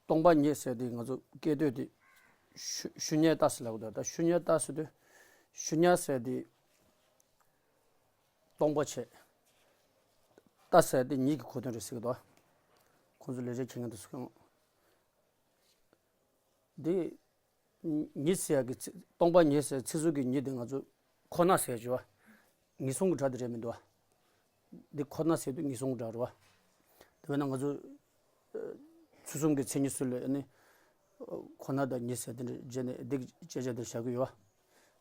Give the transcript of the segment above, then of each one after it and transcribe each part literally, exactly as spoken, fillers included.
སྟོང་པ་ཉིད་ཟེར་དེ་ང་ཚོ་སྐད་དོད་དེ་ཤུ་ཤུ་ཉ་ཏ་ཟེར་ལབ་དགོས། ད་ཤུ་ཉ་ཏ་ཟེར་དུས་ཤུ་ཉ་ཟེར་དེ་སྟོང་པ་བྱས། ཏ་ཟེར་དེ་ཉིད་ཀྱི་གོ་དོན་རེད་ཟེར་གི་འདུག་ཁོང་ཚོ་ལས་བྱེད་མཁན་དུ་སོང་། འདི་ཉིད་ཟེར་ཡག་གི་ཚིག་སྟོང་པ་ཉིད་ཟེར་ཚིག་ཟུར་གྱི་ཉིད་དེ་ང་ཚོ་ཁོ་ན་ཟེར་གྱི་བ། ངེས་བཟུང་གི་སྒྲ་དེ་རེད་མི་འདུག་བ། འདི་ཁོ་ན་ཟེར་དུས་ངེས་བཟུང་གི་སྒྲ་རེད་བ། དེ་བས་ན་ང་ཚོ་ཚུལ་གསུམ་གྱི་མཚན་ཉིད་ཚུལ་ལས་ནི་ཁོ་ན་དང་ཉིད་ཟེར་དེ་འདྲ་བརྗོད་ནས་འདི་གི་དཔྱད་བྱ་དེ་བཞག་གི་ཡོད་བ།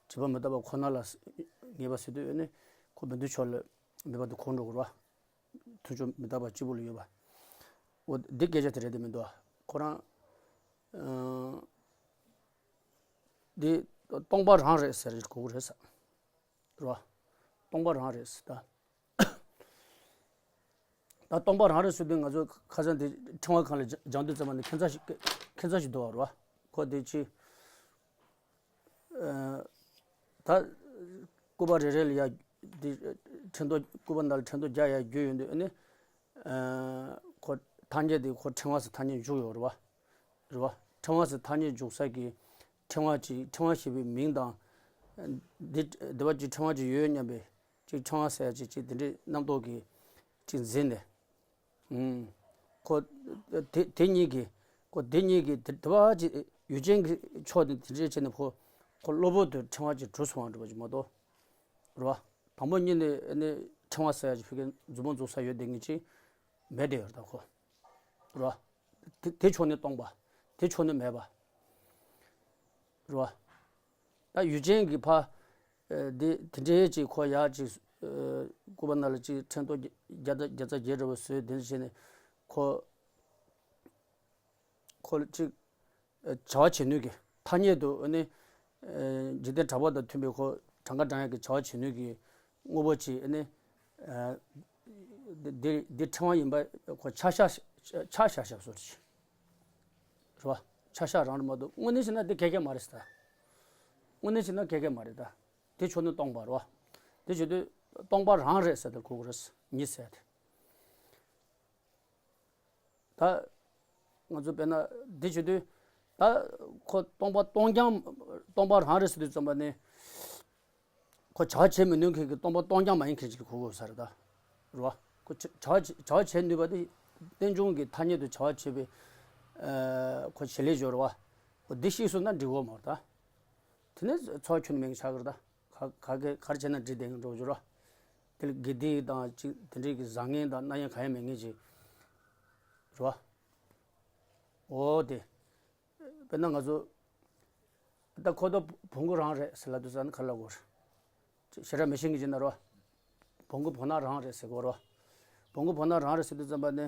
བྱས་པ་མི་རྟག་པ་ཁོ་ན་ལ་ངེས་པ་ཟེར་དུས་ནི་ཁོ་མི་འདུག་ཕྱོགས་ལ་མེད་པ་དེ་གོ་འགྲོ་གི་རེད་བ། མཐུན་ཕྱོགས་མི་རྟག་པ་གཅིག་པུ་ལ་ཡོད་པ། འོ་འདི་སྐད་ཆ་དེ་རེད་དེ་མི་འདུག་ཁོ་རང་། ཨ། འདི་སྟོང་པ་རང་རེད་ཟེར་གོ་གི་རེད་ས། རེད་བ། སྟོང་པ་རང་རེད་ཟེར་ད། ད་སྟོང་པ་རང་རེད་ཟེར་དུས་ང་ཚོ་ཁ་སང་དེ་ཕྲེང་བ་སྒང་ལ་སྦྱང་དུས་ཙམ་པ་ནས་ཁྱད་མཚར་ཞིག་ཁྱད་མཚར་ཞིག་འདུག་བ། རེད་བ། ཁོ་དེ་ཅི། ད་སྐུད་པ་རེ་རེ་ལ་ཡ་འདི་ཕྲེང་རྡོག་སྐུད་པ་ནང་ལ་ཕྲེང་རྡོག་བརྒྱབ་ཡ་རྒྱུ་ཡོད་འདུག་ཨ་ནི། ཁོ་ཐ་སྙད་དེ་ཁོ་ཕྲེང་བ་ཟེར་ཐ་སྙད་འཇུག་ཡོད་རེད་བ། རེད་བ། ཕྲེང་བ་ཟེར་ཐ་སྙད་འཇུག་ས་གི་ཕྲེང་བ་ཅིག་ཕྲེང་བ་ཞེས་པའི་མིང་དང་། འདི་འདི་བ་ཅིག་ཕྲེང་བ་ཅིག་ཡོད་སྙམ་པའི་ཅིག་ཕྲེང་བ་ཟེར་ཡ་ཅིག་ཅིག་དེ་འདྲའི་རྣམ་རྟོག་གིས་ཅིག་འཛིན་ནས། ཨུམ། ཁོ། དེ་དེ་གཉིས་ཀྱི། ཁོ་དེ་གཉིས་ཀྱི་དེ་དེ་བ་ཅིག་ཡུལ་ཅན་གྱི་ཕྱོགས་དེ་དེ་འདྲས་བྱས་ནས་ཁོ། ཁོ་གློ་བུར་དུ་ཕྲེང་བ་ཅིག་གྲུབ་སོང་བ་འདྲ་བ་ཅིག་མ་གཏོགས། རེད་བ། དང་པོ་ཉིད་ནས་ནི་ཕྲེང་བ་ཟེར་ཡ་ཅིག་ཕ་གིའི་མཛུབ་མོ་འཛུགས་ས་ཡོད་དེ་ངེས་ཅིག་མེད་དེ་ཡོད་རེད་ད་ཁོ། རེད་བ། དེ་དེ་ཕྱོགས་ནས་སྟོང་པ། དེ་ཕྱོགས་ནས་མེད་པ། རེད་བ། ད་ཡུལ་ཅན་གྱི་ཕ། ཨ། དེ་དེ་འདྲའི་ཅིག་ཁོ་ཡག་ཅིག་ཨ། སྐུད་པ་ནང་ལ་ཅིག་ཕྲེང་རྡོག་བརྒྱ་རྩ་བརྒྱ་རྩ་བརྒྱད་འདྲ་བོ་བཟོས་དེ་འདྲ་བྱས་ནས་ཁོ། ཁོ་ལ་ཅིག་ཨ། བྱ་བ་བྱེད་ནུས་ཀྱི་ཐ་སྙད་དུ་ཨ་ནི། ཨ། འཇིག་རྟེན་གྲགས་པ་དང་མཐུན་པའི་ཁོ་གྲངས་ཀ་བགྲང་ཡག་གི་བྱ་བ་བྱེད་ནུས་ཀྱི་དངོས་པོ་ཅིག་ཨ་ནི། ཨ། འདི་འདི་འདི་ཕྲེང་བ་ཡིན་པ་ཁོ་ཆ་བཞག་ཆ་བཞག་བཞག་བཟོ་རེད། རེད་བ། ཆ་བཞག་རང་རེད་མ་གཏོགས་དངོས་གནས་བྱས་ན་འདི་ག་གེ་མ་རེད་ཟེར། དངོས་གནས་བྱས་ན་ག་གེ་མ་རེད་ད། དེ་ཕྱོགས་ནས་སྟོང་པ་རེད་བ། དེ་བྱེད་དུས་སྟོང་པ་རང་རེད་ཟེར་ཏེ་གོ་གི་རེད། ཉིད་ཟེར་ཏེ། ད་ང་ཚོ་དཔེར་ན་འདི་བྱེད་དུས་ད་ཁོ་སྟོང་པ་སྟོང་རྐྱང་སྟོང་པ་རང་རེད་ཟེར་དུས་ཙམ་པ་ནས། ཁོ་བྱ་བ་བྱེད་མི་ནུས་མཁན་གྱི་སྟོང་པ་སྟོང་རྐྱང་མ་ཡིན་མཁན་ཅིག་གོ་དགོས་ས་རེད་ད། རེད་བ། ཁོ་བྱ་བྱ་བ་བྱེད་ནུས་པ་དེ་རྟེན་འབྱུང་གི་ཐ་སྙད་དུ་བྱ་བ་བྱེད་པའི་ཨ། ཁོ་བྱེད་ལས་སྦྱོར་བ། ཁོ་འདི་ཤེས་སོང་ན་འགྲིག་གོ་མ་རེད་ད། དེ་ནས་འཚོ་བ་ཁྱོན་ནས་མེད་མཁན་ཆགས་ཀྱི་རེད་ད། ག་ག་གེ་ག་རེ་བྱས་ན་འགྲིག་བསྡད་མཁན་འགྲོ་རྒྱུ་རེད་བ། དེ་ལ་དགེ་སྡིག་དང་ཅིག་དེ་འདྲའི་གི་བཟང་ངན་དང་རྣམ་གཡེང་གང་ཡང་མེད་མཁན་ཅིག་རེད་བ། འོ་དེ། དཔེར་ན་ང་ཚོ་ད་ཁོ་ད་བོང་གུ་རང་རེད་ཟེར་ལབ་དུས་ཙམ་ནས་ག་རེ་ལབ་དགོས་རེད། ཞེ་དྲག་མི་ཤེས་མཁན་ཅིག་ན་རོ། བོང་གུ་བོང་ནག་རང་རེད་ཟེར་དགོས་རོ། བོང་གུ་བོང་ནག་རང་རེད་ཟེར་དུས་ཙམ་པ་ནི།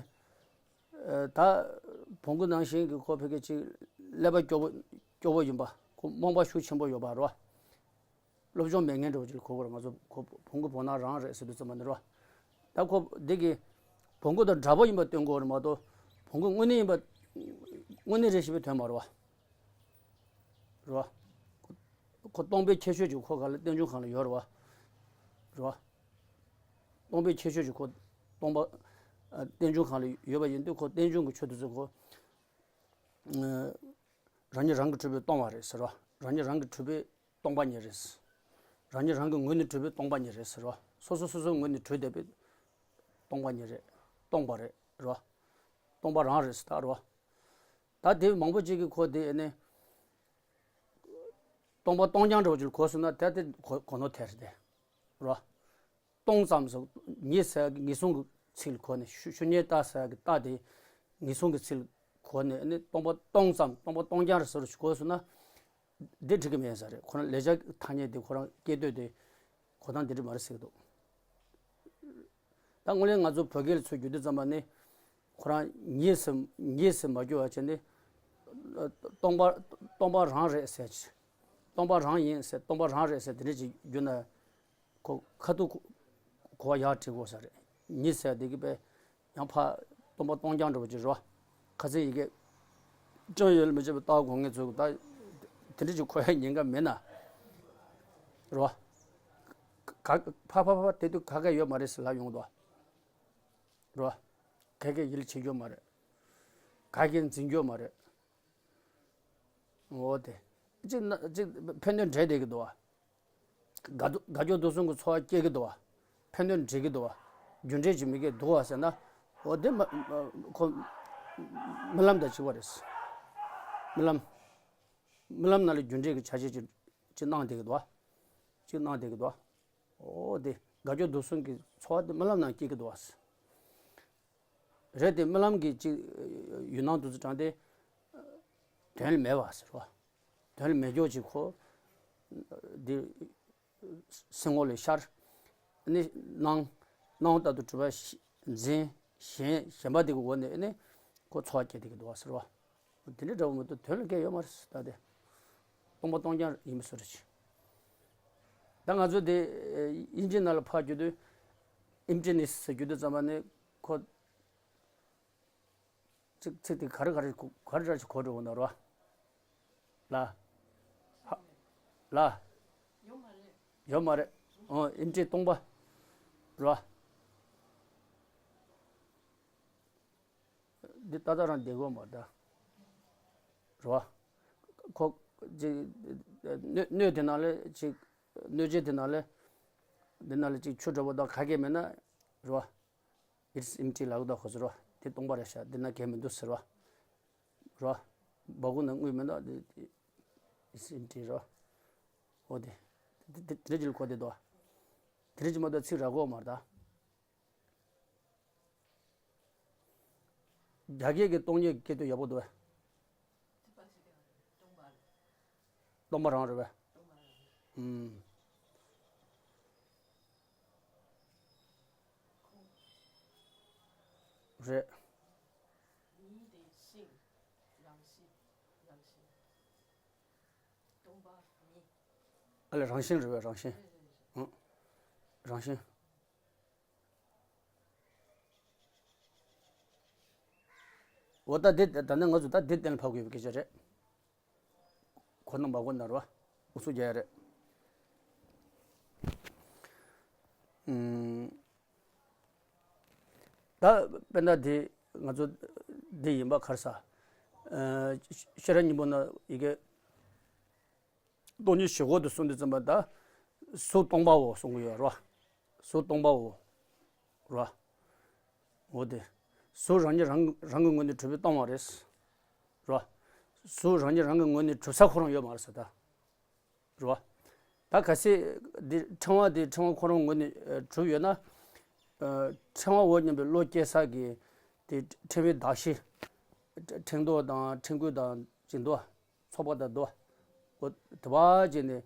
ཨ། ད་བོང་གུ་ནང་བཞིན་གྱི་ཁོ་ཕ་གི་ཅིག་ཀླད་པ་སྐྱོ་པོ་སྐྱོ་པོ་ཡིན་པ། ཁོ་རྨོངས་པ་ཤུགས་ཆེན་པོ་ཡོད་པ་རོ། སློབ་སྦྱོང་མེད་མཁན་འདྲ་བོ་ཅིག་ལ་གོ་དགོས་རེད། ང་ཚོ་ཁོ་བོང་གུ་བོང་ནག་རང་རེད་ཟེར་དུས་ཙམ་པ་ནི་རོ། ད་ཁོ་འདི་གི་བོང་གུ་དང་འདྲ་པོ་ཡིན་པ་སྟོན་དགོས་རེད་མ་གཏོགས་བོང་གུ་དངོས་གནས་ཡིན་པ་དངོས་གནས་རེད་ཞེས་པའི་དོན་མ་རེད་བ། རེད་བ། ཁོ་སྟོང་པའི་ཁྱད་ཆོས་ཅིག་ཁོ་ག་ལ་རྟེན་འབྱུང་གང་ལ་ཡོད་རེད་བ། རེད་བ། སྟོང་པའི་ཁྱད་ཆོས་ཅིག་ཁོ་སྟོང་པ། ཨ། རྟེན་འབྱུང་གང་ལ་ཡོད་པ་ཡིན་དུས་ཁོ་རྟེན་འབྱུང་གི་ཆོས་དེ་ཚོ་ཁོ། ཨ། རང་ཉིད་རང་གིས་གྲུབ་པས་སྟོང་པ་རེད་ཟེར་བ། རང་ཉིད་རང་གིས་གྲུབ་པས་སྟོང་པ་ཉིད་རེད། རང་ཉིད་རང་གི་ངོས་ནས་གྲུབ་པས་སྟོང་པ་ཉིད་རེད་ཟེར་བ། སོ་སོ་སོ་སོའི་ངོས་ནས་གྲུབ་བསྡད་པས་སྟོང་པ་ཉིད་རེད། སྟོང་པ་རེད་རོ། སྟོང་པ་རང་རེད་ཟེར་ད་རོ། ད་དེ་མང་པོ་ཅིག་གིས་ཁོ་དེ་ནི་སྟོང་པ་སྟོང་རྐྱང་འདྲ་བོ་ཅིག་གོ་སོང་ན་ད་དེ་གོ་གོ་ནོར་ཐེབས་རེད་དེ་རོ། སྟོང་ཙམ་སོགས་ཉིད་ཟེར་གྱི་ངེས་བཟུང་གི་ཚིག་ལ་གོ་ནས་ཤུ་ཤུ་ཉིད་ཏ་ཟེར་གྱི་ཏ་དེ་ངེས་བཟུང་གི་ཚིག་ལ་གོ་ནས་ནི་སྟོང་པ་སྟོང་ཙམ་སྟོང་པ་སྟོང་རྐྱང་རེད་ཟེར་གོ་སོང་ན། འདི་འགྲིག་གི་མེད་ས་རེད། ཁོ་རང་ལེགས་སྦྱར་གྱི་ཐ་སྙད་དེ་ཁོ་རང་སྐད་དོད་དེ་གོ་སྟངས་འདི་འདྲ་མ་རེད་ཟེར་གྱི་འདུག་ད་དངོས་གནས་ང་ཚོ་བོད་སྐད་ལ་ཚུར་བསྒྱུར་དུས་ཙམ་པ་ནི་ཁོ་རང་ཉིད་ཟེར་ཉིད་ཟེར་མ་བསྒྱུར་བ་བྱས་ནས་སྟོང་པ་སྟོང་པ་རང་རེད་ཟེར་གྱི། སྟོང་པ་རང་ཡིན་ཟེར་སྟོང་པ་རང་རེད་ཟེར་དེ་འདྲ་ཅིག་བསྒྱུར་ན། ཁོ་ཁ་ཐུག་གོ་བ་ཡག་བྲིས་དགོས་ས་རེད། ཉིད་ཟེར་དེ་གི་པས་ཡང་ཕ་སྟོང་པ་སྟོང་རྐྱང་འདྲ་བོ་ཅིག་རེད་བ། ཁ་སང་ཡི་གེ་ཅང་ཡོད་ལ་མི་བྱེད་པའི་ལྟ་བ་དགོས་ངེས་ཚོད་ད་དེ་འདྲ་ཅིག་གོ་ཡ་ཉེན་ཁ་མེད་ན་རེད་བ། ག་ཕ་ཕ་ཕ་དེ་དུས་ག་ག་ཡོད་མ་རེད་ཟེར་ལབ་ཡོང་གི་འདུག་བ། རེད་བ། ག་ག་ཡིད་ལ་བྱེད་རྒྱུ་མ་རེད། ག་ག་འཛིན་རྒྱུ་མ་རེད། འོ་དེ། གཅིག་ན་གཅིག་ཕན་གནོད་འདྲེས་བསྡད་ཀྱི་འདུག་བ། དགའ་དུ་དགའ་སྐྱོ་སྡུག་གསུམ་གྱི་ཚོར་བ་སྐྱེ་གི་འདུག་བ། ཕན་གནོད་འདྲེས་ཀྱི་འདུག་བ། རྒྱུ་འབྲས་ཅིག་མི་སྐྱེ་འདུག་བ་ཟེར་ན། འོ་དེ་མ་མ་ཁོ་རྨི་ལམ་དང་གཅིག་པ་རེད། རྨི་ལམ། རྨི་ལམ་ནང་ལ་རྒྱུ་འབྲས་ཀྱི་ཆ་ཤས་ཅིག་ཅིག་སྣང་བསྡད་ཀྱི་འདུག་བ། ཅིག་སྣང་བསྡད་ཀྱི་འདུག་བ། འོ་དེ་དགའ་སྐྱོ་སྡུག་གསུམ་གྱི་ཚོར་བ་དེ་རྨི་ལམ་ནང་སྐྱེ་གི་འདུག་བ། རེད་དེ་རྨི་ལམ་གྱི་ཅིག་ཡུལ་སྣང་དུ་ཚུར་དྲངས་ཏེ། དོན་ལ་མེད་པ་ཟེར་བ། དོན་ལ་མེད་ཀྱོག་ཅིག་ཁོ། འདི། སེམས་ངོ་ལ་ཤར། ནི་སྣང་། སྣང་བ་ལྟར་དུ་གྲུབ་པ་ཞི་འཛིན། ཞེན་ཞེན་པ་དེ་གི་འོག་ནས་ནི། ཁོ་ཚོར་བ་སྐྱེ་བསྡད་ཀྱི་འདུག་བ་ཟེར་བ། དེ་འདྲ་འདྲ་བོ་མ་གཏོགས་དོན་ལ་འགལ་ཡོད་མ་རེད་ད་དེ། སྟོང་པ་སྟོང་རྐྱང་ཡིན་པའི་བཟོ་འདྲ་ཅིག་ད་ང་ཚོ་དེ་དབྱིན་ཇི་ནང་ལ་ཕར་བསྒྱུར་དུས། ཨེམ་ཊི་ནེ་སི་ཟེར་བསྒྱུར་དུས་ཙམ་པ་ནི་ཁོ། ཚིག་ཚིག་དེ་ག་རེ་ག་རེ་ག་རེ་འདྲ་ཞིག་གོ་འགྲོ་འོང་ན་རོ། ལ། ཧ། ལ། ཡོད་མ་རེད། ཡོད་མ་རེད། ཨོ་ཨེམ་ཊི་སྟོང་པ། རོ། འདི་ཏག་ཏག་རང་བསྡད་དགོས་མ་རེད་ད། རོ། ཁོ། ཅིག་སྣོད་སྣོད་དེ་ནང་ལ་ཅིག་སྣོད་བཅུད་དེ་ནང་ལ། འདི་ནང་ལ་ཅིག་ཆུ་འདྲ་པོ་དང་ག་གེ་མེད་ན། རོ། It's empty ལབ་ཀྱི་འདུག་ཁོ་ཚོ་རོ། དེ་སྟོང་པ་རེད་ཤག་འདི་ན་གང་ཡང་མི་འདུག་ཟེར་བ། རོ། སྦ་ཁུག་ན་དངུལ་མི་འདུག་འདི། It's empty རོ། འོ་དེ། དེ་དེ་དེ་འདྲ་ཅིག་ལ་གོ་བསྡད་འདུག་དེ་འདྲ་ཅིག་མ་གཏོགས་ཚིག་རག་གི་ཡོད་མ་རེད་ད། རྒྱ་སྐད་ཀྱི་སྟོང་ཉིད་སྐད་དོད་ཡག་པོ་འདུག་བས། སྟོང་པ་རང་རེད་བས། ཨུམ། རེད། ཨ་ལས་རང་བཞིན་རེད་བས། རང་བཞིན། ཨང་། རང་བཞིན། འོ་ད་འདི་ད་ནི་ང་ཚོ་ད་འདི་གཏན་ལ་ཕབ་དགོས་པའི་སྐད་ཆ་རེད། གོ་ན་མ་གོ་ན་རོ། ཨུ་ཚུགས་རྒྱག་ཡ་རེད། ཨུམ། ད་དཔེར་ན་འདི་ང་ཚོ་འདི་ཡིན་པ་ག་རེ་ཟ། ཨ་ཤེས་རབ་སྙིང་པོ་ན་ཡི་གེ་སྟོང་ཉིད་བཞི་པོ་དེ་གསུངས་དུས་ཙམ་པ་ད། གཟུགས་སྟོང་པའོ་གསུང་གི་ཡོད་རོ། གཟུགས་སྟོང་པའོ། རོ། འོ་དེ། གཟུགས་རང་ཉིད་རང་རང་གི་ངོས་ནས་གྲུབ་པས་སྟོང་པ་རེད། རོ། གཟུགས་རང་ཉིད་རང་གི་ངོས་ནས་གྲུབ་ས་ཁོ་རང་ཡོད་མ་རེད་ཟེར་ད། རོ། ད་གལ་སྲིད་འདི་ཕྲེང་བ་འདི་ཕྲེང་བ་ཁོ་རང་ངོས་ནས་ཨ་གྲུབ་ཡོད་ན། ཨ་ཕྲེང་བའོ་སྙམ་པའི་བློ་སྐྱེ་ས་གི་དེ་ཕྲེང་བའི་གདགས་གཞི། ཕྲེང་རྡོག་དང་ཕྲེང་སྐུད་དང་ཅི་འདུག་ཚོགས་པ་དང་འདུག་འོ་དེ་བ་ཅིག་ནས་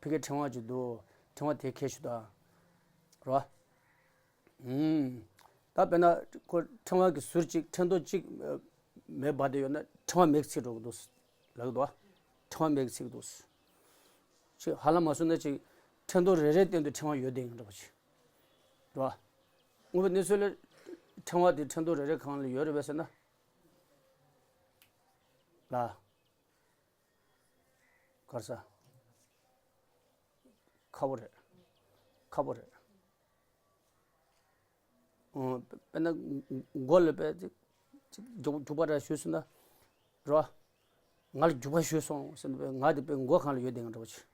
ཕ་གི་ཕྲེང་བ་ཅིག་འདུག་ཕྲེང་བ་དེ་ཁྱེར་ཤོག་དང་། རོ། ཨུམ། ད་དཔེར་ན་ཁོ་ཕྲེང་བ་གི་ཟུར་གཅིག་ཕྲེང་རྡོག་གཅིག་མེད་པ་དེ་ཡོད་ན་ཕྲེང་བ་མེད་ཚིག་འགྲོ་གི་འདུག་ལབ་གི་འདུག་ཕྲེང་བ་མེད་ཚིག་འདུག་ཅིག་ཧ་ལམ་མ་སོང་ན་ཅིག་ཕྲེང་རྡོག་རེ་རེའི་སྟེང་དུ་ཕྲེང་བ་ཡོད་བསྡད་ཡོད་འདྲ་པོ་ཅིག་རེད་བ། དངོས་པོའི་གནས་ཚུལ་ལ་ཕྲེང་བ་དེ་ཕྲེང་རྡོག་རེ་རེ་གང་ལ་ཡོད་རེད་པས་ཟེར་ན། ལ། ག་རེ་ཟ། ཁ་པོ་རེད། ཁ་པོ་རེད། ཨོ། དཔེར་ན་མགོ་ལ་དཔེ་ཅིག་ཅིག་རྒྱུག་རྒྱུག་པ་འདྲ་ཞུས་སོང་ན། རོ། ང་ལ་རྒྱུག་པ་ཞུས་སོང་ཟེར་ན་དཔེ་ང་དེ་དཔེ་མགོ་གང་ལ་ཡོད་བསྡད་ཡོད་འདྲ་པོ་ཅིག་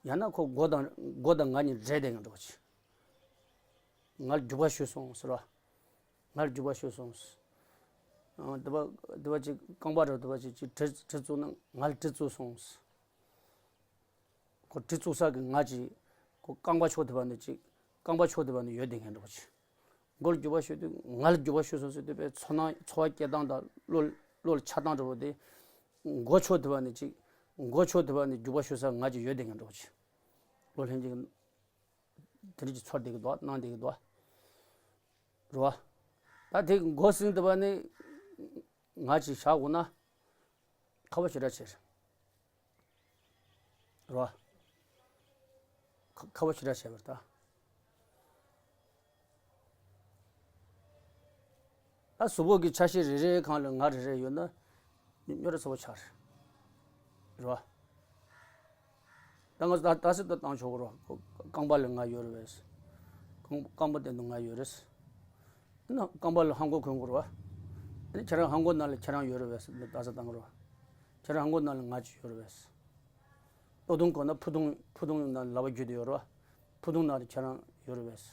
ཡང་ན་ཁོ་མགོ་དང་མགོ་དང་ང་གཉིས་འདྲེས་བསྡད་ཡོད་འདྲ་པོ་ཅིག་ང་ལ་རྒྱུག་པ་ཞུས་སོང་ཟེར་བ། ང་ལ་རྒྱུག་པ་ཞུས་སོང་ཟེར། ཨ་དེ་བ་དེ་བ་ཅིག་རྐང་པ་རེད། དེ་བ་ཅིག་ཅིག་གྲི་གྲི་བཙུགས་ན་ང་ལ་གྲི་བཙུགས་སོང་ཟེར། ཁོ་གྲི་བཙུགས་ས་གི་ང་ཅིག་ཁོ་རྐང་པ་ཕྱོགས་དེ་བ་ནས་ཅིག་རྐང་པ་ཕྱོགས་དེ་བ་ནས་ཡོད་བསྡད་མཁན་འདྲ་པོ་ཅིག་མགོ་ལ་རྒྱུག་པ་ཞུ་དུས་ང་ལ་རྒྱུག་པ་ཞུས་སོང་ཟེར་དུས་དཔེ་ཚོར་སྣང་ཚོར་བ་སྐྱེ་སྟངས་དང་བློ་བློ་ལ་འཆར་སྟངས་འདྲ་པོ་དེ། མགོ་ཕྱོགས་དེ་བ་ནས་ཅིག་མགོ་ཕྱོགས་དེ་བ་ནས་རྒྱུག་པ་ཞུ་ས་ང་ཅིག་ཡོད་བསྡད་མཁན་འདྲ་པོ་ཅིག་བློ་ལྷན་ཅིག་དེ་འདྲ་ཅིག་ཚོར་བསྡད་ཀྱི་འདུག་སྣང་བསྡད་ཀྱི་འདུག་རེད་བ། ད་དེ་མགོ་ཟིན་དེ་བ་ནས་ང་ཅིག་བཞག་དགོས་ན། ཁག་པོ་ཞེ་དྲག་ཆེ་རེད། རེད་བ། ཁ་ཁག་པོ་ཞེ་དྲག་ཆེ་བ་རེད་ད། ད་གཟུགས་པོ་གི་ཆ་ཤས་རེ་རེའི་སྒང་ལ་ང་རེ་རེ་ཡོད་ན། རྙོག་དྲ་ཚ་པོ་ཆགས་རེད། རེད་བ། ད་ང་ཚོ་ད་ད་སེ་ད་བཏང་ཆོག་གི་རེད་བ། རྐང་པ་ལ་ང་ཡོད་རེད་བས། རྐང་རྐང་པ་སྟེང་དུ་ང་ཡོད་རེད། ཨ་ནི་རྐང་པ་ལ་ལྷམ་གོག་གོན་དགོས་རེད་བ། ཨ་ནི་ཁྱེད་རང་ལྷམ་གོག་ནང་ལ་ཁྱེད་རང་ཡོད་རེད་བས་ཟེར་ནས་ད་སེ་བཏང་གི་རེད་བ། ཁྱེད་རང་མགོ་ནང་ལ་ང་ཅིག་ཡོད་རེད་པས། སྟོད་ཐུང་གོན་ན་ཕུ་ཐུང་ཕུ་ཐུང་ནང་ལ་ལག་པ་བརྒྱུད་དེ་ཡོད་རེད་པ། ཕུ་ཐུང་ནང་ལ་ཁྱེད་རང་ཡོད་རེད་པས།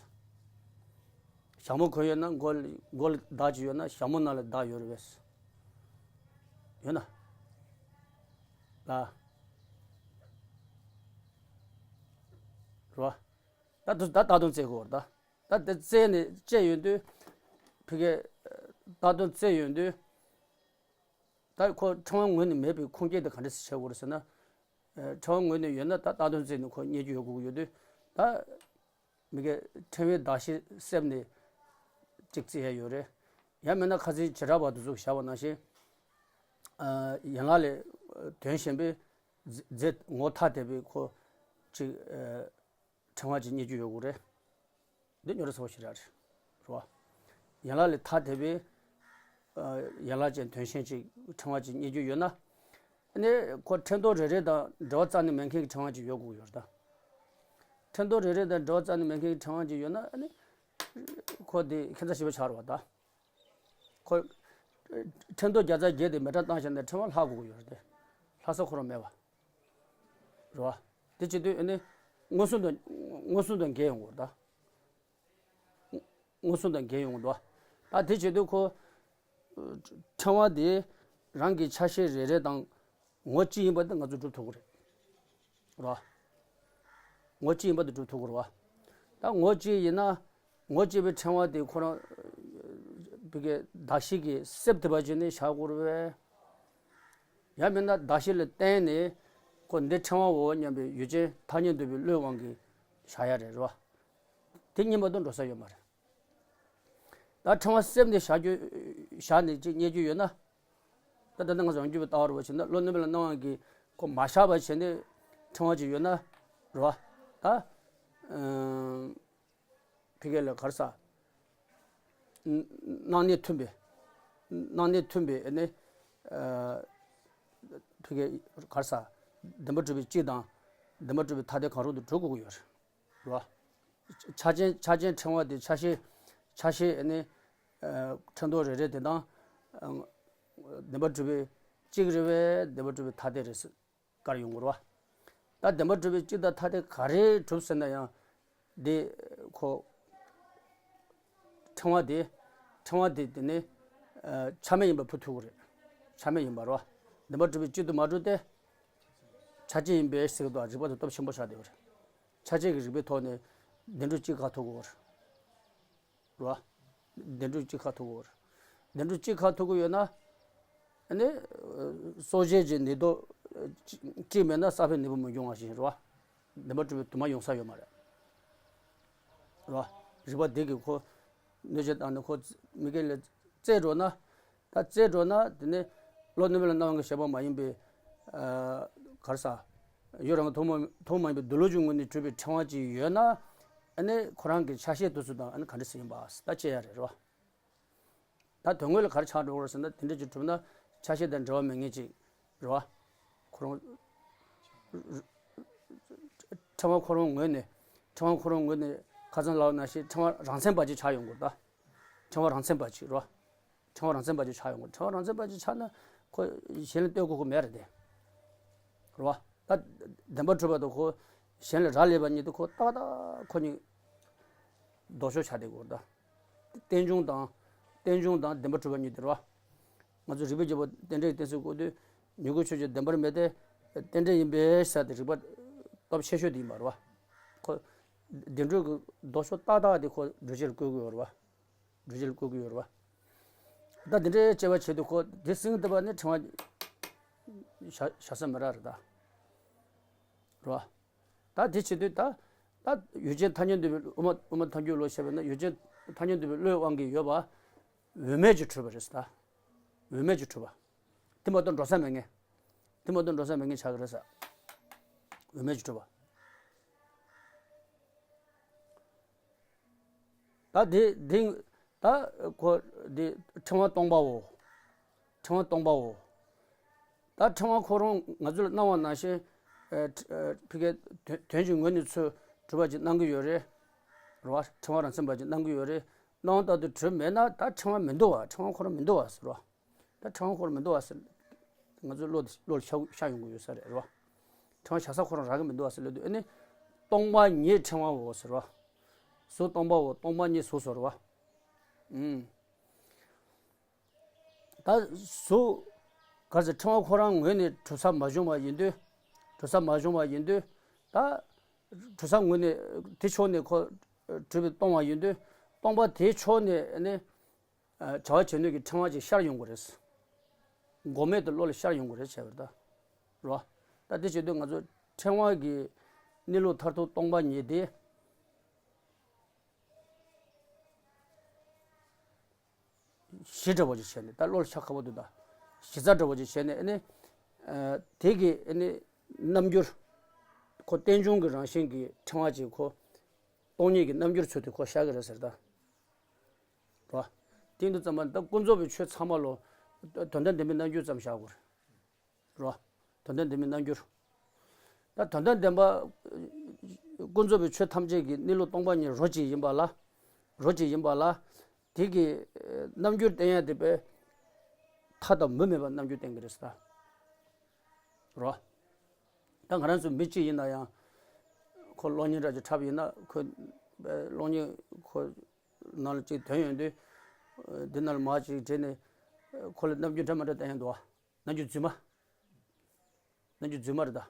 ཞྭ་མོ་གོན་ཡོད་ན་མགོ་ལ་མགོ་ལ་མདའ་ཅིག་ཡོད་ན་ཞྭ་མོ་ནང་ལ་མདའ་ཡོད་རེད་པས། ཡོད་ན། ལ། རེད་པ། ད་དུ་ད་ད་དུང་རྩེ་དགོས་རེད་ད། ད་དེ་རྩེ་ནས་བཅད་ཡོང་དུས། ཕ་གི། ད་དུང་རྩེ་ཡོང་དུས། ད་ཁོ་ཕྲེང་བ་ངོས་ནས་མེད་པའི་ཁུངས་སྐྱེལ་དེ་ག་འདྲ་སེ་བྱེད་དགོས་རེད་ཟེར་ན། ཨ། ཕྲེང་བ་ངོས་ནས་ཡོད་ན་ད་རྟག་དོན་རྩེ་ནས་ཁོ་རྙེད་རྒྱུ་ཡོད་དགོས་ཀྱི་ཡོད་དུས། ད་མི་གའི་ཕྲེང་བའི་གདགས་གཞི་གསེབ་ནས་གཅིག་བརྩི་ཡ་ཡོད་རེད། ཡང་མིན་ན་ཁ་སང་བྱེ་བྲག་པ་དེ་ཚོ་གིས་བཞག་པ་ནང་བཞིན། ཨ། ཡན་ལག་ལས་དོན་གཞན་པའི་རྫས་རྫས་ངོ་ཐ་དད་པའི་ཁོ་གཅིག་ཨ། ཕྲེང་བ་གཅིག་རྙེད་རྒྱུ་ཡོད་དགོས་རེད། འདི་རྙོག་དྲ་ཚ་པོ་ཞིག་རེད། རེད་བ། ཡན་ལག་ལས་ཐ་དད་པའི། ཨ། ཡན་ལག་ཅན་དོན་གཞན་གཅིག་ཕྲེང་བ་གཅིག་རྙེད་རྒྱུ་ཡོད་ན། ཨ་ནི་ཁོ་ཕྲེང་རྡོག་རེ་རེ་དང་འབྲེལ་བ་རྩ་ནས་མེད་མཁན་གྱི་ཕྲེང་བ་གཅིག་ཡོད་དགོས་ཀྱི་ཡོད་རེད་ད། ཕྲེང་རྡོག་རེ་རེ་དང་འབྲེལ་བ་རྩ་ནས་མེད་མཁན་གྱི་ཕྲེང་བ་གཅིག་ཡོད་ན། ཨ་ནི་ཁོ་དེ་ཁྱད་མཚར་ཞེ་པོ་ཆགས་རེད་བ་ད། ཁོ། ཕྲེང་རྡོག་བརྒྱ་རྩ་བརྒྱད་དེ་མེ་སྲེག་བཏང་བཞག་ན་ཕྲེང་བ་ལྷག་དགོས་ཀྱི་ཡོད་རེད་དེ། ལྷག་ས་ཁོ་རང་མེད་པ། རེད་བ། དེ་བྱེད་དུས་ཨ་ནི། མངོན་སུམ་དང་མངོན་སུམ་དང་འགལ་ཡོང་གི་རེད་ད། མངོན་སུམ་དང་འགལ་ཡོང་གི་འདུག་ད་དེ་བྱེད་དུས་ཁོ། ཕྲེང་བ་དེ་རང་གི་ཆ་ཤས་རེ་རེ་དང་ངོ་གཅིག་ཡིན་པ་དེ་ང་ཚོས་སྒྲུབ་ཐུབ་ཀྱི་རེད། རེད་བ། ངོ་གཅིག་ཡིན་པ་དེ་སྒྲུབ་ཐུབ་ཀྱི་རེད་བ། ད་ངོ་གཅིག་ཡིན་ན། ངོ་གཅིག་པའི་ཕྲེང་བ་དེ་ཁོ་རང་། བི་གའི་གདགས་གཞི་གི་གསེབ་དེ་བ་བྱས་ནས་བཞག་དགོས་རེད་པས། ཡང་མིན་ན་གདགས་གཞི་ལ་བརྟེན་ནས་ཁོ་འདི་ཕྲེང་བའོ་སྙམ་པའི་ཡུལ་ཅན་ཐ་སྙད་འདུས་པའི་བློའི་དབང་གིས་བཞག་ཡ་རེད། རེད་བ། དེ་གཉིས་མ་གཏོགས་འགྲོ་ས་ཡོད་མ་རེད། ད་ཕྲེང་བ་གསེབ་ནས་བཞག་རྒྱུ། བཞག་ནས་ཅིག་རྙེད་རྒྱུ་ཡོད་ན། ད་ད་ནི་ང་ཚོ་ཡོངས་གྲུབ་པའི་ལྟ་བ་རུ་བ་བྱས་ན་བློ་རྣོན་པོ་ལ་སྣང་བ་གིས་ཁོ་མ་བཞག་པ་བྱས་ནས་ཕྲེང་བ་ཅིག་ཡོད་ན། རེད་བ། ད། ཨ། ཕ་གི་ལ་ག་རེ་ཟ། སྣང་གནས་མཐུན་པའི། སྣང་གནས་མཐུན་པའི་ཨ་ནི། ཨ། ཕ་གི་ག་རེ་ཟ། བདེན་པར་གྲུབ་པའི་སྤྱི་དང་། བདེན་པར་གྲུབ་པའི་ཐ་དད་གང་རུང་དུ་གྲུབ་དགོས་ཀྱི་ཡོད་རེད། རེད་བ། ཆ་ཅན་ཆ་ཅན་ཕྲེང་བ་དེ་ཆ་ཤས། ཆ་ཤས་ཨ་ནི། ཨ། ཕྲེང་རྡོག་རེ་རེ་དེ་དང་། ཨ། བདེན་པར་གྲུབ་པའི་གཅིག་རེད་པས། བདེན་པར་གྲུབ་པའི་ཐ་དད་རེད་ཟེར། བཀར་ཡོང་གི་རེད་བ། ད་བདེན་པར་གྲུབ་པའི་སྤྱི་དང་ཐ་དད་ག་རེ་གྲུབ་ཟེར་ན་ཡང་། འདི་ཁོ། ཕྲེང་བ་དེ། ཕྲེང་བ་དེ་དེ་ནི། ཨ། ཆ་མེད་ཡིན་པ་འཕུར་ཐུབ་ཀྱི་རེད། ཆ་མེད་ཡིན་པ་རེད་བ། བདེན་པར་གྲུབ་པའི་སྤྱི་དུ་མ་གྲུབ་སྟེ། ཆ་ཅན་ཡིན་པས་ཟེར་གྱི་འདུག་རིགས་པ་དེ་སྟོབས་ཆེན་པོ་ཆགས་བསྡད་ཡོད་རེད། ཆ་ཅན་གྱི་རིགས་པའི་ཐོག་ནས་བདེན་གྲུབ་གཅིག་བཀག་ཐུབ་ཀྱི་ཡོད་རེད། རེད་བ། བདེན་གྲུབ་གཅིག་བཀག་ཐུབ་ཀྱི་ཡོད་རེད། བདེན་གྲུབ་གཅིག་བཀག་ཐུབ་ཀྱི་ཡོད་ན། ཨ་ནི། སྲོག་གཅོད་ཀྱི་ནུས་སྟོབས་གཅིག་མེད་ན་ས་ཕན་ནུས་པ་མི་འབྱུང་བ་བཞིན་རེད་བ། བདེན་པར་གྲུབ་པའི་དུ་མ་ཡོང་ས་ཡོད་མ་རེད། རེད་བ། རིགས་པ་འདི་གིས་ཁོ། གནོད་བྱེད་བཏང་ནས་ཁོ། མི་དགེ་ལས་རྩེ་འགྲོ་ན། ད་རྩེ་འགྲོ་ན་དེ་ནི་བློ་རྣོན་པོ་ལ་སྣང་བ་གི་བཤད་པ་མ་ཡིན་པའི། ཨ། ག་རེ་ཟ། ཡུལ་རང་གི་ཐུན་མོང་ཐུན་མོང་མ་ཡིན་པའི་འདུ་ལོ་རྒྱུ་ངོས་ནས་གྲུབ་པའི་ཕྲེང་བ་ཅིག་ཡོད་ན། ཨ་ནི་ཁོ་རང་གི་ཆ་ཤས་དེ་ཚོ་དང་ཨ་ནི་ག་འདྲ་ཟེ་ཡིན་པ་ད་དཔྱད་ཡ་རེད། རེད་བ། ད་དོན་དངོས་ལ་ག་རེ་ཆགས་འགྲོ་གི་རེད་ཟེར་ན་དེ་འདྲ་ཅིག་གྲུབ་ན་ཆ་ཤས་དང་འབྲེལ་བ་མེད་མཁན་ཅིག་རེད་བ། ཁོ་རང་། ཕྲེང་བ་ཁོ་རང་ངོས་ནས། ཕྲེང་བ་ཁོ་རང་ངོས་ནས་ཁ་སང་ལབ་པ་ནང་བཞིན་ཕྲེང་བ་རང་མཚན་པ་ཅིག་ཆགས་ཡོང་དགོས་ད། ཕྲེང་བ་རང་མཚན་པ་ཅིག་རེད་བ། ཕྲེང་བ་རང་མཚན་པ་ཅིག་ཆགས་ཡོང་དགོས། ཕྲེང་བ་རང་མཚན་པ་ཅིག་ཆགས་ན་ཁོ་གཞན་ལ་ལྟོས་དགོས་ཁོ་མེད་རེད་དེ། རེད་བ། ད་བདེན་པར་གྲུབ་པ་དང་ཁོ་གཞན་ལ་རག་ལས་པ་གཉིས་དེ་ཁོ་ཏག་ཏག་ཁོ་གཉིས་ལྡོག་ཕྱོགས་ཆགས་བསྡད་དགོས་རེད་ད། རྟེན་འབྱུང་དང་། རྟེན་འབྱུང་དང་བདེན་པར་གྲུབ་པ་གཉིས་དེ་རེད་བ། ང་ཚོ་རིགས་པའི་རྒྱལ་པོ་རྟེན་འབྲེལ་གྱི་གཏན་ཚིགས་བཀོད་དུས་མྱུ་གུ་ཆོས་ཅན་བདེན་པར་མེད་དེ། རྟེན་འབྲེལ་ཡིན་པས་ཟེར་ཏེ་རིགས་པ་སྟོབས་ཆེ་ཤོས་དེ་ཡིན་པ་རེད་བ། ཁོ། བདེན་གྲུབ་ཀྱི་ལྡོག་ཕྱོགས་ཏག་ཏག་དེ་ཁོ་སྒྲུབ་བྱེད་ལ་བཀོད་ཀྱི་ཡོད་རེད་བ། སྒྲུབ་བྱེད་ལ་བཀོད་ཀྱི་ཡོད་རེད་བ། ད་འདི་འདྲའི་དཔྱད་པ་བྱེད་དུས་ཁོ་དེ་ཟིན་ཐུབ་པ་ནི་ཕྲེང་བ་བཞག་བཞག་ས་མི་རག་རེད་ད། རེད་བ། ད་དེ་བྱེད་དུས་ད། ད་ཡུལ་ཅན་ཐ་སྙད་འདུས་པའི་དབུ་མ་དབུ་མ་ཐལ་འགྱུར་བློ་བཤད་པས་ན་ཡུལ་ཅན་ཐ་སྙད་འདུས་པའི་བློའི་དབང་གིས་ཡོད་པ། འོས་མེད་ཀྱི་གྲུབ་པ་རེད་ད། འོས་མེད་ཀྱི་གྲུབ་པ། དེ་མ་གཏོགས་འགྲོ་ས་མེད་ངེས། དེ་མ་གཏོགས་འགྲོ་ས་མེད་ངེས་ཆགས་ཀྱི་རེད་ས། འོས་མེད་ཀྱི་གྲུབ་པ། ད་དེ་དེ། ད་ཁོ་དེ་ཕྲེང་བ་སྟོང་པའོ། ཕྲེང་བ་སྟོང་པའོ། ད་ཕྲེང་བ་ཁོ་རང་ང་ཚོ་ལ་སྣང་བ་ནང་བཞིན། ཨ། ཕ་གི་དོན་དོན་གྱི་ངོས་ནས་ཚུར་གྲུབ་པ་ཅིག་སྣང་གི་ཡོད་རེད། རེད་བ། ཕྲེང་བ་རང་མཚན་པ་ཅིག་སྣང་གི་ཡོད་རེད། སྣང་བ་ལྟར་དུ་གྲུབ་མེད་ན་ད་ཕྲེང་བ་མི་འདུག་བ། ཕྲེང་བ་ཁོ་རང་མི་འདུག་བ་ཟེར་བ། ད་ཕྲེང་བ་ཁོ་རང་མི་འདུག་བ་ཟེར། ང་ཚོའི་བློ་བློ་ལ་ཤར་ཤར་ཡོང་གི་ཡོད་ས་རེད། རེད་བ། ཕྲེང་བ་བཞག་ས་ཁོ་རང་རག་གི་མི་འདུག་བ་ཟེར་ལབ་དུས། ཨ་ནི་སྟོང་པ་ཉིད་ཕྲེང་བའོ་ཟེར་བ། གཟུགས་སྟོང་པའོ། སྟོང་པ་ཉིད་གཟུགས་ཟེར་བ། ཨུམ། ད་གཟུགས་ག་ཟེར། ཕྲེང་བ་ཁོ་རང་ངོས་ནས་གྲུབ་ས་མ་བྱུང་བ་ཡིན་དུས། གྲུབ་ས་མ་བྱུང་བ་ཡིན་དུས། ད་གྲུབ་ས་ངོས་ནས་དེ་ཕྱོགས་ནས་ཁོ་གྲུབ་པའི་སྟོང་བ་ཡིན་དུས། སྟོང་པ་དེའི་ཕྱོགས་ནས་ནི་བྱ་བ་བྱེད་ནུས་ཀྱི་ཕྲེང་བ་ཅིག་ཤར་ཡོང་གི་རེད། མགོ་མེད་དུ་བློ་ལ་ཤར་ཡོང་གི་རེད་བྱས་པ་རེད་ད། རོ། ད་དེ་བྱེད་དུས་ང་ཚོ་ཕྲེང་བ་གི་གནས་ལུགས་མཐར་ཐུག་སྟོང་པ་ཉིད་དེ། གཞི་འདྲ་བོ་ཅིག་བྱས་ནས། ད་བློ་ལ་ཤར་ཁག་པོ་འདུག་ད། གཞི་རྩ་འདྲ་བོ་ཅིག་བྱས་ནས། ཨ་ནི་ཨ་དེ་གི་ཨ་ནི་རྣམ་འགྱུར། ཁོ་རྟེན་འབྱུང་གི་རང་བཞིན་གྱི་ཕྲེང་བ་ཅིག་ཁོ་སྟོང་ཉིད་ཀྱི་རྣམ་འགྱུར་ཚུལ་དུ་ཁོ་ཤར་གི་རེད་ཟེར་ད། རོ། དེ་འདུག་ཙམ་པ་ད་ཀུན་རྫོབ་པའི་ཆོས་ཚང་མ་ལོ་དོན་དམ་བདེན་པའི་རྣམ་འགྱུར་ཙམ་བཞག་དགོས་རེད། རོ། དོན་དམ་བདེན་པའི་རྣམ་འགྱུར། ད་དོན་དམ་བདེན་པ། ཀུན་རྫོབ་པའི་ཆོས་ཐམས་ཅད་ཀྱི་གནས་ལུགས་སྟོང་པ་ཉིད་རོ་གཅིག་ཡིན་པ་ལ། རོ་གཅིག་ཡིན་པ་ལ། དེ་གི་རྣམ་འགྱུར་བསྟན་ཡ་དེ་པས་མཐའ་དང་མུ་མེད་པ་རྣམ་འགྱུར་བསྟན་གི་རེད་ཟེར་ད། རོ། ད་ང་རང་ཚོ་མི་གཅིག་ཡིན་ན་ཡང་ཁོ་གློག་བརྙན་འདྲ་ཅིག་འཁྲབ་ཡིན་ན། ཁོ་གློག་བརྙན་ཁོ་ནང་ལ་ཅིག་ཐོན་ཡོང་དུས། འདི་ནང་ལ་མར་ཅིག་བྲིས་ནས་ཁོ་ལ་རྣམ་འགྱུར་འདྲ་མི་འདྲ་བསྟན་ཡོང་འདུག་བ། རྣམ་འགྱུར་རྫུན་མ། རྣམ་འགྱུར་རྫུན་མ་རེད་ད།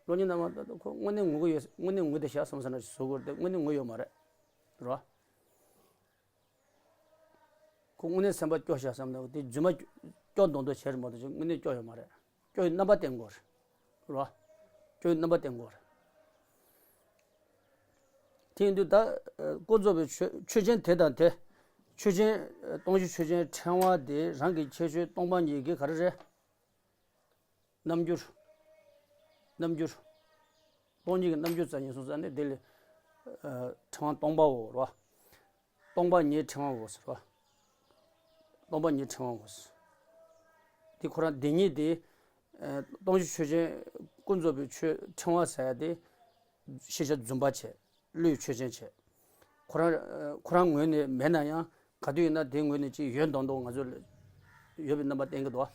གློག་བརྙན་ནང་མ་ད་ཁོ་དངོས་གནས་ངུ་གི་ཡོད། དངོས་གནས་ངུ་བསྡད་ཤག་བསམ་ས་ན་བཟོ་དགོས་རེད་དེ། དངོས་གནས་ངུ་ཡོད་མ་རེད། རོ། ཁོ་དངོས་གནས་སེམས་པ་སྐྱོ་ཤག་བསམ་ན་དེ་རྫུན་མ་སྐྱོ་མདོག་མདོག་བྱས་རེད་མ་གཏོགས་ཅིག་དངོས་གནས་སྐྱོ་ཡོད་མ་རེད། སྐྱོ་བའི་རྣམ་པ་བསྟན་དགོས་རེད། རོ། སྐྱོ་བའི་རྣམ་པ་བསྟན་དགོས་རེད། དེ་ཡིན་དུས་ད་ཀུན་རྫོབ་པའི་ཆོས་ཆོས་ཅན་དེ་དང་དེ། ཆོས་ཅན། སྟོང་གཞི་ཆོས་ཅན་ཕྲེང་བ་དེ་རང་གི་ཁྱད་ཆོས་སྟོང་པ་ཉིད་ཀྱི་ག་རེ་རེད། རྣམ་འགྱུར། རྣམ་འགྱུར། སྟོང་ཉིད་ཀྱི་རྣམ་འགྱུར་ཙམ་ཡིན་སོང་ཙང་ནི་དེ་ལས། ཨ་ཕྲེང་བ་སྟོང་པའོ། རོ། སྟོང་པ་ཉིད་ཕྲེང་བའོ་ཟེར་བ། སྟོང་པ་ཉིད་ཕྲེང་བའོ་ཟེར། དེ་ཁོ་རང་དེ་ཉིད་དེ། ཨ་སྟོང་གཞི་ཆོས་ཅན། ཀུན་རྫོབ་པའི་ཆོས་ཕྲེང་བ་ཟེར་ཡ་དེ། ཤེས་བྱ་རྫུན་པ་བྱས། བློས་ཆོས་ཅན་བྱས། ཁོ་རང་ཁོ་རང་ངོས་ནས་མེད་ན་ཡང་། ག་དུས་ཡིན་ན་དེའི་ངོས་ནས་ཅིག་ཡོད་མདོག་མདོག་ང་ཚོ་ལ་ཡོད་པའི་རྣམ་པ་བསྟན་གྱི་འདུག་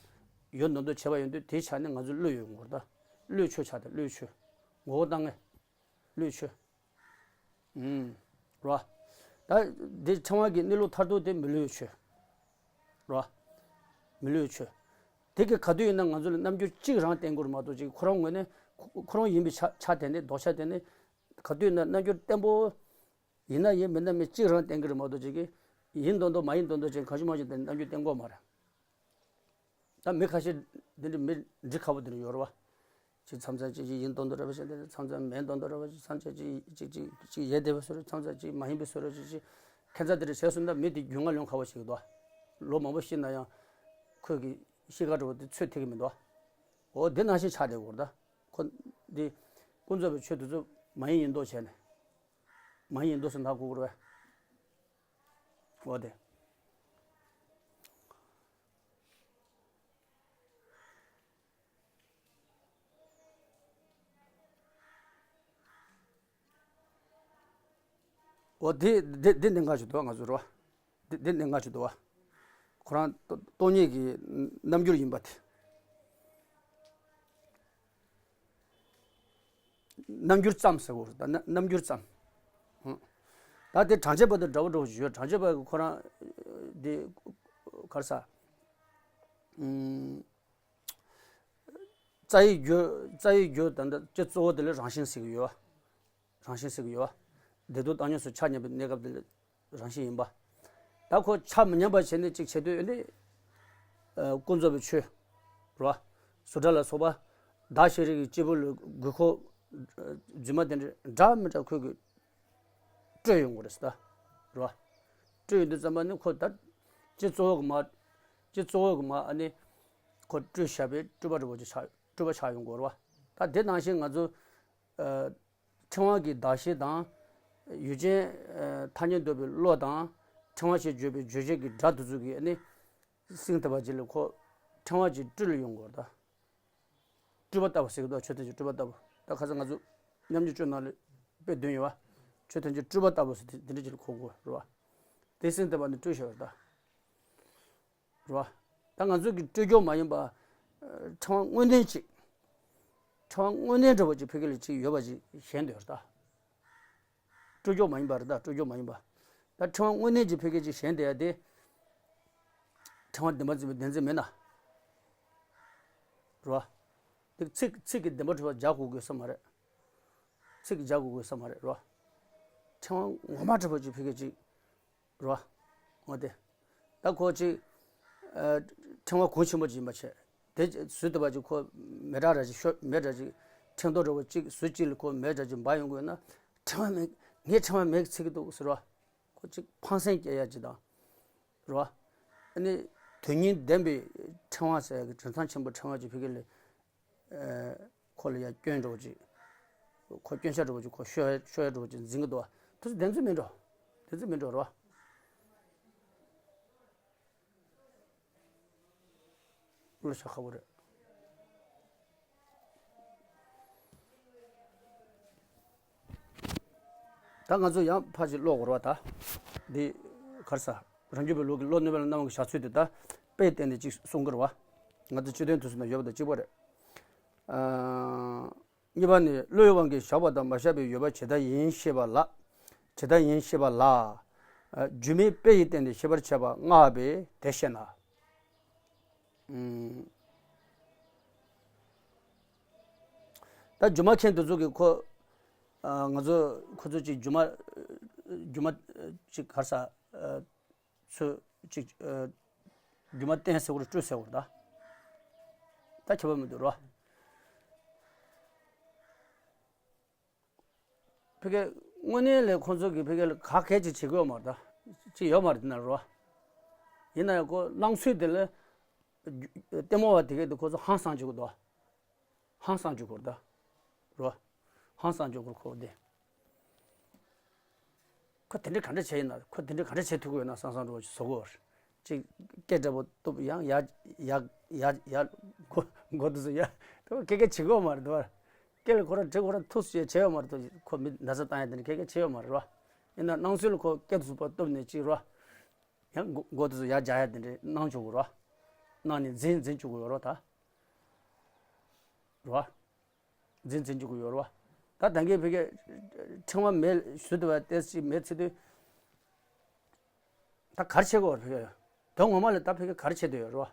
ཡོད་མདོག་མདོག་བྱས་པ་ཡིན་དུས་དེའི་ཆ་ནས་ང་ཚོ་བློས་ཡོད་ངོ་ད། བློས་ཆོས་ཆགས་ཏེ། བློས་ཆོས། ངོ་བོ་ལྟ་ངན། བློས་ཆོས། ཨུམ། རོ། ད་འདི་ཕྲེང་བ་གི་གནས་ལུགས་མཐར་ཐུག་དེ་མི་བློའི་ཆོས། རོ། མི་བློའི་ཆོས། དེ་གི་ག་དུས་ཡིན་ན་ང་ཚོ་ལ་རྣམ་འགྱུར་གཅིག་རང་བསྟན་དགོས་རེད་མ་གཏོགས་ཅིག་ཁོ་རང་ངོས་ནས་ཁོ་ཁོ་རང་ཡིན་པའི་ཆ་ཆ་དེ་ནས། ལྡོག་ཆ་དེ་ནས། ག་དུས་ན་རྣམ་འགྱུར་བརྟན་པོ་ཡིན་ན་ཡིན། མིན་ན་མིན། གཅིག་རང་བསྟན་གྱི་རེད་མ་གཏོགས་ཅིག་གིས་ཡིན་མདོག་མདོག་མ་ཡིན་མདོག་མདོག་ཅིག་གང་བྱུང་མང་བྱུང་དེ་རྣམ་འགྱུར་བསྟན་གྱི་ཡོད་མ་རེད། ད་མི་ཁ་ཤས་འདི་འདྲ་མི་འདྲི་ཁ་པོ་འདི་འདྲ་ཡོད་རེད་བ། ཅིག་མཚམས་མཚམས་ཅིག་ཅིག་ཡིན་མདོག་མདོག་རེད་པ་ཞིག་འདི། མཚམས་མཚམས་མིན་མདོག་མདོག་རེད་པ་ཞིག་མཚམས་མཚམས་ཅིག་ཅིག་ཅིག་ཅིག་ཡལ་བསྡད་པའི་བཟོ་འདྲ། མཚམས་མཚམས་ཅིག་མ་ཡིན་པའི་བཟོ་འདྲ་ཅིག་ཅིག་ཁྱད་མཚར་དེ་འདྲ་བྱས་སོང་ན་མི་དེ་རྒྱུས་མངའ་ལོན་ཁ་པོ་ཞིག་འདུག་ལོ་མང་པོ་ཤི་ན་ཡང་ཁོས་ཀྱི་གཤིས་ཀ་འདྲ་བོ་དེ་ཚོད་ཐིག་གི་མི་འདུག་འོ་དེ་ནང་བཞིན་ཆགས་བསྡད་ཡོད་རེད་ད། ཁོ་འདི་ཀུན་རྫོབ་པའི་ཆོས་དེ་ཚོ་མ་ཡིན་ཡིན་མདོག་བྱས་ནས། མ་ཡིན་མདོག་ཟེར་ན་གོ་དགོས་རེད་པས། འོ་དེ། འོ་དེ་དེ་དེ་གནད་འགག་ཅིག་འདུག་བ། ང་ཚོ་རེད་བ། དེ་དེ་གནད་འགག་ཅིག་འདུག་བ། ཁོ་རང་སྟོང་ཉིད་ཀྱི་རྣམ་འགྱུར་ཡིན་པ་དེ། རྣམ་འགྱུར་ཙམ་ཟེར་དགོས་རེད་ད། རྣམ་རྣམ་འགྱུར་ཙམ། ཧུམ། ད་དེ་བགྲང་བྱ་བ་དང་འདྲ་བོ་འདྲ་བོ་ཞིག་ཡོད། བགྲང་བྱ་བ་གི་ཁོ་རང་དེ་ག་རེ་ཟ། ཨུམ། རྩ་བའི་རྒྱུ། རྩ་བའི་རྒྱུ་ད་ལྟ་སྤྱི་གཙོ་བོ་དེ་ལ་རང་བཞིན་ཟེར་གྱི་ཡོད་བ། རང་བཞིན་ཟེར་གྱི་ཡོད་བ། བདེ་སྡུག་བཏང་སྙོམས་སུ་ཆ་མཉམ་པའི་གནས་སྐབས་དེ་ལ་རང་བཞིན་ཡིན་པ། ད་ཁོ་ཆ་མི་མཉམ་པ་བྱས་ནས་ཅིག་བྱེད་དུས་ནི། ཨ་ཀུན་རྫོབ་པའི་ཆོས། རོ། གཟུགས་སྒྲ་ལ་སོགས་པ། བདག་ཤེས་རིག་གི་སྐྱེས་བུ་ལ་དགོས་མཁོ་རྫུན་མ་དེ་འདྲ་འདྲ་མི་འདྲ་ཁོས་ཀྱིས་སྤྲོད་ཡོང་གི་རེད་ད། རོ། སྤྲོད་ཡོང་དུས་ཙམ་པ་ནི་ཁོ་ད་སྤྱི་གཙོ་བོ་གི་མ། སྤྱི་གཙོ་བོ་གི་མ་ཨ་ནི་ཁོ་སྤྲོད་བཞག་པའི་སྤྲོས་པ་འདྲ་བོ་ཅིག་ཆགས། སྤྲོས་པ་ཆགས་ཡོང་གི་རེད་བ། ད་དེ་ནང་བཞིན་ང་ཚོ། ཨ། ཕྲེང་བ་གི་གདགས་གཞི་དང་། ཡུལ་ཅན། ཨ། ཐ་སྙད་འདོད་པའི་བློ་དང་། ཕྲེང་བ་ཞེས་བརྗོད་པའི་རྗོད་བྱེད་ཀྱི་སྒྲ་དེ་ཚོ་གིས་ནི། ཟིན་ཐུབ་པ་ཅིག་ལ་ཁོ་ཕྲེང་བ་ཅིག་སྤྲུལ་ཡོང་དགོས་ད། སྤྲུལ་པ་ལྟ་བུ་ཟེར་གི་འདུག་མཆོད་རྟེན་གྱི་སྤྲུལ་པ་ལྟ་བུ། ད་ཁ་སང་ང་ཚོ་ཉམས་མྱོང་བཅུ་ནང་ལ་དཔེ་བདུན་ཡོད་བ། མཆོད་རྟེན་གྱི་སྤྲུལ་པ་ལྟ་བུ་ཟེར་དེ་འདྲ་ཅིག་ལ་གོ་དགོས་རེད་བ། དེ་ཟིན་ཐུབ་པ་ནི་སྤྲུལ་བཞག་རེད་ད། རེད་བ། ད་ང་ཚོ་གི་སྤྲོད་སྐྱོར་མ་ཡིན་པ། ཕྲེང་བ་དངོས་གནས་ཅིག་ཕྲེང་བ་དངོས་གནས་འདྲ་བོ་ཅིག་ཕ་གི་ལ་ཅིག་ཡོད་པ་ཅིག་ཞེན་འདོད་རེད་ད། སྤྲོད་སྐྱོར་མ་ཡིན་པ་རེད་ད། སྤྲོད་སྐྱོར་མ་ཡིན་པ། ད་ཕྲེང་བ་དངོས་གནས་ཀྱི་ཕ་གི་ཅིག་ཞེན་བསྡད་ཡ་དེ། ཕྲེང་བ་བདེན་པ་འཛིན་པའི་བདེན་འཛིན་མེད་ན། རེད་བ། དེ་ཚིག་ཚིག་གི་བདེན་པ་གྲུབ་པ་རྒྱག་དགོས་དགོས་ས་མ་རེད། ཚིག་གི་རྒྱག་དགོས་དགོས་ས་མ་རེད་རེད་བ། ཕྲེང་བ་ངོ་མ་འདྲ་བོ་ཅིག་ཕ་གི་ཅིག་རེད་བ། འོ་དེ། ད་ཁོ་ཅིག་ཨ། ཕྲེང་བ་གོང་ཆེན་པོ་ཅིག་ཡིན་པ་བྱས། དེ་བཟོས་ཐུབ་པ་ཅིག་ཁོ་མེ་སྲེག་འདྲ་ཅིག་ཤོ་མེ་འདྲ་ཅིག་ཕྲེང་རྡོག་འདྲ་བོ་ཅིག་ཟུར་གཅིག་ལ་ཁོ་མེ་འདྲ་ཅིག་འབར་ཡོང་དགོས་ན། ཕྲེང་བ་མེད། ངས་ཕྲེང་བ་མེད་ཟེར་གྱི་འདུག་ཟེར་བ། ཁོ་ཅིག་ཕངས་སེམས་སྐྱེ་ཡ་ཅིག་དང་། རེད་བ། ཨ་ནི། དོན་སྙིང་ལྡན་པའི་ཕྲེང་བ་ཟེར་ཡ་གི་དོན་ཚན་ཆེན་པོ་ཕྲེང་བ་ཅིག་ཕ་གི་ལ། ཨ། ཁོ་ལ་ཡ་སྐྱོན་འདྲ་བོ་ཅིག་ཁོ་སྐྱོན་ཆ་འདྲ་བོ་ཅིག་ཁོ་ཤོར་ཤོར་ཡ་འདྲ་བོ་ཅིག་འཛིན་གྱི་འདུག་བ། དེ་ཚོ་བདེན་འཛིན་མིན་འགྲོ། བདེན་འཛིན་མིན་འགྲོ་རེད་བ། བློ་ཤ་ཁ་བོ་རེད། ད་ང་ཚོ་ཡང་ཕར་ཅིག་ཀློག་དགོས་རེད་བ་ད། འདི་ག་རེ་ཟ། རང་རྒྱུད་པའི་ལུགས་ཀྱི་བློ་གནས་པ་ལ་རྣམ་པ་གི་བཞག་ཚུལ་དེ་ད་དཔེ་བསྟན་ནས་ཅིག་གསུང་གི་རེད་བ། ང་ཚོ་སྤྱི་དོན་དུས་སུ་ན་ཡོད་པ་དང་གཅིག་པ་རེད། ཨ། གཉིས་པ་ནི་བློའི་དབང་གིས་བཞག་པ་དང་མ་བཞག་པའི་ཡོད་པ་ཇི་ལྟར་ཡིན་ཤེས་པ་ལ། ཇི་ལྟར་ཡིན་ཤེས་པ་ལ། ཨ། རྒྱུ་མེད་དཔེ་ཡི་སྟེང་ནས་ཤེས་པར་བྱ་བ་ལྔ་པས་དེ་ཤེ་ན། ཨུམ། ད་སྒྱུ་མ་མཁན་དེ་ཚོ་གིས་ཁོ། ཨ། ང་ཚོ་ཁོ་ཚོ་ཅིག་སྒྱུ་མ། སྒྱུ་མ་ཅིག་ག་རེ་ཟ། ཨ། ཚོས་ཅིག་ཨ། སྒྱུ་མ་བསྟན་ཟེར་བ་རེད། སྤྲུལ་ཟེར་བ་རེད་ད། ད་ཁྱད་པར་མི་འདུག་རོ། ཕ་གི་དངོས་གནས་ལས་ཁོང་ཚོ་གིས་ཕ་གི་ལ་ག་གལ་ཅིག་བྱེད་ཀྱི་ཡོད་མ་རེད་ད། ཅིག་ཡོད་མ་རེད་དེ་ན་རོ། ཡིན་ན་ཡང་ཁོ་སྣང་ཚུལ་དེ་ལ། ལྟད་མོ་བ་དེ་གས་དེ་ཁོ་ཚོ་ཧང་སང་བྱེད་ཀྱི་འདུག་ཧང་སང་བྱེད་དགོས་རེད་ད། རོ། ཧང་སང་བྱེད་དགོས་ཁོ་དེ། ཁོ་དེ་འདྲ་ག་འདྲ་བྱས་ཡིན་ན། ཁོ་དེ་འདྲ་ག་འདྲ་བྱེད་ཐུབ་ཀྱི་ཡོད་ན་བསམ་བསམ་འདྲ་བོ་ཞིག་བཟོ་གི་ཡོད་རེད། ཅིག་སྐད་འདྲ་པོ་གཏུབ་ཡང་ཡ་ཡ་ཡ་ཡ་མགོ་མགོ་དེ་ཚོ་ཡ། དེ་བ་སྐད་སྐད་བྱེད་ཀྱི་ཡོད་མ་རེད་དེ་བ། སྐད་ལ་ཁོ་རང་དྲི་ཁོ་རང་ཐུགས་སུ་ཡ་བྱས་ཡོད་མ་རེད་དོ། ཁོ་མི་ན་ཚ་བཏང་ཡ་དེ་འདྲ་སྐད་སྐད་བྱས་ཡོད་མ་རེད་རོ། ཡིན་ན་སྣང་ཚུལ་ལ་ཁོ་སྐད་དེ་ཚོ་ཕར་གཏུབ་ནས་ཅིག་རོ། ཡང་མགོ་མགོ་དེ་ཚོ་ཡར་རྒྱག་ཡ་དེ་འདྲའི་གནང་ཆོག་གི་རོ། གནང་ནས་འཛིན་འཛིན་ཆོག་གི་ཡོད་རོ་ད། རོ། འཛིན་འཛིན་ཆོག་གི་ཡོད་རོ། ད་ད་གིན་ཕ་གི་ཕྲེང་བ་མེད་ཞུ་དུ་བ་ཏེས་ཅིག་མེད་ཚེ་དུས། ད་ག་རེ་བྱེད་དགོས་རེད་ཕ་གི། དོན་ངོ་མ་ལ་ད་ཕ་གི་ག་རེ་བྱེད་དུ་ཡོད་རོ།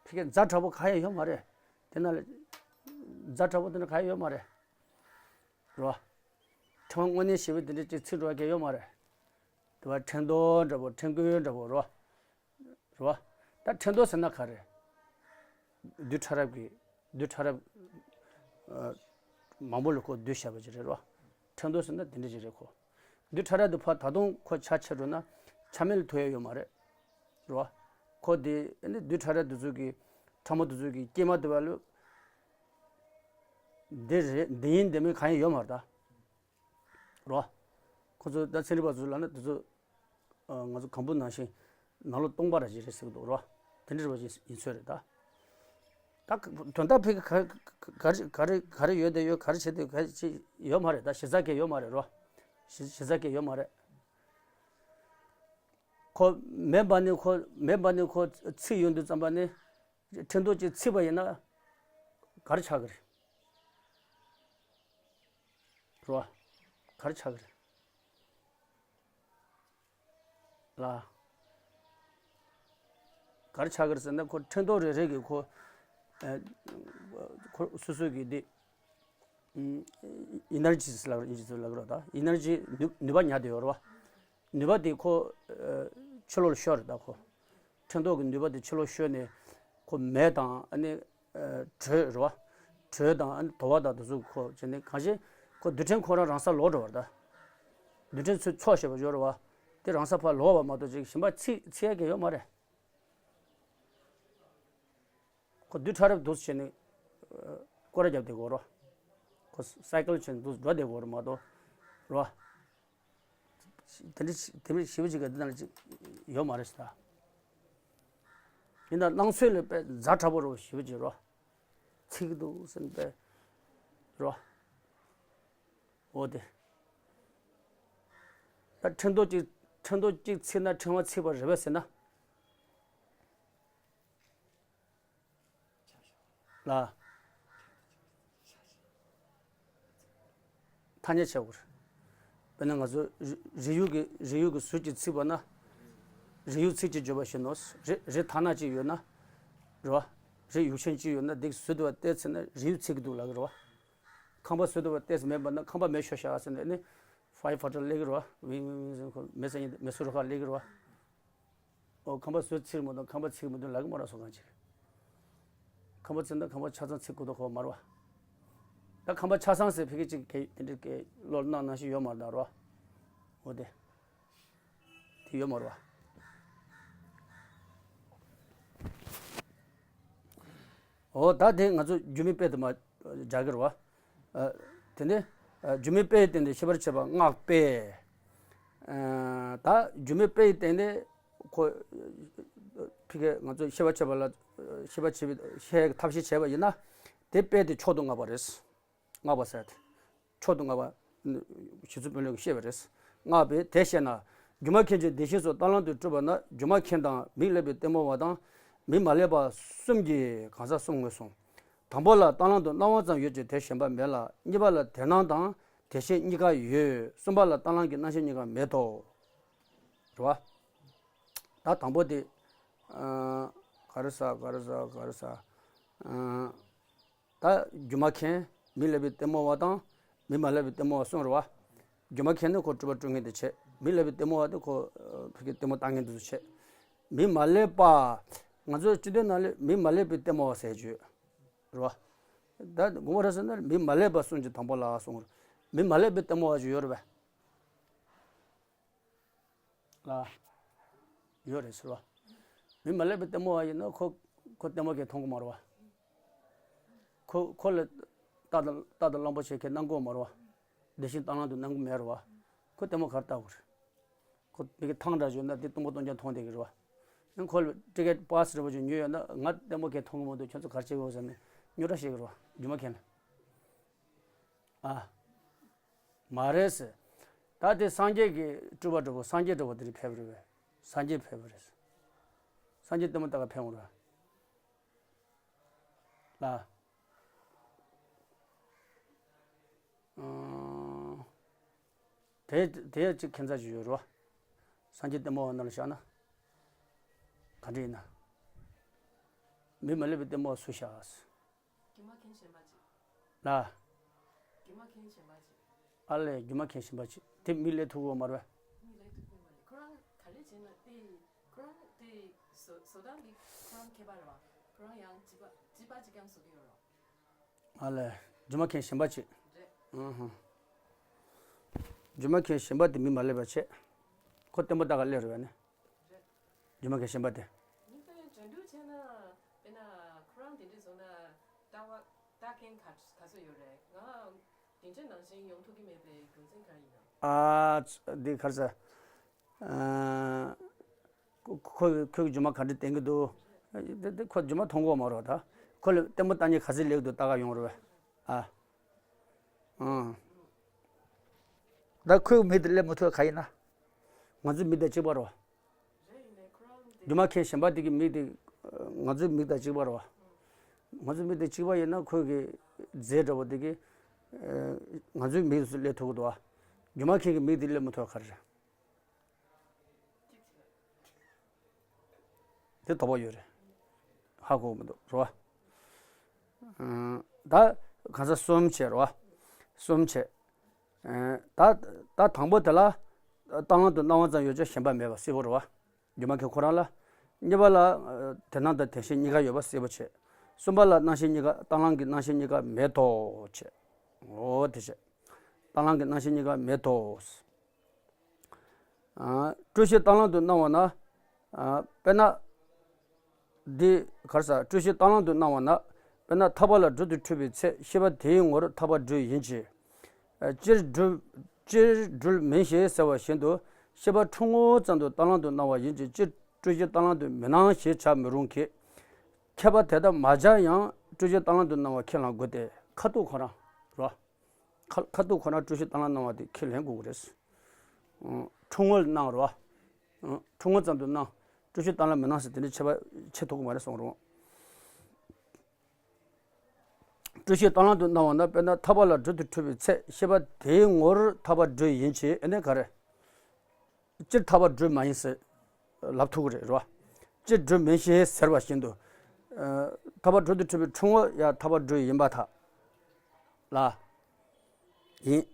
ཕ་གི་ཛ་དྲག་པོ་ག་ཡང་ཡོད་མ་རེད། དེ་ན་ལ་ཛ་དྲག་པོ་དེ་འདྲ་ག་ཡང་ཡོད་མ་རེད། རོ། ཕྲེང་བ་དངོས་གནས་ཞེ་པོ་དེ་འདྲ་ཅིག་ཚིག་འགྲོ་བ་གི་ཡོད་མ་རེད། དེ་བ་ཕྲེང་རྡོག་འདྲ་པོ་ཕྲེང་ཀུན་འདྲ་པོ་རོ། རེད་བ། ད་ཕྲེང་རྡོག་ཟེར་ན་ག་རེ། རྡུལ་ཕྲ་རབ་ཀྱི་རྡུལ་ཕྲ་རབ། ཨ། མང་པོ་ལ་ཁོ་རྡུལ་བཞག་པ་ཅིག་རེད་རོ། ཕྲེང་རྡོག་ཟེར་ན་དེ་འདྲ་ཅིག་རེད་ཁོ། རྡུལ་ཕྲ་རབ་དེ་ཕར་ད་དུང་ཁོ་ཆ་ཆེ་འགྲོ་ན་ཆ་མེད་ལ་ཐུག་ཡ་ཡོད་མ་རེད། རེད་བ། ཁོ་དེ་ཨ་ནི་རྡུལ་ཕྲ་རབ་དེ་ཚོ་གི་ཕྲ་མོ་དེ་ཚོ་གི་སྐྱེས་མ་དེ་བ་ལ། འདི་རེད་འདི་ཡིན་འདི་མིན་གང་ཡང་ཡོད་མ་རེད་ད། རོ། ཁོ་ཚོ་ད་ཚན་རིག་པ་ཚོ་ལབ་ན་དེ་ཚོ། ཨ། ང་ཚོ་གང་བུ་ནང་བཞིན་ནང་ལོགས་སྟོང་པ་ར་ཅིག་རེད་ཟེར་གི་འདུག་རོ། དེ་འདྲ་ར་ཅིག་ཡིན་ཚོད་རེད་ད། ད་དོན་དག་ཕ་གི་ག་ག་རེ་ག་རེ་ག་རེ་ཡོད་དེ་ཡོད་ག་རེ་བྱེད་དེ་ག་རེ་བྱེད་ཡོད་མ་རེད་ད། གཞི་རྩ་གི་ཡོད་མ་རེད་རོ། གཞི་གཞི་རྩ་གི་ཡོད་མ་རེད། ཁོ་མེད་པ་ནི་ཁོ་མེད་པ་ནི་ཁོ་ཚིག་ཡོང་དུས་ཙམ་པ་ནི། ཕྲེང་རྡོག་ཅིག་ཚིག་པ་ཡིན་ན་ག་རེ་ཆགས་ཀྱི་རེད། རོ། ག་རེ་ཆགས་ཀྱི་རེད། ལ། ག་རེ་ཆགས་ཀྱི་རེད་ཟེར་ན་ཁོ་ཕྲེང་རྡོག་རེ་རེ་གི་ཁོ། ཨ། ཁོ་སོ་སོ་གི་འདི། ཨིན་ནར་ཇི་ལབ་ཨིན་ཇི་ཚོ་ལབ་ཀྱི་རེད་ད། ཨིན་ནར་ཇི་ནུས་ནུས་པ་ཉར་བསྡད་ཡོད་རེད་བ། ནུས་པ་དེ་ཁོ། ཨ། ཕྱི་ལོགས་ལ་ཤོར་རེད་ད་ཁོ། ཕྲེང་རྡོག་གི་ནུས་པ་དེ་ཕྱི་ལོགས་ཤོར་ནས་ཁོ་མེ་དང་ཨ་ནི། ཨ། དྲོད་རེད་བ། དྲོད་དང་ཨ་ནི་དུ་བ་དང་དེ་ཚོ་ཁོ་བྱས་ནས་གང་ཤེས་ཁོ་རྡུལ་ཕྲན་ཁོ་རང་རང་ས་ལོག་འགྲོ་བ་རེད་ད། རྡུལ་ཕྲན་ཚོས་ཚོགས་བྱས་པ་ཡོད་རེད་བ། དེ་རང་ས་ཕར་ལོག་པ་མ་གཏོགས་ཅིག་གཞན་པ་ཚིག་ཚིག་ཡ་གི་ཡོད་མ་རེད། ཁོ་རྡུལ་ཕྲ་རབ་འདུག་བྱས་ནས། ཨ། སྐོར་ར་རྒྱབ་བསྡད་དགོས་རོ། ཁོ་སའི་ཀལ་བྱས་ནས་འདུག་འགྲོ་བསྡད་དགོས་རེད་མ་གཏོགས། རོ། དེ་འདྲ་དེ་འདྲ་ཞེ་པོ་ཅིག་ག་འདི་ནང་ལ་ཅིག་ཡོད་མ་རེད་ཟེར་ད། ཡིན་ན་སྣང་ཚུལ་ལ་དཔེ་ཛ་དྲག་པོ་རོ་ཞེ་པོ་ཅིག་རོ། ཚིག་འདུག་ཟེར་ནས་དཔེ། རོ། འོ་དེ། ད་ཕྲེང་རྡོག་ཅིག་ཕྲེང་རྡོག་ཅིག་ཚིག་ན་ཕྲེང་བ་ཚིག་པ་རེད་པས་ཟེར་ན། ལ། ཐ་སྙད་བྱེད་དགོས་རེད། དཔེར་ན་ང་ཚོ་རི་རི་ཡུག་གི་རི་ཡུག་གི་ཟུར་གཅིག་ཚིག་པ་ན། རི་ཡུག་ཚིག་གཅིག་བརྗོད་པ་བཞིན་ནོ། རི་རི་ཐ་ན་གཅིག་ཡོད་ན། རེད་བ། རི་ཡུག་ཆེན་གཅིག་ཡོད་ན་འདི་ཟུར་དུ་བ་བལྟས་ཚེ་ན་རི་ཡུག་ཚིག་གི་འདུག་ལབ་གི་རེད་བ། ཁང་པ་ཟུར་དུ་བ་བལྟས་ཚེ་མེད་པ་ན་ཁང་པ་མེད་ཤོག་ཤག་ཟེར་ནས་ནི། ཕ་ཡར་ཕ་ཊར་སླེབས་གི་རེད་བ། ཝིང་ཝིང་ཝིང་ཟེར་ཁོ་མེ་སེ་མེ་སེ་རུ་ཁག་སླེབས་གི་རེད་བ། ཨོ་ཁང་པ་ཟུར་ཚིག་མི་འདུག་ཁང་པ་ཚིག་མི་འདུག་ལབ་གི་མ་རེད་སོ་གང་ཅིག་ཁང་པ་ཚིག་ན་ཁང་པ་ཆ་ཚང་ཚིག་དགོས་དོ་ཁོ་མ་རེད་བ། ད་ཁང་པ་ཆ་ཚང་ཟེར་ཕ་གི་ཅིག་གི་དེ་འདྲའི་གི་བློ་སྣང་ནང་བཞིན་ཡོད་མ་རེད་ད་རོ། འོ་དེ། དེ་ཡོད་མ་རེད་བ། འོ་ད་དེ་ང་ཚོ་རྒྱུ་མའི་དཔེ་དེ་མ་སྦྱར་གི་རེད་བ། ཨ། དེ་ནས་ཨ་རྒྱུ་མའི་དཔེ་ཡི་སྟེང་དུ་ཤེས་པར་བྱེད་པ་སྔགས་དཔེ། ཨ། ད་རྒྱུ་མའི་དཔེ་ཡི་སྟེང་ནས་ཁོ་ཕ་གི་ང་ཚོ་ཤེས་པར་བྱེད་པ་ལ་ཤེས་པར་བྱེད་པའི་ཤེས་ཡག་གི་ཐབས་ཤེས་བྱས་པ་ཡིན་ན། དེ་དཔེ་དེ་མཆོག་ཏུ་བསྔགས་པ་རེད། བསྔགས་པ་ཟེར་ཏེ། མཆོག་ཏུ་བསྔགས་པ། རྗེ་བཙུན་དཔོན་སློབ་ཀྱིས་བཤད་པ་རེད། བསྔགས་པས་དེ་ཤེས་ན། སྒྱུ་མ་མཁན་གྱི་བདེ་གཤེགས་སོགས་རྟ་གླང་དུ་སྤྲུལ་པ་ན་སྒྱུ་མ་མཁན་དང་མིག་བསླད་པའི་ལྟད་མོ་བ་དང་མིག་མ་བསླད་པ་གསུམ་གྱིས་གང་ཟག་གསུམ་ངོས་བཟུང་། དང་པོ་ལ་རྟ་གླང་དུ་སྣང་བ་ཙམ་ཡོད་ཀྱི་དེར་ཞེན་པ་མེད་ལ། གཉིས་པ་ལ་དེར་སྣང་དང་དེ་ཤེས་གཉིས་ཀ་ཡོད། གསུམ་པ་ལ་རྟ་གླང་གི་སྣང་ཤེས་གཉིས་ཀ་མེད་དོ། རེད་བ། ད་དང་པོ་དེ། ཨ། ག་རེ་ཟ་ག་རེ་ཟ་ག་རེ་ཟ། ཨ། ད་སྒྱུ་མ་མཁན་མིག་བསླད་པའི་ལྟད་མོ་བ་དང་མིག་མ་བསླད་པའི་ལྟད་མོ་བ་གསུམ་རེད་བ། སྒྱུ་མ་མཁན་ནི་ཁོ་སྤྲུལ་པ་སྤྲུལ་མཁན་དེ་བྱས། མིག་བསླད་པའི་ལྟད་མོ་བ་དེ་ཁོ་ཕ་གི་ལྟད་མོ་ལྟ་མཁན་དེ་ཚོ་བྱས། མིག་མ་བསླད་པ། ང་ཚོ་སྤྱི་དོན་ནང་ལ་མིག་མ་བསླད་པའི་ལྟད་མོ་བ་ཟེར་རྒྱུ་རེད་བ། ད་དགོངས་པ་རབ་གསལ་ན་མིག་མ་བསླད་པ་གསུམ་གྱི་དང་པོ་ལ་གསུངས་རེད། མིག་མ་བསླད་པའི་ལྟད་མོ་བ་ཞིག་ཡོད་རེད་བས། ལ། ཡོད་རེད་ཟེར་བ། མིག་མ་བསླད་པའི་ལྟད་མོ་བ་ཡིན་ན་ཁོ་ཁོ་ལྟད་མོ་གས་མཐོང་གི་མ་རེད་བ། ཁོ་ཁོ་ལ་རྟ་དང་རྟ་དང་གླང་པོ་ཆེ་གས་སྣང་གི་མ་རེད་བ། དེ་བཞིན་རྟ་གླང་དུ་སྣང་གི་མེད་རེད་བ། ཁོ་ལྟད་མོ་ག་རེ་ལྟ་དགོས་རེད། ཁོ་མི་གི་ཐང་འདྲ་བྱུང་ན་དེ་སྟོང་པ་སྟོང་རྐྱང་མཐོང་བསྡད་ཀྱི་རེད་བ། ཡང་ཁོ་ལ་ཊི་ཀེ་ཊི་པཱ་སི་འདྲ་པོ་ཅིག་ཉོས་ཡོད་ན་ང་ལྟད་མོ་གས་མཐོང་གི་མ་འདུག་ཁྱོད་ཚོ་ག་རེ་བྱེད་དགོས་ཟེར་ནས་རྙོག་དྲ་བཤད་ཀྱི་རེད་བ། སྒྱུ་མ་མཁན་ལ། ཨ། མ་རེད་ཟེར། ད་དེ་སངས་རྒྱས་ཀྱི་སྤྲུལ་པ་འདྲ་པོ་སངས་རྒྱས་འདྲ་པོ་དེ་འདྲ་ཕེབས་རེད་པས། སངས་རྒྱས་ཕེབས་པ་རེད། སངས་རྒྱས་ལྟད་མོ་ལྟ་ག་ཕེབས་འོང་རེད། ལ། ཨང་། དེ་དེ་ཅིག་ཁྱད་མཚར་ཅིག་ཡོད་རེད་བ། སངས་རྒྱས་ལྟད་མོ་བ་ནང་ལ་བཞག་ན། ག་འདྲ་ཡིན་ན། མིག་མ་བསླད་པའི་ལྟད་མོ་བ་སུ་བཞག་སྒྱུ་མ་མཁན་གཞན་པ་ཅིག་ལ། སྒྱུ་མ་མཁན་གཞན་པ་ཅིག་ཨ་ལས་སྒྱུ་མ་མཁན་གཞན་པ་ཅིག་དེ་མིག་བསླད་ཐུབ་ཀྱི་ཡོད་མ་རེད་པས། མིག་བསླད་ཐུབ་ཀྱི་ཡོད་མ་རེད། ཁོ་རང་ག་ལེ་བྱས་ན་དེ་ཁོ་རང་དེ་བཟོ་བཟོ་སྟངས་དེ་ཁོ་རང་ཁྱད་པར་རེད་བ། ཁོ་རང་ཡང་བྱིས་པ་བྱིས་པ་ཅིག་ཀྱང་བཟོ་གི་ཡོད་རེད་བ། ཨ་ལས། སྒྱུ་མ་མཁན་གཞན་པ་ཅིག་རེད། ཨུ་ཧུ། སྒྱུ་མ་མཁན་གཞན་པ་དེ་མིག་མ་བསླད་པ་བྱས། ཁོ་ལྟད་མོ་ལྟ་ག་སླེབས་རེད་པས་ནི། རེད། སྒྱུ་མ་མཁན་གཞན་པ་དེ། མིག་དཔེ་འགྲན་བསྡུར་བྱས་ན། དཔེར་ན་ཁོ་རང་དེ་འདྲས་བཟོ་ན་ལྟ་བ་ལྟ་མཁན་ག་ག་ཚོད་ཡོད་རེད། ང་དེ་འདྲས་ནང་བཞིན་ཡོང་ཐུབ་ཀྱི་མེད་པའི་རྒྱུ་མཚན་ག་རེ་ཡིན་ནམ། ཨ། འདི་ག་རེ་ཟེར། ཨ། ཁོ་ཁོ་ཁོས་སྒྱུ་མ་ག་འདྲ་བསྟན་གྱི་འདུག་དེ་དེ་ཁོ་སྒྱུ་མ་མཐོང་གི་ཡོད་མ་རེད་ད། ཁོ་ལ་ལྟད་མོ་ལྟ་མཁན་ག་ཚོད་སླེབས་འདུག་ལྟ་ག་ཡོང་རེད་པས། ཨ། ཨང་། ད་ཁོའི་མིག་དེ་སླེབས་མི་ཐུབ་ག་ཡིན་ན། ང་ཚོའི་མིག་དང་གཅིག་པ་རེད་པ། སྒྱུ་མ་མཁན་གཞན་པ་དེ་གི་མིག་དེ་ང་ཚོའི་མིག་དང་གཅིག་པ་རེད་པ། ང་ཚོའི་མིག་དང་གཅིག་པ་ཡིན་ན་ཁོའི་གི་རྫས་འདྲ་པོ་དེ་གི་ང་ཚོའི་མིག་སུ་སླེབས་ཐུབ་ཀྱི་འདུག་པ། སྒྱུ་མ་མཁན་གྱི་མིག་དེ་སླེབས་མི་ཐུབ་པ་ག་རེ་རེད། དེ་དོགས་པ་ཡོད་རེད། ཧ་གོ་མི་འདུག་རེད་པ། ད་གང་ཟག་གསུམ་བྱས་རེད་པ། གསུམ་བྱས། ད་ད་དང་པོ་དེ་ལ་རྟ་གླང་དུ་སྣང་བ་ཙམ་ཡོད་ཀྱང་ཞེན་པ་མེད་པ་གསལ་པོ་རེད་པ། སྒྱུ་མ་མཁན་ཁོ་རང་ལ། གཉིས་པ་ལ་དེར་སྣང་དང་དེ་བཞིན་གཉིས་ཀ་ཡོད་པ་གསལ་པོ་བྱས། གསུམ་པ་ལ་སྣང་ཤེས་གཉིས་ཀ་རྟ་གླང་གི་སྣང་ཤེས་གཉིས་ཀ་མེད་དོ་བྱས། འོ་དེ་བྱས། རྟ་གླང་གི་སྣང་ཤེས་གཉིས་ཀ་མེད་དོ། སྤྲུལ་གཞི་རྟ་གླང་དུ་སྣང་བ་ན། དཔེར་ན། འདི་ག་རེ་ཟེར། སྤྲུལ་གཞི་རྟ་གླང་དུ་སྣང་བ་ན། དཔེར་ན་ཐག་པ་ལ་སྦྲུལ་དུ་འཁྲུལ་པའི་ཚེ་ཤེས་པ་དེའི་ངོར་ཐག་པ་སྦྲུལ་ཡིན་གྱི། སྤྱིར་སྦྲུལ་སྤྱིར་སྦྲུལ་མིན་ཞེས་ཟེར་བ་བཞིན་དུ་ཤེས་པ་ཁྲུང་ངུ་ཙམ་དུ་རྟ་གླང་དུ་སྣང་བ་ཡིན་གྱི། སྤྱིར་སྤྲུལ་གཞི་རྟ་གླང་དུ་མི་སྣང་ཞེས་བྱར་མི་རུང་གི། མཁས་པ་དེ་དག་མ་སྦྱར་ཡང་སྤྲུལ་གཞི་རྟ་གླང་དུ་སྣང་བ་ཁས་བླང་དགོས་ཏེ། ཁ་ཐུག་ཁོ་རང་རོ། ཁ་ཁ་ཐུག་ཁོ་ན་སྤྲུལ་གཞི་རྟ་གླང་སྣང་བ་དེ་ཁས་ལེན་དགོས་ཀྱི་རེད། ཁྲུང་ངུ་སྣང་རོ། ཁྲུང་ངུ་ཙམ་དུ་སྣང་། སྤྲུལ་གཞི་རྟ་གླང་མི་སྣང་ཟེར་དེ་འདྲའི་ཁྱད་པར་ཕྱེ་ཐུབ་ཀྱི་མ་རེད་གསུངས་རོ། སྤྲོས་གཞི་སྟོང་ལམ་དུ་སྣང་བ་ན། དཔེར་ན་ཐར་པ་ལ་སྦྲུལ་དུ་འཁྲུལ་པའི་ཚེ། ཤེས་པ་དེའི་ངོར་ཐར་པ་སྦྲུལ་ཡིན་གྱི། ཨ་ནི་ག་རེ། སྤྱིར་ཐར་པ་སྦྲུལ་མ་ཡིན་ཟེར་ལབ་ཐུབ་ཀྱི་རེད། རེད་བ། སྤྱིར་སྦྲུལ་མིན་ཞེས་ཟེར་བ་བཞིན་དུ། ཨ། ཐར་པ་སྦྲུལ་དུ་འཁྲུལ་པའི་འཁྲུལ་ངོ་ཡང་ཐར་པ་སྦྲུལ་ཡིན་པར་ཐལ། ལ། ཡིན།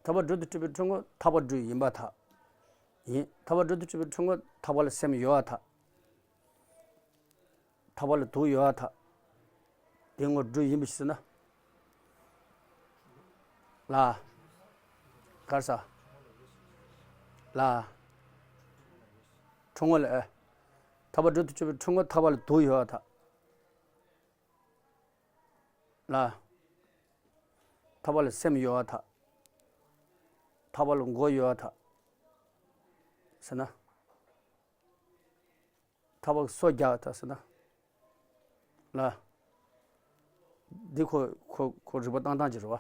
ཐར་པ་སྦྲུལ་དུ་འཁྲུལ་པའི་འཁྲུལ་ངོ་ཐར་པ་སྦྲུལ་ཡིན་པར་ཐལ། ཡིན། ཐར་པ་སྦྲུལ་དུ་འཁྲུལ་པའི་འཁྲུལ་ངོ་ཐར་པ་ལ་སེམས་ཡོད་པར་ཐལ། ཐར་པ་ལ་དུག་ཡོད་པར་ཐལ། དེའི་ངོར་སྦྲུལ་ཡིན་པའི་ཕྱིར་ན། ལ། ག་རེ་ཟེར། ལ། འཁྲུལ་ངོ་ལ། ཨེ། ཐར་པ་སྦྲུལ་དུ་འཁྲུལ་པའི་འཁྲུལ་ངོ་ཐར་པ་ལ་དུག་ཡོད་པར་ཐལ། ལ། ཐར་པ་ལ་སེམས་ཡོད་པར་ཐལ། ཐར་པ་ལ་མགོ་ཡོད་པར་ཐལ། ཟེར་ན། ཐར་པ་གི་སོ་རྒྱག་ད་ཟེར་ན། ལ། འདི་ཁོ་ཁོ་ཁོ་རིགས་པ་བཏང་སྟངས་ཅིག་རེད་བ།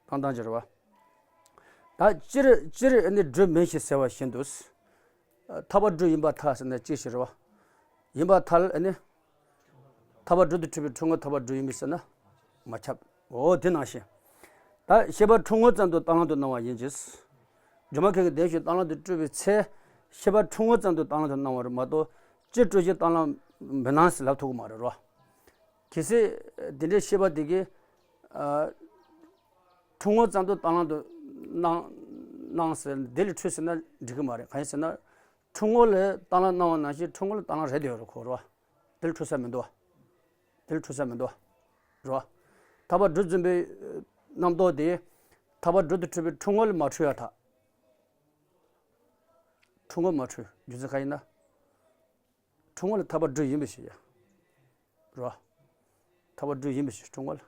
བཏང་སྟངས་ཅིག་རེད་བ། ད་སྤྱིར་སྤྱིར་ཨ་ནི་སྦྲུལ་མིན་ཞེས་ཟེར་བ་བཞིན་དུ། ཐར་པ་སྦྲུལ་ཡིན་པར་ཐལ་ཟེར་ན་ཅི་ཞིག་རེད་བ། ཡིན་པར་ཐལ། ཨ་ནི། ཐར་པ་སྦྲུལ་དུ་འཁྲུལ་པའི་འཁྲུལ་ངོ་ཐར་པ་སྦྲུལ་ཡིན་པས་ཟེར་ན། མ་ཁྱབ། འོ་དེ་ནང་བཞིན། ད་ཤེས་པ་འཁྲུལ་ངོ་ཙམ་དུ་སྟོང་ལམ་དུ་སྣང་བ་ཡིན་གྱི། སྒྱུ་མ་མཁན་གྱི་བདེན་བཞི་སྟོང་ལམ་དུ་སྤྲོས་པའི་ཚེ། ཤེས་པ་འཁྲུལ་ངོ་ཙམ་དུ་སྟོང་ལམ་དུ་སྣང་བ་རེད་མ་གཏོགས། སྤྱིར་སྤྲོས་གཞི་སྟོང་ལམ་མི་སྣང་ཟེར་ལབ་ཐུབ་ཀྱི་མ་རེད་རོ། གལ་སྲིད་དེ་འདྲའི་ཤེས་པ་དེ་གིས། ཨ། འཁྲུལ་ངོ་ཙམ་དུ་སྟོང་ལམ་དུ་སྣང་སྣང་ཟེར་དེ་ལ་འཁྲུལ་ཟེར་ན་འགྲིག་གི་མ་རེད། གང་ཡིན་ཟེར་ན། འཁྲུལ་ངོ་ལ་སྟོང་ལམ་སྣང་བ་ནང་བཞིན་འཁྲུལ་ངོ་ལ་སྟོང་ལམ་རེད་དེ་ཡོད་རེད་ཁོ་རོ། དེ་ལ་འཁྲུལ་ས་མི་འདུག་དེ་ལ་འཁྲུལ་ས་མི་འདུག་རོ། ཐར་པ་སྦྲུལ་འཛིན་པའི་རྣམ་རྟོག་དེ། ཐར་པ་སྦྲུལ་དུ་འཁྲུལ་པའི་འཁྲུལ་ངོ་ལ་མ་འཁྲུལ་ཡ་ཐལ། འཁྲུལ་ངོ་མ་འཁྲུལ་རྒྱུ་མཚན་གང་ཡིན་ན། འཁྲུལ་ངོ་ལ་ཐར་པ་སྦྲུལ་ཡིན་པའི་ཕྱིར་ཡ། རོ། ཐར་པ་སྦྲུལ་ཡིན་པའི་ཕྱིར་འཁྲུལ་ངོ་ལ།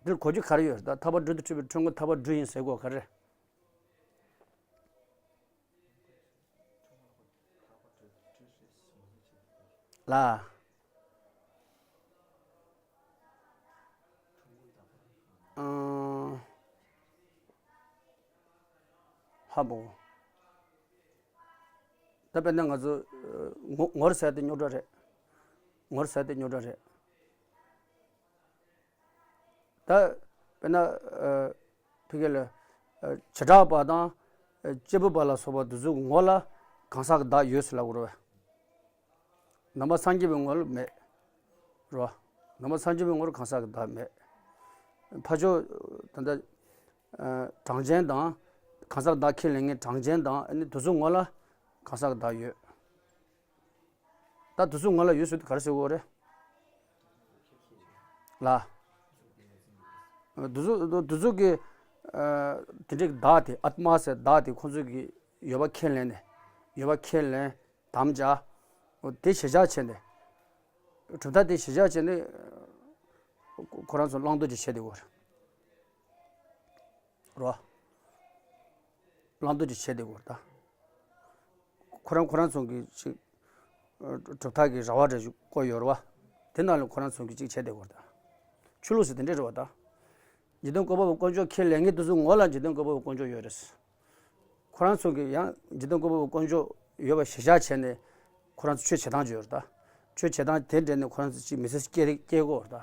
འདིར་གོ་རྒྱུ་ག་རེ་ཡོད་རེད། ད་ཐར་པ་སྦྲུལ་དུ་འཁྲུལ་པའི་འཁྲུལ་ངོ་ཐར་པ་སྦྲུལ་ཡིན་ཟེར་དགོས་ག་རེ་རེད། ལ། ཨང་། ཧ་མོ། ད་དཔེར་ན་ང་ཚོ་ངོ་ངོར་ཟེར་དེ་རྙོག་དྲ་རེད། ངོར་ཟེར་དེ་རྙོག་དྲ་རེད། ད་དཔེར་ན། ཨ། ཕ་གི་ལ། ཨ། བྱེ་བྲག་པ་དང་། ཨ། སྐྱེས་བུ་པ་ལ་སོགས་པ་དེ་ཚོའི་ངོ་ལ་གང་ཟག་གི་བདག་ཡོད་ཟེར་ལབ་དགོས་རེད་བས། ནང་པ་སངས་རྒྱས་པའི་ངོ་ལ་མེད། རེད་བ། ནང་པ་སངས་རྒྱས་པའི་ངོ་ལ་གང་ཟག་གི་བདག་མེད། ཕར་ཕྱོགས་ད་ལྟ། ཨ། གྲངས་ཅན་དང་། གང་ཟག་གི་བདག་ཁས་ལེན་མཁན་གྲངས་ཅན་དང་ཨ་ནི་དེ་ཚོའི་ངོ་ལ་གང་ཟག་གི་བདག་ཡོད། ད་དེ་ཚོའི་ངོ་ལ་ཡོད་ཟེར་དུས་ག་རེ་ཟེར་དགོས་རེད། ལ། དེ་ཚོ་དེ་ཚོ་གི། ཨ། དེ་འདྲའི་བདག་དེ་ཨཏྨ་ཟེར་བདག་དེ་ཁོང་ཚོ་གི་ཡོད་པ་ཁས་ལེན་ནས། ཡོད་པ་ཁས་ལེན། དམ་བཅའ། འོ་དེ་གཞི་བཞག་བྱས་ནས། གྲུབ་མཐའ་དེ་གཞི་བཞག་བྱས་ནས། ཁོ་རང་ཚོ་བླང་དོར་གྱི་བྱེད་དེ་བོར། རོ། བླང་དོར་གྱི་བྱེད་དེ་བོར་ད། ཁོ་རང་ཁོ་རང་ཚོ་གི་ཅིག་གྲུབ་མཐའ་གི་ར་བ་འདྲ་ཞིག་བསྐོར་ཡོད་རེད་བ། དེ་ནང་ལ་ཁོ་རང་ཚོ་གི་ཅིག་བྱེད་དེ་བོར་ད། ཆོས་ལུགས་སུ་དེ་འདྲ་རེད་བ་ད། འཇིག་རྟེན་བཀོད་པ་པོ་དཀོན་མཆོག་ཁས་ལེན་མཁན་དེ་ཚོའི་ངོ་ལ་འཇིག་རྟེན་བཀོད་པ་པོ་དཀོན་མཆོག་ཡོད་རེད། ཁོ་རང་ཚོ་གིས་ཡང་འཇིག་རྟེན་བཀོད་པ་པོ་དཀོན་མཆོག་ཡོད་པ་གཞི་བཞག་བྱས་ནས་ཁོ་རང་ཚོ་ཆོས་བྱེད་སྟངས་ཅིག་ཡོད་རེད་ད། ཆོས་བྱེད་སྟངས་དེ་འདྲ་ནས་ཁོ་རང་ཚོ་ཅིག་མི་ཚེ་སྐྱེལ་སྐྱེལ་དགོས་རེད་ད།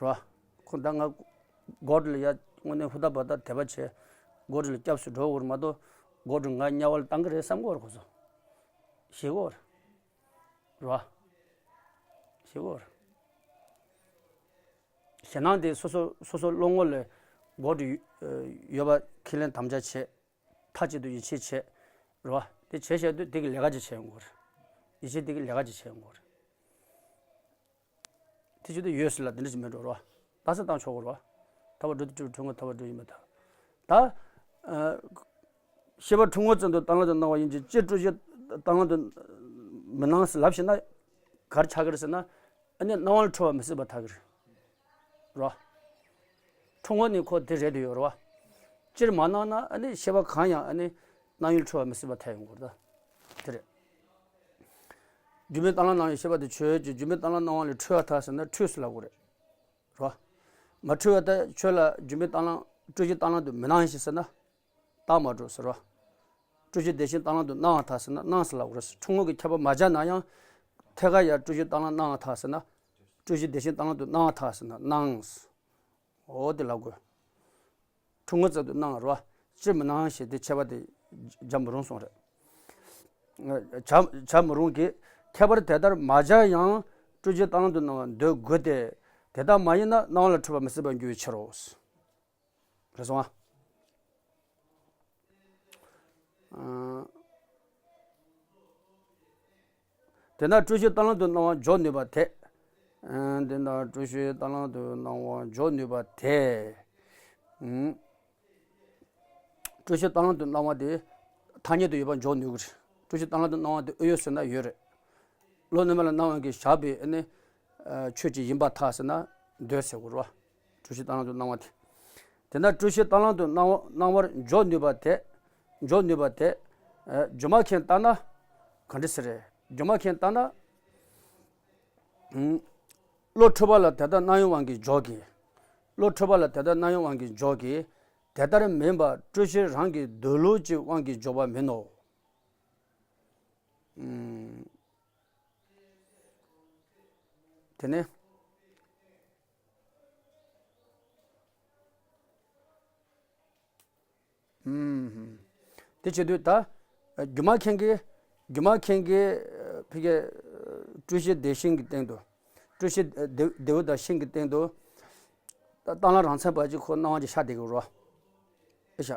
རེད་བ། ཁོ་ད་ང་སྒོ་འགྲོ་ལ་ཡ་དངོས་གནས་ཧུར་ཐག་བ་ད་དད་པ་བྱས། སྒོ་འགྲོ་ལ་སྐྱབས་སུ་འགྲོ་དགོས་རེད་མ་གཏོགས། སྒོ་འགྲོ་ང་དམྱལ་བ་ལ་བཏང་གི་རེད་བསམ་གི་ཡོད་རེད་ཁོ་ཚོ། ཞེད་གི་ཡོད་རེད། རེད་བ། ཞེད་གི་ཡོད་རེད། ཞེད་སྣང་དེ་སོ་སོ་སོ་སོ་བློ་ངོ་ལ་སྒོ་འགྲོ་ཡོད་པ་ཁས་ལེན་དམ་བཅའ་བྱས། མཐའ་གཅིག་ཏུ་ཡིད་ཆེས་བྱས། རེད་བ། དེ་བྱས་བྱས་དུས་དེ་གི་ལས་ཀ་ཅིག་བྱས་ཡོང་གི་ཡོད་རེད། ཡིད་ཆེས་དེ་གི་ལས་ཀ་ཅིག་བྱས་ཡོང་གི་ཡོད་རེད། དེ་བྱེད་དུས་ཡོད་ཟེར་ལ་དེ་འདྲ་ཞིག་མེད་འགྲོ་རོ། ད་ས་བཏང་ཆོག་གོ་རོ། ཐར་པ་སྒྲུབ་དུས་འཁྲུལ་ངོ་ཐར་པ་སྒྲུབ་ཡིན་པ་དང་། ད། ཨ། ཤེས་པ་འཁྲུལ་ངོ་ཙམ་དུ་སྟོང་ལམ་དུ་སྣང་བ་ཡིན་གྱི། སྤྱིར་སྤྲོས་བཞི་སྟོང་ལམ་དུ་མི་སྣང་ཟེར་ལབ་ཤེ་ན། ག་རེ་ཆགས་ཀྱི་རེད་ཟེར་ན། ཨ་ནི་སྣང་བ་ལ་འཁྲུལ་བ་མི་སྲིད་པ་ཐལ་གྱི་རེད། རོ། འཁྲུལ་ངོ་ནི་ཁོ་དེ་རེད་དུ་ཡོད་རོ། སྤྱིར་མ་སྣང་ན་ཨ་ནི་ཤེས་པ་གང་ཡང་ཨ་ནི་སྣང་ཡུལ་འཁྲུལ་བ་མི་སྲིད་པ་ཐལ་ཡོང་གི་རེད་ད། དེ་རེད། སྒྱུ་མའི་སྟོང་ལམ་སྣང་བའི་ཤེས་པ་དེ་ཆོས་ཀྱི་སྒྱུ་མའི་སྟོང་ལམ་སྣང་བ་ལས་འཁྲུལ་བ་ཐལ་ཟེར་ན་འཁྲུལ་ཟེར་ལབ་དགོས་རེད། རོ། མ་འཁྲུལ་བ་ད་ཆོས་ལ་སྒྱུ་མའི་སྟོང་ལམ་སྤྲོས་གཞི་སྟོང་ལམ་དུ་མི་སྣང་ཞིག་ཟེར་ན། རྟགས་མ་གྲུབ་ཟེར་རོ། སྤྲོས་གཞི་བདེན་ཞེན་སྟོང་ལམ་དུ་སྣང་བ་ཐལ་ཟེར་ན་སྣང་ཟེར་ལབ་དགོས་རེད། འཁྲུལ་ངོ་གི་ཁྱབ་པ་མ་སྦྱར་ན་ཡང་། ཐད་ཀར་ཡང་སྤྲོས་གཞི་སྟོང་ལམ་སྣང་བ་ཐལ་ཟེར་ན། སྤྲོས་གཞི་བདེ་ཞིང་བཏང་ལམ་དུ་སྣང་བ་མཐའ་ཟེར་ན་སྣང་། འོ་དེ་ལབ་དགོས། འཁྲུལ་ངོ་ཙམ་དུ་སྣང་བ་རེད་བ། སྤྱིར་མི་སྣང་ཞེས་དེ་ཁྱད་པར་དེ་སྦྱར་མི་རུང་གསུངས་རེད། བྱ་བྱ་མི་རུང་གི། ཁྱད་པར་དེ་ལྟར་མ་སྦྱར་ཡང་སྤྲོས་གཞི་བཏང་ལམ་དུ་སྣང་བར་འདོད་དགོས་ཏེ། དེ་ལྟར་མ་ཡིན་ན་སྣང་བ་ལ་འཁྲུལ་པ་མི་སྲིད་པར་འགྱུར་བའི་ཕྱིར་རོ། རེད་སོང་ཨ། ཨ། དེས་ན་སྤྲོས་གཞི་བཏང་ལམ་དུ་སྣང་བ་འཇོག་ནུས་པ་དེ། ཨ། དེས་ན་སྤྲོས་གཞི་བཏང་ལམ་དུ་སྣང་བ་འཇོག་ནུས་པ་དེ། ཨུམ། སྤྲོས་གཞི་བཏང་ལམ་དུ་སྣང་བ་དེ་ཐ་སྙད་དུ་ཡོད་པ་འཇོག་ནུས་ཀྱི་རེད། སྤྲོས་གཞི་བཏང་ལམ་དུ་སྣང་བ་དེ་ཨེ་ཡོད་ཟེར་ན་ཡོད་རེད། བློ་རྣམ་པ་ལ་སྣང་བ་གིས་བཞག་པའི་ཨ་ནི། ཨ། ཆོས་ཅིག་ཡིན་པར་ཐལ་ཟེར་ན་འདོད་ཟེར་དགོས་རེད་བ། སྤྲོས་གཞི་བཏང་ལམ་དུ་སྣང་བ་དེ། དེས་ན་སྤྲོས་གཞི་བཏང་ལམ་དུ་སྣང་བ་སྣང་བར་འཇོག་ནུས་པ་དེ། འཇོག་ནུས་པ་དེ། ཨ། སྒྱུ་མ་མཁན་ལྟར་ན། ག་འདྲ་ཟེར་རེད། སྒྱུ་མ་མཁན་ལྟར་ན། ཨུམ། བློ་འཁྲུལ་པ་ལ་དེ་ལྟར་སྣང་ཡུལ་དབང་གིས་འཇོག་གི། བློ་འཁྲུལ་པ་ལ་དེ་ལྟར་སྣང་ཡུལ་དབང་གིས་འཇོག་གི། དེ་ལྟར་མིན་པར་སྤྲོས་གཞི་རང་གི་འདོད་ལུགས་ཀྱི་དབང་གིས་འཇོག་པ་མིན་ནོ། ཨུམ། དེ་ནས། ཨུམ། དེ་བྱེད་དུས་ད། སྒྱུ་མ་མཁན་གྱིས། སྒྱུ་མ་མཁན་གྱིས། ཕ་གིའི། སྤྲོས་གཞི་བདེ་ཞིང་གི་སྟེང་དུ། སྤྲོས་གཞི་བདེ་བདེ་བ་དང་ཞིང་གི་སྟེང་དུ། ད་བཏང་ལམ་རང་མཚན་པ་ཅིག་ཁོ་སྣང་བ་ཅིག་ཤར་བསྡད་ཀྱི་རེད་བ། ཨེ་ཤ།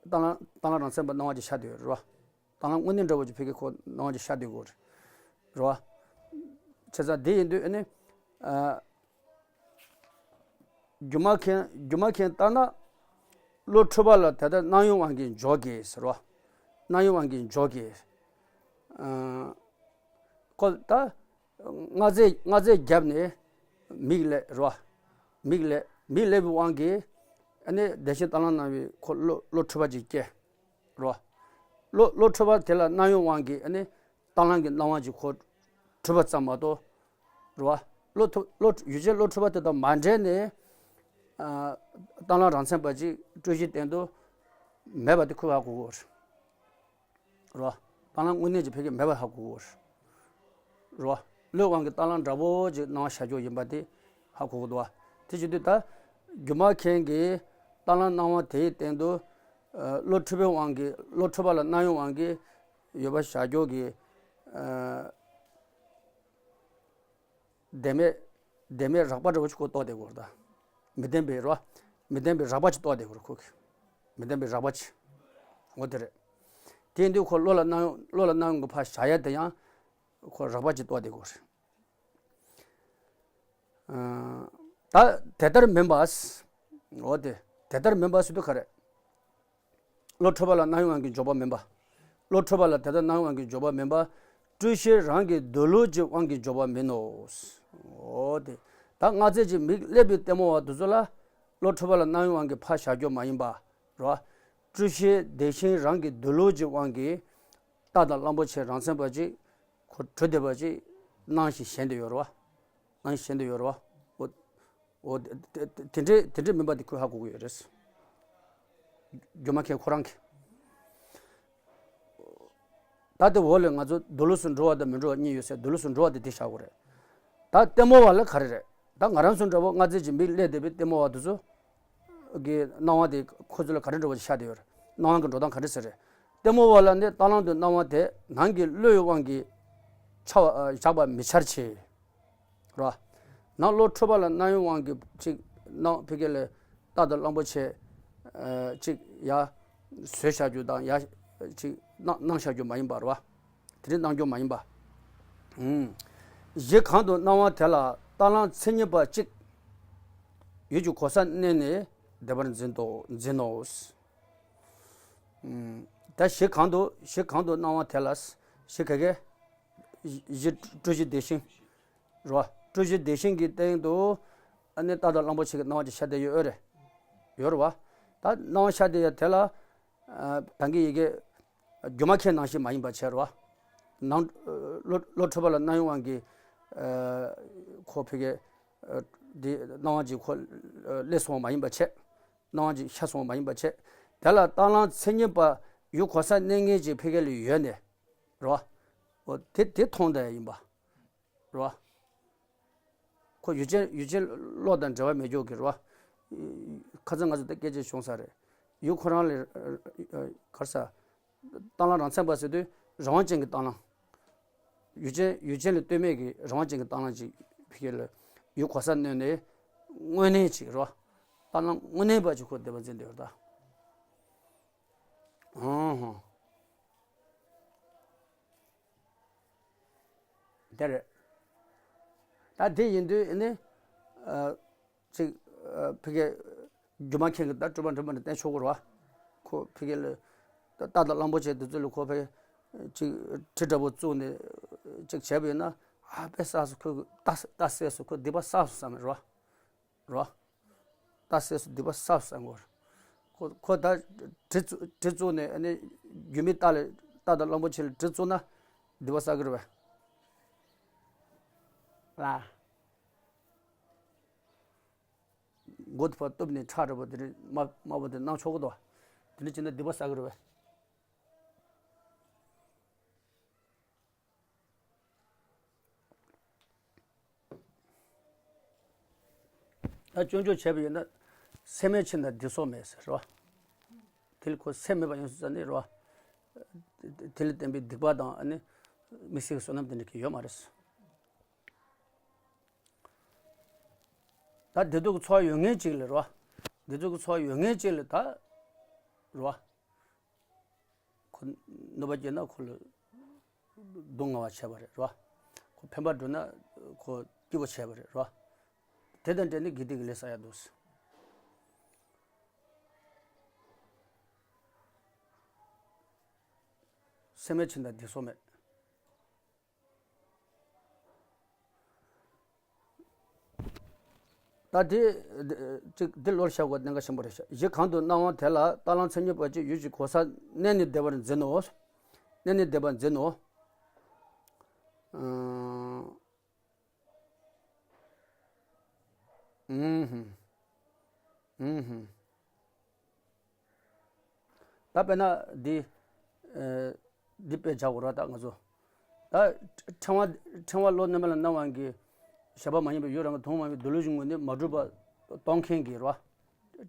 བཏང་ལམ་བཏང་ལམ་རང་མཚན་པ་སྣང་བ་ཅིག་ཤར་བསྡད་ཡོད་རེད་བ། བཏང་ལམ་དངོས་གནས་འདྲ་བོ་ཅིག་ཕ་གིའི་ཁོ་སྣང་བ་ཅིག་ཤར་བསྡད་ཀྱི་རེད་བ། བྱས་ཙང་དེ་ཡིན་དུས་ཨ་ནི། ཨ། སྒྱུ་མ་མཁན། སྒྱུ་མ་མཁན་ལྟར་ན། བློ་འཁྲུལ་པ་ལ་དེ་ལྟར་སྣང་ཡུལ་དབང་གིས་འཇོག་གི་ཟེར་བ། སྣང་ཡུལ་དབང་གིས་འཇོག་གི། ཨ། ཁོ་ད། མངའ་རྫས། མངའ་རྫས་བརྒྱབ་ནས་མིག་སླེབས་རེད་བ། མིག་སླེབས། མིག་སླེབས་པའི་དབང་གིས་ཨ་ནི་བདེ་ཞིང་བཏང་ལམ་སྣང་བའི་ཁོ་བློ། བློ་འཁྲུལ་པ་ཅིག་སྐྱེ། རེད་བ། བློ། བློ་འཁྲུལ་པ་དེ་ལ་སྣང་ཡུལ་དབང་གིས་ཨ་ནི་བཏང་ལམ་གྱི་སྣང་བ་ཅིག་ཁོ་འཁྲུལ་པ་ཙམ་མ་གཏོགས། རེད་བ། བློ་འཁྲུལ། བློ། ཡུལ་ཅན་བློ་འཁྲུལ་པ་དེ་དང་མ་འབྲེལ་ནས། ཨ། བཏང་ལམ་རང་མཚན་པ་ཅིག་སྤྲོས་གཞིའི་སྟེང་དུ་མེད་པ་དེ་ཁོས་ཧ་གོ་གི་ཡོད་རེད། རེད་བ། བཏང་ལམ་དངོས་གནས་ཀྱི་ཕ་གིར་མེད་པ་ཧ་གོ་གི་ཡོད་རེད། རེད་བ། བློའི་དབང་གིས་བཏང་ལམ་འདྲ་བོ་ཅིག་སྣང་བ་ཤར་ཀྱོག་ཡིན་པ་དེ་ཧ་གོ་གི་འདུག་བ། དེ་བྱེད་དུས་ད། སྒྱུ་མ་མཁན་གྱིས་བཏང་ལམ་སྣང་བ་དེའི་སྟེང་དུ། ཨ། བློ་འཁྲུལ་པའི་དབང་གིས། བློ་འཁྲུལ་པ་ལ་སྣང་ཡུལ་དབང་གིས་ཡོད་པ་ཤར་ཀྱོག་གི། ཨ། བདེན་མེད། བདེན་མེད་རགས་པ་འདྲ་བོ་ཅིག་ཁོ་རྟོགས་བསྡད་ཀྱི་ཡོད་རེད་ད། མི་བདེན་པའི་རེད་བ། མི་བདེན་པའི་རགས་པ་ཅིག་རྟོགས་བསྡད་ཀྱི་ཡོད་རེད་ཁོ་གིས། མི་བདེན་པའི་རགས་པ་ཅིག་འོ་དེ་རེད། དེ་ཡིན་དུས་ཁོ་བློ་ལ་སྣང་། བློ་ལ་སྣང་ཡུལ་གྱི་ཕར་བཞག་ཡ་དེ་ཡང་ཁོ་རགས་པ་ཅིག་རྟོགས་བསྡད་ཀྱི་ཡོད་རེད། ཨ། ད་དེ་ལྟར་མིན་པ། འོ་དེ། དེ་ལྟར་མིན་པ་ཟེར་དུས་ག་རེ། བློ་འཁྲུལ་པ་ལ་སྣང་ཡུལ་དབང་གིས་འཇོག་པ་མིན་པ། བློ་འཁྲུལ་པ་ལ་དེ་ལྟར་སྣང་ཡུལ་དབང་གིས་འཇོག་པ་མིན་པ། སྤྲོས་གཞི་རང་གི་འདོད་ལུགས་ཀྱི་དབང་གིས་འཇོག་པ་མིན་ནོ། འོ་དེ། ད་མངའ་རྫས་ཀྱི་མིག་སླེབས་པའི་ལྟད་མོ་བ་དེ་ཚོ་ལ། བློ་འཁྲུལ་པ་ལ་སྣང་ཡུལ་དབང་གིས་ཕར་བཞག་རྒྱུ་མ་ཡིན་པ། རེད་བ། སྤྲོས་གཞི་བདེ་ཞིང་རང་གི་འདོད་ལུགས་ཀྱི་དབང་གིས། རྟ་དང་གླང་པོ་ཆེ་རང་མཚན་པ་ཅིག་ཁོ་གྲུབ་བསྡད་པ་ཅིག་སྣང་ཞིང་ཞེན་བསྡད་ཡོད་རེད་བ། སྣང་ཞིང་ཞེན་བསྡད་ཡོད་རེད་བ། འོ། འོ་དེ། དེ། དེ་འདྲའི། དེ་འདྲའི་མིན་པ་དེ་ཁོས་ཧ་གོ་གི་ཡོད་རེད། སྒྱུ་མ་མཁན་ཁོ་རང་གིས། ད་དེ་འོག་ལ་ང་ཚོ་འདོད་ལུགས་སུ་འགྲོ་བ་དང་མི་འགྲོ་བ་གཉིས་ཡོད་ཟེར། འདོད་ལུགས་སུ་འགྲོ་བ་དེ་དེ་བཞག་དགོས་རེད། ད་ལྟད་མོ་བ་ལ་ག་རེ་རེད། ད་ང་རང་ཚོ་འདྲ་བོ་མངའ་རྫས་ཀྱི་མིག་སླེབས་བསྡད་པའི་ལྟད་མོ་བ་དེ་ཚོ་གི་སྣང་བ་དེ་ཁོ་ཚོ་ལ་ག་རེ་འདྲ་བོ་ཞིག་ཤར་བསྡད་ཡོད་རེད། སྣང་བ་གི་འགྲོ་སྟངས་ག་འདྲ་ཟེར་རེད། ལྟད་མོ་བ་ལ་ནི་བཏང་ལམ་དུ་སྣང་བ་དེ་ནང་གི་བློའི་དབང་གིས་འཆར་བ། བཞག་པ་མི་འཆར་ཕྱིར། རེད་བ། ནང་བློ་འཁྲུལ་པ་ལ་སྣང་ཡུལ་དབང་གིས་ཅིག་སྣང་། ཕ་གི་ལ་རྟ་དང་གླང་པོ་ཆེ། ཨ། ཅིག་ཡར་བཟོས་བཞག་རྒྱུ་དང་ཡར་ཅིག་སྣང་སྣང་བཞག་རྒྱུ་མ་ཡིན་པ་རེད་བ། དེ་འདྲའི་སྣང་རྒྱུ་མ་ཡིན་པ། ཨུམ། གཞི་གང་དུ་སྣང་བ་དེ་ལ་བཏང་ལམ་མཚན་ཉིད་པ་གཅིག་ཡུལ་གྱི་གོ་ས་བསྣན་ནས་བདེ་བར་འཛིན་ཏོ། འཛིན་ནོ། ཨུམ། ད་གཞི་གང་དུ། གཞི་གང་དུ་སྣང་བ་དེ་ལ། གཞི་ག་གེ། གཞི། སྤྲོས་གཞི་བདེ་ཞིང་། རེད་བ། སྤྲོས་གཞི་བདེ་ཞིང་གི་སྟེང་དུ་ཨ་ནི་རྟ་དང་གླང་པོ་ཆེ་གི་སྣང་བ་ཅིག་ཤར་བསྡད་ཡོད། ཨོ་རེད། ཡོད་རེད་བ། ད་སྣང་བ་ཤར་བསྡད་ཡ་དེ་ལ། ཨ། ད་གིན་ཡི་གེ་སྒྱུ་མ་མཁན་ནང་བཞིན་མ་ཡིན་པ་བྱས། རེད་བ། ནང་། བློ། བློ་འཁྲུལ་པ་ལ་སྣང་ཡུལ་དབང་གིས། ཨ། ཁོ་ཕ་གི། ཨ། འདི་སྣང་བ་ཅིག་ཁོ། ཨ། སླེབས་སོང་བ་མ་ཡིན་པ་བྱས། སྣང་བ་ཅིག་ཤར་སོང་བ་མ་ཡིན་པ་བྱས། དེ་ལ་བཏང་ལམ་མཚན་ཉིད་པ་ཡུལ་གོ་ས་བསྣན་མཁན་ཅིག་ཕ་གི་ལ་ཡོད་ནས། རེད་བ། འོ་དེ། དེ་མཐོང་བསྡད་ཡ་ཡིན་པ། རེད་བ། ཁོ་ཡུལ་ཅན་ཡུལ་ཅན་བློ་དང་འབྲེལ་བ་མེད་རྒྱུ་གི་རེད་བ། ཁ་སང་ང་ཚོ་ད་སྐད་ཆ་བྱུང་ས་རེད། ཡུལ་ཁོ་རང་ལ་ག་རེ་ཟ། རྟ་གླང་རང་མཚན་པ་ཟེར་དུས་རང་དབང་ཅན་གྱི་རྟ་གླང་། ཡུལ་ཅན་ཡུལ་ཅན་ལ་ལྟོས་མེད་ཀྱི་རང་དབང་ཅན་གྱི་རྟ་གླང་ཅིག་ཕ་གི་ལ་ཡུལ་གོ་ས་གནས་ནས་དངོས་གནས་ཅིག་རེད་བ། རྟ་གླང་དངོས་གནས་པ་ཅིག་ཁོ་སྡེ་པ་འཛིན་བསྡད་ཡོད་ད། ཨང་ཧང་། དེ་རེད། ད་དེ་ཡིན་དུས་ནི། ཨ། ཅིག་ཨ། ཕ་གི་སྒྱུ་མ་མཁན་གྱི་ད་སྤྲུལ་པ་འགྲིག་པ་ནི་བསྟན་ཆོག་གི་རེད་བ། ཁོ་ཕ་གི་ལ་ད་རྟ་དང་གླང་པོ་ཆེ་དེ་ཚོ་ལ་ཁོ་ཕ་གི་ཅིག་གྲི་འདྲ་པོ་བཙུགས་ནས་ཅིག་བྱས་པ་ཡིན་ན། ཨ། དཔེ་བསགས་སོང་། ཁོ་རྟ་རྟ་བསད་སོང་། ཁོ་སྡིག་པ་བསགས་སོང་བསམ་རེད་བ། རེད་བ། རྟ་བསད་སོང་། སྡིག་པ་བསགས་སོང་བསམ་གྱི་ཡོད་རེད། ཁོ་ཁོ་ད་གྲི་བཙུགས་གྲི་བཙུགས་ནས་ཨ་ནི་སྒྱུ་མའི་རྟ་ལ་རྟ་དང་གླང་པོ་ཆེ་ལ་གྲི་བཙུགས་ན་སྡིག་པ་བསགས་ཀྱི་རེད་བས། ལ། མགོ་དེ་ཕར་གཏུབ་ནས་ཁྲག་འདྲ་པོ་དེ་འདྲ་དམར་དམར་པོ་དེ་གནང་ཆོག་གི་འདུག་དེ་འདྲ་བྱས་ན་སྡིག་པ་བསགས་ཀྱི་རེད་བས། ད་སྐྱོན་བརྗོད་བྱས་པ་ཡིན་ན། སེམས་མེད་ཕྱིར་ན་སྡིག་སོགས་མེད་ཟེར་རོ། དེ་ལ་ཁོ་སེམས་མེད་པ་ཡིན་ཟེར་ནས་རོ། དེ་ལ་བརྟེན་པའི་སྡིག་པ་དང་ཨ་ནི་དམིགས་བསལ་གྱི་བསོད་ནམས་དེ་འདྲ་གི་ཡོད་མ་རེད། ད་བདེ་སྡུག་གི་ཚོར་བ་ཡོད་མཁན་ཅིག་ལ་རོ། བདེ་སྡུག་གི་ཚོར་བ་ཡོད་མཁན་ཅིག་ལ་ད་རོ། ཁོ་གནོད་པ་སྐྱེལ་ན་ཁོ་ལ་སྡུག་བསྔལ་བ་བྱས་པ་རེད་རོ། ཁོ་ཕན་པ་བསྒྲུབས་ན་ཁོ་སྐྱིད་པོ་བྱས་པ་རེད་རོ། དེ་དང་འབྲེལ་ནས་དགེ་སྡིག་གི་ལས་བསགས་ཡ་འདུག་སེམས་མེད་ཕྱིར་ན་སྡིག་སོགས་མེད། ད་དེ་ཅིག་འདི་བློར་བཞག་དགོས་གནད་འགག་ཆེན་པོ་རེད་ཤག་གཞི་གང་དུ་སྣང་བ་དེ་ལ་རྟ་གླང་མཚན་ཉིད་པ་ཅིག་ཡུལ་གྱི་གོ་ས་གནས་ནས་བསྡད་པར་འཛིན་ནོ། གནས་ནས་བསྡད་པར་འཛིན་ནོ། ཨུམ། ཨུམ། ཨུམ། ད་དཔེར་ན་འདི། ཨ། འདི་དཔེ་བཞག་དགོས་ར་ད་ང་ཚོ། ད་ཕྲེང་བ་ཕྲེང་བ་བློ་རྣོན་པ་ལ་སྣང་བ་གི་གཞན་པ་མ་ཡིན་པའི་ཡུལ་རང་གི་དོན་མ་ཡིན་པའི་སྡོད་ལུགས་ཀྱི་ངོས་ནས་མ་གྲུབ་པ་སྟོན་མཁན་གྱི་ར།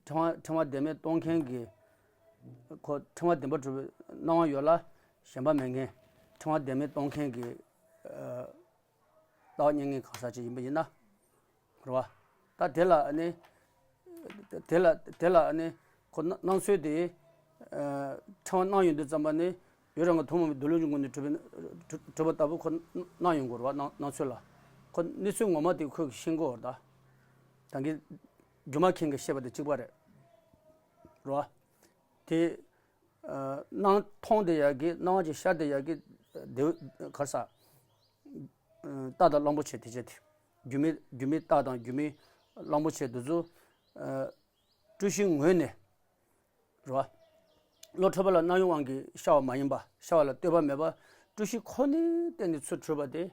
ཕྲེང་བ་ཕྲེང་བ་བདེན་མེད་སྟོན་མཁན་གྱི། ཁོ་ཕྲེང་བ་བདེན་པར་གྲུབ་པའི་སྣང་བ་ཡོད་ལ་གཞན་པ་མེད་མཁན། ཕྲེང་བ་བདེན་མེད་སྟོན་མཁན་གྱི། ཨ། ལྟ་བ་རྙེད་མཁན་གང་ཟག་ཅིག་ཡིན་པ་ཡིན་ན། རེད་བ། ད་དེ་ལ་ཨ་ནི། དེ་ལ་དེ་ལ་ཨ་ནི། ཁོ་སྣང་སྣང་ཚུལ་དེ། ཨ། ཕྲེང་བ་སྣང་ཡོང་དུས་ཙམ་པ་ནི། ཡུལ་རང་གི་དོན་མ་ཡིན་པའི་སྡོད་ལུགས་ཀྱི་ངོས་ནས་གྲུབ་པའི་གྲུབ་པ་ལྟ་བུ་ཁོ་སྣང་ཡོང་དགོས་རེད་བ། སྣང་སྣང་ཚུལ་ལ། ཁོ་གནས་ཚུལ་ངོ་མ་དེ་ཁོས་ཤེས་དགོས་རེད་ད། ད་གིན་སྒྱུ་མ་མཁན་གྱིས་བཤད་པ་དེ་གཅིག་པ་རེད། རེད་བ། དེ། ཨ། སྣང་མཐོང་བསྡད་ཡག་གི་སྣང་བ་ཅིག་ཤར་བསྡད་ཡག་གི་དེ་ག་རེ་ཟ། རྟ་དང་གླང་པོ་ཆེ་དེ་བྱས་ཏེ། སྒྱུ་མའི་སྒྱུ་མའི་རྟ་དང་སྒྱུ་མའི་གླང་པོ་ཆེ་དེ་ཚོ། ཨ། སྤྲུལ་གཞིའི་ངོས་ནས་རེད་བ། བློ་འཁྲུལ་པ་ལ་སྣང་ཡུལ་དབང་གིས་ཤར་བ་མ་ཡིན་པ། ཤར་བ་ལ་ལྟོས་པ་མེད་པ། སྤྲུལ་གཞི་ཁོ་ནའི་སྟེང་ནས་ཚུར་གྲུབ་པ་དེ།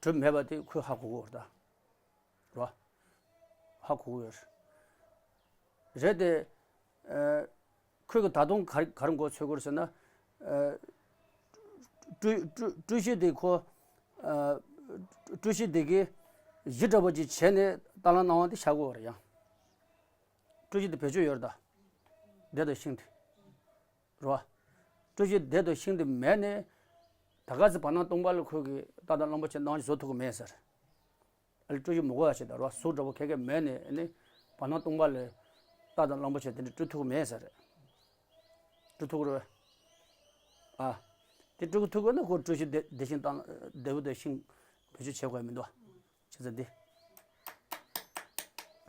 གྲུབ་མེད་པ་དེ་ཁོས་ཧ་གོ་དགོས་རེད་ད། རེད་བ། ཧ་གོ་གི་ཡོད་རེད། རེད་དེ། ཨ། ཁོས་གི་ད་དུང་ག་ག་རེ་མགོ་ཚོས་དགོས་རེད་ཟེར་ན། ཨ། སྤྲུལ་སྤྲུལ་སྤྲུལ་གཞི་དེ་ཁོ། ཨ། སྤྲུལ་གཞི་དེ་གིས་གཞི་འདྲ་པོ་ཅིག་བྱས་ནས་རྟ་གླང་སྣང་བ་དེ་ཤར་དགོས་རེད་ཡང་། སྤྲུལ་གཞི་དེ་བེད་སྤྱོད་ཡོད་རེད་ད། བདེ་དང་ཤིང་དེ། རེད་བ། སྤྲུལ་གཞི་བདེ་དང་ཤིང་དེ་མེད་ནས། ད་ག་ཚོད་བར་སྣང་སྟོང་པ་ལ་ཁོས་གི་རྟ་དང་གླང་པོ་ཆེ་སྣང་བ་བཟོ་ཐུབ་ཀྱི་མེད་ཟེར། ཨ་ལས་སྤྲུལ་གཞི་མི་དགོས་ཡ་ཞིག་ད་རོ། གཟུགས་འདྲ་པོ་ག་གེ་མེད་ནས་ཨ་ནི་བར་སྣང་སྟོང་པ་ལས་རྟ་དང་གླང་པོ་ཆེ་དེ་འདྲ་སྤྲུལ་ཐུབ་ཀྱི་མེད་ཟེར། སྤྲུལ་ཐུབ་ཀྱི་རེད། ཨ། དེ་སྤྲུལ་ཐུབ་དགོས་ན་ཁོ་སྤྲུལ་གཞི་བདེ་བདེ་ཤིང་དང་བདེ་བོ་དང་ཤིང་བེད་སྤྱོད་བྱེད་དགོས་ཡ་མི་འདུག་བ། བྱས་ཙང་འདི།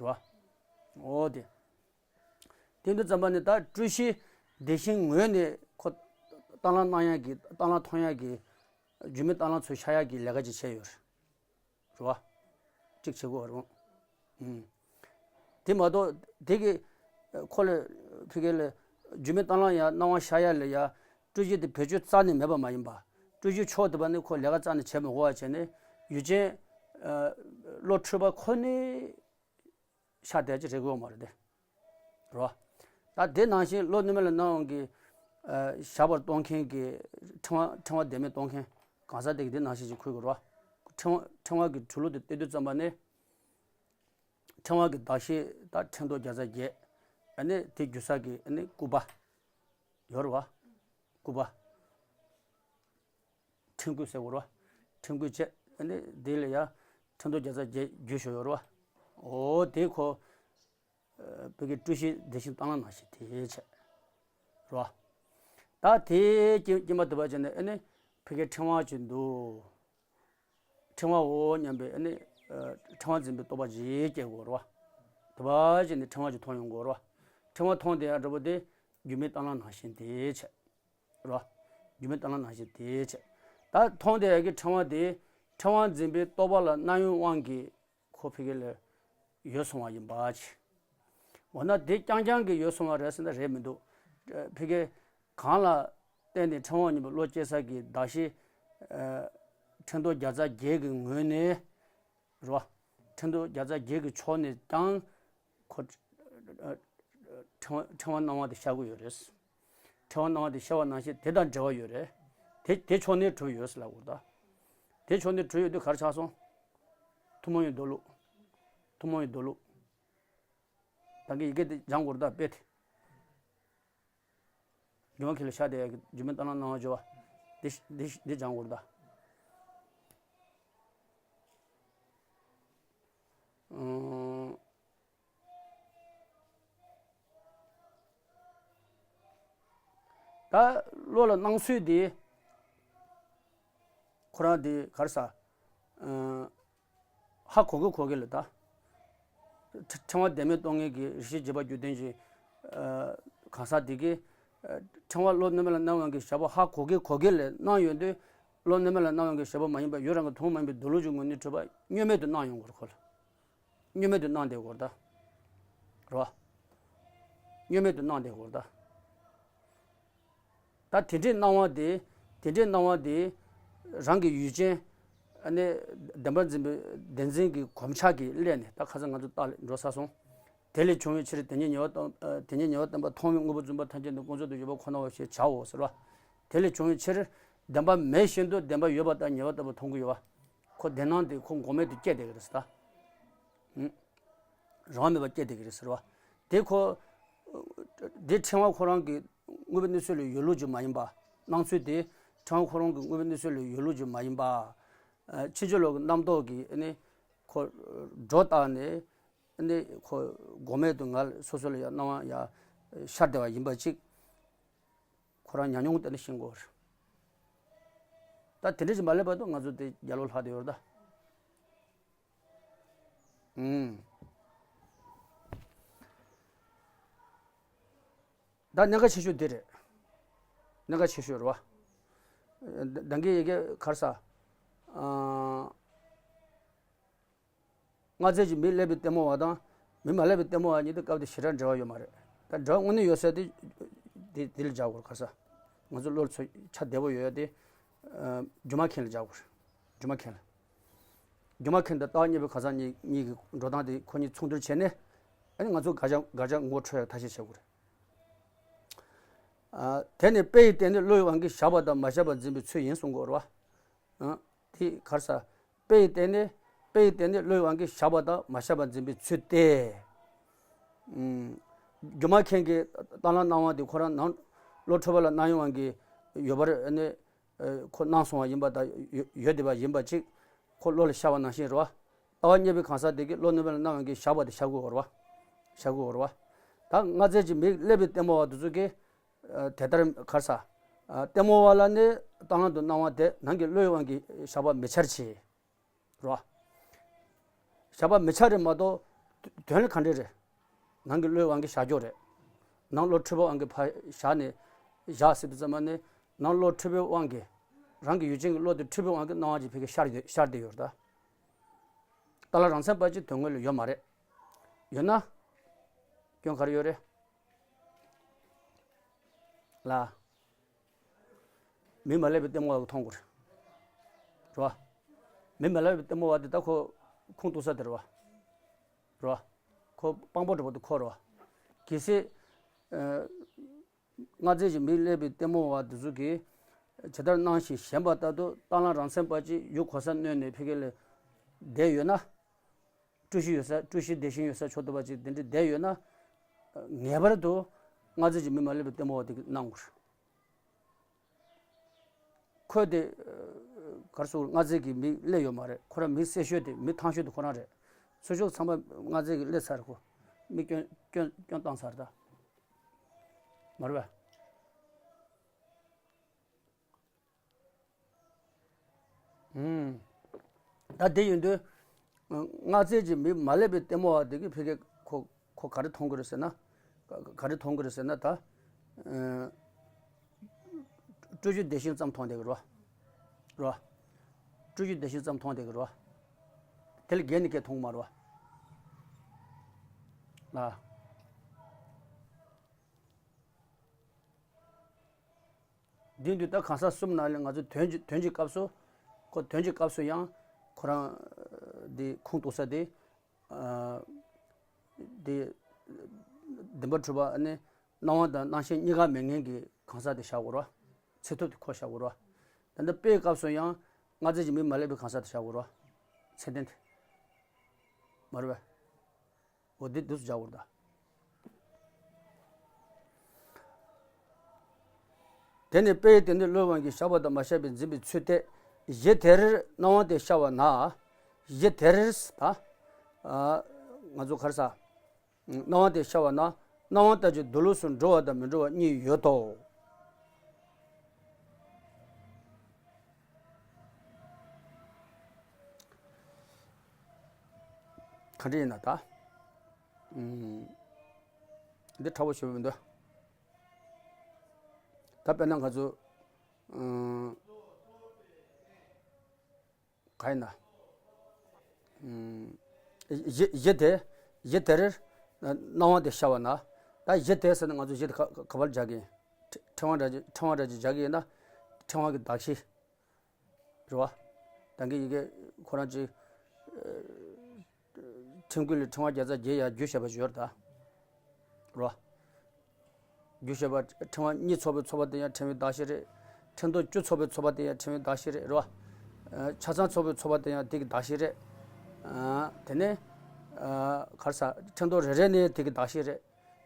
རེད་བ། འོ་དེ། དེ་འདི་ཙམ་པ་ནི་ད་སྤྲུལ་གཞི་བདེ་ཤིང་ངོས་ནས་ཁོ་རྟ་གླང་སྣང་ཡག་གི་རྟ་གླང་མཐོང་ཡག་གི་སྒྱུ་མའི་རྟ་གླང་ཚོ་ཤར་ཡག་གི་ལས་ཀ་ཅིག་བྱས་ཡོད་རེད། རེད་བ། གཅིག་བྱེད་དགོས་རེད། ཨུམ། དེ་མ་གཏོགས་དེ་གི་ཁོ་ལ་ཕ་གི་ལ་སྒྱུ་མའི་རྟ་གླང་ཡ་སྣང་བ་ཤར་ཡ་ལ་ཡ་སྤྲུལ་གཞི་དེ་བེད་སྤྱོད་རྩ་ནས་མེད་པ་མ་ཡིན་པ། སྤྲུལ་གཞི་ཕྱོགས་དེ་པ་ནི་ཁོ་ལས་ཀ་རྩ་ནས་བྱེད་མི་དགོས་པ་བྱས་ནས་ཡུལ་ཅན། ཨ། བློ་འཁྲུལ་པ་ཁོ་ནས་ཤར་བསྡད་ཀྱི་རེད་དགོས་མ་རེད་དེ། རེད་བ། ད་དེ་ནང་བཞིན་བློ་རྣོན་པ་ལ་སྣང་བ་གི། ཨ། ཤར་བར་གཏོང་མཁན་གྱི་ཕྲེང་བ་ཕྲེང་བ་བདེན་མེད་གཏོང་མཁན་གང་ཟག་དེ་གི་དེ་ནང་བཞིན་ཅིག་འཁུར་དགོས་རེད་བ། ཕྲེང་བ་ཕྲེང་བ་གི་གྲུ་ལུགས་དེ་བལྟས་དུས་ཙམ་པ་ནས། ཕྲེང་བ་གི་གདགས་གཞི་ད་ཕྲེང་རྡོག་བརྒྱ་རྩ་བརྒྱད། ཨ་ནི་དེ་རྒྱུ་ས་གི་ཨ་ནི་སྐུད་པ་ཡོད་རེད་བ། སྐུད་པ། ཕྲེང་སྐུད་ཟེར་བ་རེད་བ། ཕྲེང་སྐུད་བྱས། ཨ་ནི་དེ་ལ་ཡ་ཕྲེང་རྡོག་བརྒྱ་རྩ་བརྒྱད་བརྒྱུས་བཞག་ཡོད་རེད་བ། འོ་དེ་ཁོ། ཨ། བོད་ཀྱི་སྤྲུལ་གཞི་བདེ་ཆེན་གཏན་ལ་ནང་བཞིན་དེ་བྱས། རེད་བ། ད་དེ་དཀྱིལ་དཀྱིལ་མ་དུ་བ་བྱས་ནས་ཨ་ནི་བོད་ཀྱི་ཕྲེང་བ་ཅིག་འདུག་ཕྲེང་བའོ་སྙམ་པའི་ཨ་ནི། ཨ། ཕྲེང་བ་འཛིན་པའི་རྟོག་པ་ཅིག་སྐྱེ་དགོས་རེད་བ། དུ་བ་བྱས་ནས་ཕྲེང་བ་ཅིག་མཐོང་ཡོང་དགོས་རེད་བ། ཕྲེང་བ་མཐོང་དེ་ཡང་འདྲ་པོ་དེ་སྒྱུ་མའི་གཏན་ལ་ནང་བཞིན་དེ་བྱས། རེད་བ། སྒྱུ་མའི་གཏན་ལ་ནང་བཞིན་དེ་བྱས། ད་མཐོང་དེ་ཡང་གི་ཕྲེང་བ་དེ་ཕྲེང་བ་འཛིན་པའི་རྟོག་པ་ལ་རྣམ་གཡེང་དབང་གིས་ཁོ་ཕ་གི་ལ་ཡོད་སོང་བ་ཡིན་པ་ཅིག་འོ་ན་དེ་རྐྱང་རྐྱང་གི་ཡོད་སོང་བ་རེད་ཟེར་ན་རེད་མི་འདུག་ཕ་གི་གང་ལ་བརྟེན་ནས་ཕྲེང་བ་གཉིས་པོ་བློ་སྐྱེ་ས་གི་གདགས་གཞི། ཨ། ཕྲེང་རྡོག་བརྒྱ་རྩ་བརྒྱད་ཀྱི་ངོས་ནས། རེད་བ། ཕྲེང་རྡོག་བརྒྱ་རྩ་བརྒྱད་ཀྱི་ཕྱོགས་ནས་ཀྱང་ཁོ། ཨ། ཕྲེང་བ་ཕྲེང་བ་སྣང་བ་དེ་ཤར་གྱི་ཡོད་རེད། ཕྲེང་བ་སྣང་བ་དེ་ཤར་བ་ནང་བཞིན་དེ་དང་འབྲེལ་བ་ཡོད་རེད། དེ་དེ་ཕྱོགས་ནས་གྲུབ་ཡོད་ཟེར་ལབ་དགོས་ད། དེ་ཕྱོགས་ནས་གྲུབ་ཡོད་དུས་ག་རེ་ཆགས་སོང་། ཐུན་མོང་བའི་མདོ་ལུགས། ཐུན་མོང་བའི་མདོ་ལུགས། ད་གིན་ཡི་གེ་དེ་སྦྱང་དགོས་རེད་ད་དཔེ་དེ། སྒྱུ་མ་མཁན་ལ་ཤར་བསྡད་ཡག་གི་སྒྱུ་མའི་གཏན་ལ་སྣང་བ་སྦྱོར་བ། འདི་འདི་འདི་སྦྱང་དགོས་རེད་ད། ཨང་། ད་བློ་ལ་སྣང་ཚུལ་འདི་ཁོ་རང་འདི་ག་རེ་ཟ། ཨང་། ཧ་གོ་གི་གོ་གི་ལ་ད། ཕྲེང་བ་བདེན་མེད་རྟོགས་ངེས་ཀྱི་རིགས་ཤེས་རྗེས་དཔག་རྒྱུ་ལྡན་གྱི། ཨ། གང་ཟག་དེ་གིས། ཨ། ཕྲེང་བ་བློ་རྣམ་སྨིན་ལ་སྣང་བའི་དབང་གིས་བཞག་པ་ཧ་གོ་གི་གོ་གི་ལ་སྣང་ཡོང་དུས། བློ་རྣམ་སྨིན་ལ་སྣང་བའི་དབང་གིས་བཞག་པ་མ་ཡིན་པ་ཡུལ་རང་གི་དོན་མ་ཡིན་པའི་མདོ་ལུགས་ཀྱི་ངོས་ནས་གྲུབ་པ་བསྙོན་མེད་དུ་སྣང་ཡོང་གི་རེད་ཁོ་ལ། བསྙོན་མེད་དུ་སྣང་བསྡད་ཡོད་རེད་ད། རེད་བ། བསྙོན་མེད་དུ་སྣང་བསྡད་ཡོད་རེད་ད། ད་དེ་འདྲའི་སྣང་བ་དེ། དེ་འདྲའི་སྣང་བ་དེ། རང་གི་ཡུལ་ཅན། ཨ་ནི། བདེན་པར་འཛིན་པའི་བདེན་འཛིན་གྱི་གོམས་ཆགས་ཀྱིས་བསླད་ནས་ད་ཁ་སང་ང་ཚོ་རྟགས་ལ་འགྲོ་ཚར་སོང་། དེ་ལས་བྱུང་བའི་ཕྱིར་དེ་ཉིད་ཉེ་བར་སྟོན། ཨ། དེ་ཉིད་ཉེ་བར་སྟོན་པ་མཐོང་བའི་དངོས་པོ་བརྫུན་པ་ཐམས་ཅད་ནི་ཀུན་རྫོབ་ཏུ་ཡོད་པ་ཁོ་ནའོ་ཞེས་བྱའོ་ཟེར་བ། དེ་ལས་བྱུང་བའི་ཕྱིར། བདེན་པ་མེད་བཞིན་དུ་བདེན་པ་ཡོད་པ་ལྟར་ཉེ་བར་སྟོན་པ་མཐོང་གི་ཡོད་པ། ཁོ་བདེན་སྣང་དེ་ཁོ་འགོག་མེད་དུ་སྐྱེས་བསྡད་ཀྱི་རེད་ཟེར་ད། ཨུ། རང་མེད་པ་སྐྱེ་བསྡད་ཀྱི་རེད་ཟེར་བ། དེ་ཁོ། དེ་ཕྲེང་བ་ཁོ་རང་གི་དངོས་པོའི་གནས་ཚུལ་ལ་ཡོད་ལུགས་ཅིག་མ་ཡིན་པ། སྣང་ཚུལ་དེ་ཕྲེང་བ་ཁོ་རང་གི་དངོས་པོའི་གནས་ཚུལ་ལ་ཡོད་ལུགས་ཅིག་མ་ཡིན་པ། ཨ། ཕྱིན་ཅི་ལོག་གི་རྣམ་རྟོག་གིས་ཨ་ནི་ཁོ་སྒྲོ་བཏགས་ནས་ཨ་ནི་ཁོ་འགོག་མེད་དུ་ང་སོ་སོ་ལ་ཡང་སྣང་བ་ཡང་ཤར་བསྡད་པ་ཡིན་པ་ཅིག་ཁོ་རང་ཉམས་མྱོང་དེ་ནས་ཤེས་དགོས་རེད། ད་དེ་འདྲ་ཞིག་མ་སླེབས་བར་དུ་ང་ཚོ་དེ་རྒྱ་ལོ་ལྷག་བསྡད་ཡོད་རེད་ད། ཨུམ། ད་གནད་འགག་ཆེ་ཤོས་འདི་རེད། གནད་འགག་ཆེ་ཤོས་རེད་བ། ད་གིན་ཡི་གེ་ག་རེ་ཟ། ཨ། སྔར་མཛད་ཀྱི་མིག་བསླད་པའི་ལྟད་མོ་བ་དང་། མིག་མ་བསླད་པའི་ལྟད་མོ་བ་གཉིས་དེ་སྐབས་དེ་ཞེ་དྲག་འབྲེལ་བ་ཡོད་མ་རེད། ད་འབྲེལ་བ་དངོས་གནས་ཡོད་ས་དེ། དེ་དེ་ལ་སྦྱར་དགོས་རེད་ག་རེ་ཟ། ང་ཚོ་བློར་ཚོ་ཆ་བདེ་པོ་ཡོད་ཡ་དེ། ཨ། སྒྱུ་མ་མཁན་ལ་སྦྱར་དགོས་རེད། སྒྱུ་མ་མཁན་ལ། སྒྱུ་མ་མཁན་དང་རྟགས་པ་རྙེད་པའི་གང་ཟག་གཉིས་གཉིས་ཀྱི་འགྲོ་སྟངས་དེ་ཁོ་གཉིས་མཚུངས་བསྡུར་བྱས་ནས། ཨ་ནི་ང་ཚོ་དགག་བྱ་དགག་བྱ་ངོ་འཕྲོད་ཡ་ཐབས་ཤེས་བྱེད་དགོས་རེད། ཨ། དེ་ནི་དཔེ་ཡི་སྟེང་ནས་བློའི་དབང་གིས་བཞག་པ་དང་མ་བཞག་པར་འཛིན་པའི་ཚུལ་ཡིན་གསུང་དགོས་རེད་བ། ཨ། དེ་ག་རེ་ཟ། དཔེ་ཡི་སྟེང་ནས། དཔེ་ཡི་སྟེང་ནས་བློའི་དབང་གིས་བཞག་པ་དང་མ་བཞག་པར་འཛིན་པའི་ཚུལ་ཏེ། ཨུམ། སྒྱུ་མ་མཁན་གྱི་གཏན་ལ་སྣང་བ་དེ་ཁོ་རང་ནང་བློ་འཕྲོད་པ་ལ་རྣམ་གཡེང་དབང་གིས་ཡོད་པར་ནི། ཨ། ཁོ་སྣང་སོང་བ་ཡིན་པ་དང་ཡོད་ཡོད་བསྡད་པ་ཡིན་པ་ཅིག་ཁོ་བློ་ལ་ཤར་བ་ནང་བཞིན་རེད་བ། རྟགས་པ་རྙེད་པའི་གང་ཟག་དེ་གིས་བློ་རྣམ་སྨིན་ལ་སྣང་བའི་དབང་གིས་བཞག་པ་དེ་ཤར་དགོས་རེད་བ། ཤར་དགོས་རེད་བ། ད་སྔར་མཛད་ཀྱི་མིག་བསླད་པའི་ལྟད་མོ་བ་དེ་ཚོ་གིས། ཨ། དེ་ལྟར་ག་རེ་ཟ། ཨ། ལྟད་མོ་བ་ལ་ནི་གཏན་ལ་དུ་སྣང་བ་དེ་ནང་གི་བློའི་དབང་གིས་བཞག་པ་མི་འཆར་ཆེ། རེད་བ། བཞག་པ་མི་འཆར་རེད་མ་གཏོགས། དོན་ལ་ག་འདྲ་རེད། ནང་གི་བློའི་དབང་གིས་བཞག་རྒྱུ་རེད། ནང་བློ་འཕྲོད་པའི་དབང་གིས་ཕར་བཞག་ནས། བཞག་ཟེར་དུས་ཙམ་པ་ནི། ནང་བློ་འཕྲོད་པའི་དབང་གིས། རང་གི་ཡུལ་ཅན་གྱི་བློ་དེ་འཕྲོད་པའི་དབང་གིས་སྣང་བ་ཅིག་ཕ་གིར་ཤར་ཡོད་ཤར་བསྡད་ཡོད་རེད་ད། རྟགས་ལ་རང་མཚན་པ་ཅིག་དོན་དངོས་ལ་ཡོད་མ་རེད། ཡོད་ན། སྐྱོན་ག་རེ་ཡོད་རེད། ལ། མིག་མ་བསླད་པའི་ལྟད་མོ་བ་གིས་མཐོང་དགོས་རེད། རེད་བ། མིག་མ་བསླད་པའི་ལྟད་མོ་བ་དེ་ད་ཁོ་ཁུངས་གཏུགས་ས་དེ་རེད་བ། རེད་བ། ཁོ་དཔང་པོ་འདྲ་པོ་དེ་ཁོ་རེད་བ། གལ་སྲིད། ཨ། སྔར་མཛད་ཀྱི་མིག་བསླད་པའི་ལྟད་མོ་བ་དེ་ཚོ་གིས་ཇི་ལྟར་སྣང་ཞིང་ཞེན་པ་ལྟར་དུ་རྟགས་ལ་རང་མཚན་པ་ཅིག་ཡུལ་གོ་ས་གནོན་ནས་ཕ་གི་ལ་བསྡད་ཡོད་ན། སྤྲུལ་གཞི་ཡོད་ས་སྤྲུལ་གཞི་དེ་བཞིན་ཡོད་ས་ཕྱོགས་གཏོགས་པ་ཅིག་དེ་འདྲ་བསྡད་ཡོད་ན། ངེས་པར་དུ་སྔ་རྩིས་ཀྱི་མི་མ་སླེབས་པའི་ལྟད་མོ་བ་དེ་གིས་གནང་དགོས། ཁོས་དེ་ག་རེ་ཟེར། སྔ་རྩིས་ཀྱི་མི་སླེབས་ཡོད་མ་རེད། ཁོ་རང་མི་གསལ་ཤོས་དེ་མི་ཐང་ཤོས་དེ་ཁོ་རང་རེད། ཚུར་ཕྱོགས་ཚང་མ་སྔ་རྩིས་ཀྱི་སླེབས་ཚར། ཁོ་མི་སྐྱོན་སྐྱོན་སྐྱོན་བཏང་ཚར་ད། མ་རེད་པས། ཨུམ། ད་དེ་ཡིན་དུས། སྔ་རྩིས་ཀྱི་མི་མ་སླེབས་པའི་ལྟད་མོ་བ་དེ་གིས་ཕ་གིར་ཁོ་ཁོ་ག་རེ་མཐོང་གི་རེད་ཟེར་ན། ག་ག་རེ་མཐོང་གི་རེད་ཟེར་ན་ད། ཨ། སྤྲུལ་གཞི་དེ་བཞིན་ཙམ་མཐོང་བསྡད་ཀྱི་རེད་པ། རེད་པ། སྤྲུལ་གཞི་དེ་བཞིན་ཙམ་མཐོང་བསྡད་ཀྱི་རེད་པ། དེ་ལས་བརྒལ་ནས་སྐད་མཐོང་གི་མ་རེད་པ། ལགས། དེ་དུས་ད་གང་ཟག་གསུམ་ནང་ལས་ང་ཚོ་དོན་གྱི་དོན་གྱི་སྐབས་སུ། ཁོ་དོན་གྱི་སྐབས་སུ་ཡང་ཁོ་རང་འདི་ཁུངས་གཏུགས་ས་དེ། ཨ། དེ་བདེན་པར་གྲུབ་པ་ནི་སྣང་བ་དང་སྣང་ཤེས་གཉིས་ཀ་མེད་མཁན་གྱི་གང་ཟག་དེ་བཞག་དགོས་རེད་པ། ཚད་ཐུབ་དེ་ཁོ་བཞག་དགོས་རེད་པ། ད་ལྟ་དཔེའི་སྐབས་སུ་ཡང་སྔ་རྩིས་ཀྱི་མི་མ་སླེབས་པའི་གང་ཟག་དེ་བཞག་དགོས་རེད་པ། ཚད་ལྡན་དེ། མ་རེད་པས། འོ་དེ་འདུག་སེ་བཞག་དགོས་རེད་ད། དེ་ནས་དཔེ་ཡི་དོན་ནི་བློའི་དབང་གིས་ཤར་བ་དང་མ་ཤར་བའི་འཛིན་པའི་ཚུལ་ཏེ། གཞི་དེར་སྣང་བ་དེ་ཤར་བ་ན། གཞི་དེར་ད། ཨ། ང་ཚོ་ག་རེ་ཟེར། སྣང་བ་དེ་ཤར་བ་ན། སྣང་བ་ལྟར་གྱི་མདོ་ལུགས་སུ་འགྲོ་བ་དང་མི་འགྲོ་བ་གཉིས་ཡོད་དོ། ག་འདྲ་ཡིན་ན་ད། ཨུམ། འདི་ཕྲ་བོ་ཞེ་པོ་མི་འདུག། ད་དཔེར་ན་ང་ཚོ། ཨུམ། ག་ཡིན་ན། ཨུམ། གཞི་གཞི་དེ། གཞི་དེར་སྣང་བ་དེ་ཤར་བ་ན། ད་གཞི་དེ་ཟེར་ན་ང་ཚོ་གཞི་དེ་ག་ག་པར་སྦྱར་གྱི་ཡིན། ཕྲེང་བ་འདྲ་ཅིག་ཕྲེང་བ་འདྲ་ཅིག་སྦྱར་གྱི་ཡིན་ན། ཕྲེང་བ་གི་གདགས་གཞི། རེད་པ། ད་གིན་ཡི་གེ་ཁོ་རང་ཅིག་ཨ། ཕྲེང་རྒྱུད་ལས་ཕྲེང་བ་བརྒྱ་རྩ་བརྒྱད་ཡར་བསྒྱུར་བྱས་པ་ཞིག་ཡོད་རེད་ད། རེད་པ། བསྒྱུར་བྱས་པ་ཕྲེང་བ་གཉིས་ཚོགས་པའི་ཚོགས་པ་དེ་ཡང་ཕྲེང་བའི་གདགས་གཞི་རེད། ཕྲེང་རྡོག་བཅུ་ཚོགས་པའི་ཚོགས་པ་དེ་ཡང་ཕྲེང་བའི་གདགས་གཞི་རེད། རེད་པ། ཨ། ཆ་ཚང་ཚོགས་པའི་ཚོགས་པ་དེ་ཡང་དེ་གི་གདགས་གཞི་རེད། ཨ། དེ་ནས། ཨ། ག་རེ་ཟེར། ཕྲེང་རྡོག་རེ་རེ་ནས་དེ་གི་གདགས་གཞི་རེད།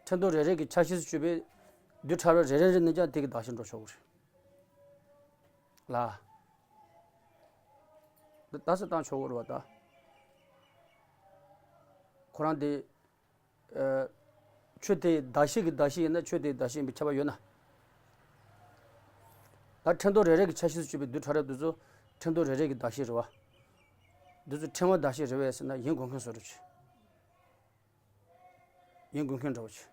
ཕྲེང་རྡོག་རེ་རེ་གི་ཆ་ཤས་སུ་གྱུར་པའི་རྡུལ་ཕྲ་རབ་རེ་རེ་རེ་ནས་ཀྱང་དེ་གི་གདགས་གཞི་འགྲོ་ཆོག་གི་རེད། ལགས། འདི་ལྟ་ས་བཏང་ཆོག་གི་རེད་པ་ད། ཁོ་རང་དེ། ཨ། ཆོས་དེའི་གདགས་གཞི་གི་གདགས་གཞི་ཡིན་ན་ཆོས་དེའི་གདགས་གཞི་ཡིན་པའི་ཁྱབ་པ་ཡོད་ན། ད་ཕྲེང་རྡོག་རེ་རེ་གི་ཆ་ཤས་སུ་གྱུར་པའི་རྡུལ་ཕྲ་རབ་འདི་ཚོ་ཕྲེང་རྡོག་རེ་རེ་གི་གདགས་གཞི་རེད་པ། འདི་ཚོ་ཕྲེང་བའི་གདགས་གཞི་རེད་པས་ཟེར་ན་ཡིན་དགོས་མཁན་བཟོ་འདྲ་ཅིག་ཡིན་དགོས་མཁན་འདྲ་པོ་ཅིག་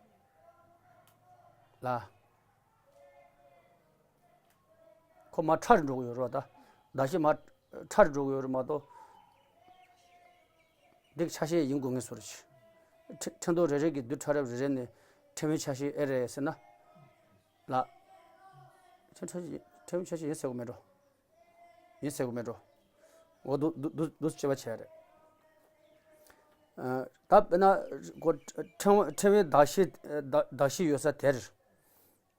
ལགས། ཁོ་མར་ཕྲ་རུ་འགྲོ་གི་ཡོད་རེད་པ་ད། གདགས་གཞི་མར་ཕྲ་རུ་འགྲོ་གི་ཡོད་རེད་མ་གཏོགས། འདི་གི་ཆ་ཤས་ཡིན་དགོས་ངེས་སོ་རེད། ཕྲེང་ཕྲེང་རྡོག་རེ་རེ་གི་རྡུལ་ཕྲ་རབ་རེ་རེ་ནས་ཕྲེང་བའི་ཆ་ཤས་ཨེ་རེད་ཟེར་ན། ལགས། ཕྲེང་ཕྲེང་ཕྲེང་བའི་ཆ་ཤས་ཡིན་ཟེར་གི་མེད་འགྲོ། ཡིན་ཟེར་གི་མེད་འགྲོ། འོ་འདུག་འདུག་འདུག་འདུག་སེ་དཔྱད་པ་བྱས་རེད། ཨ། ད་དཔེར་ན་ཁོ་ཕྲེང་ཕྲེང་བའི་གདགས་གཞི་གདགས་གདགས་གཞི་ཡོད་ས་དེར།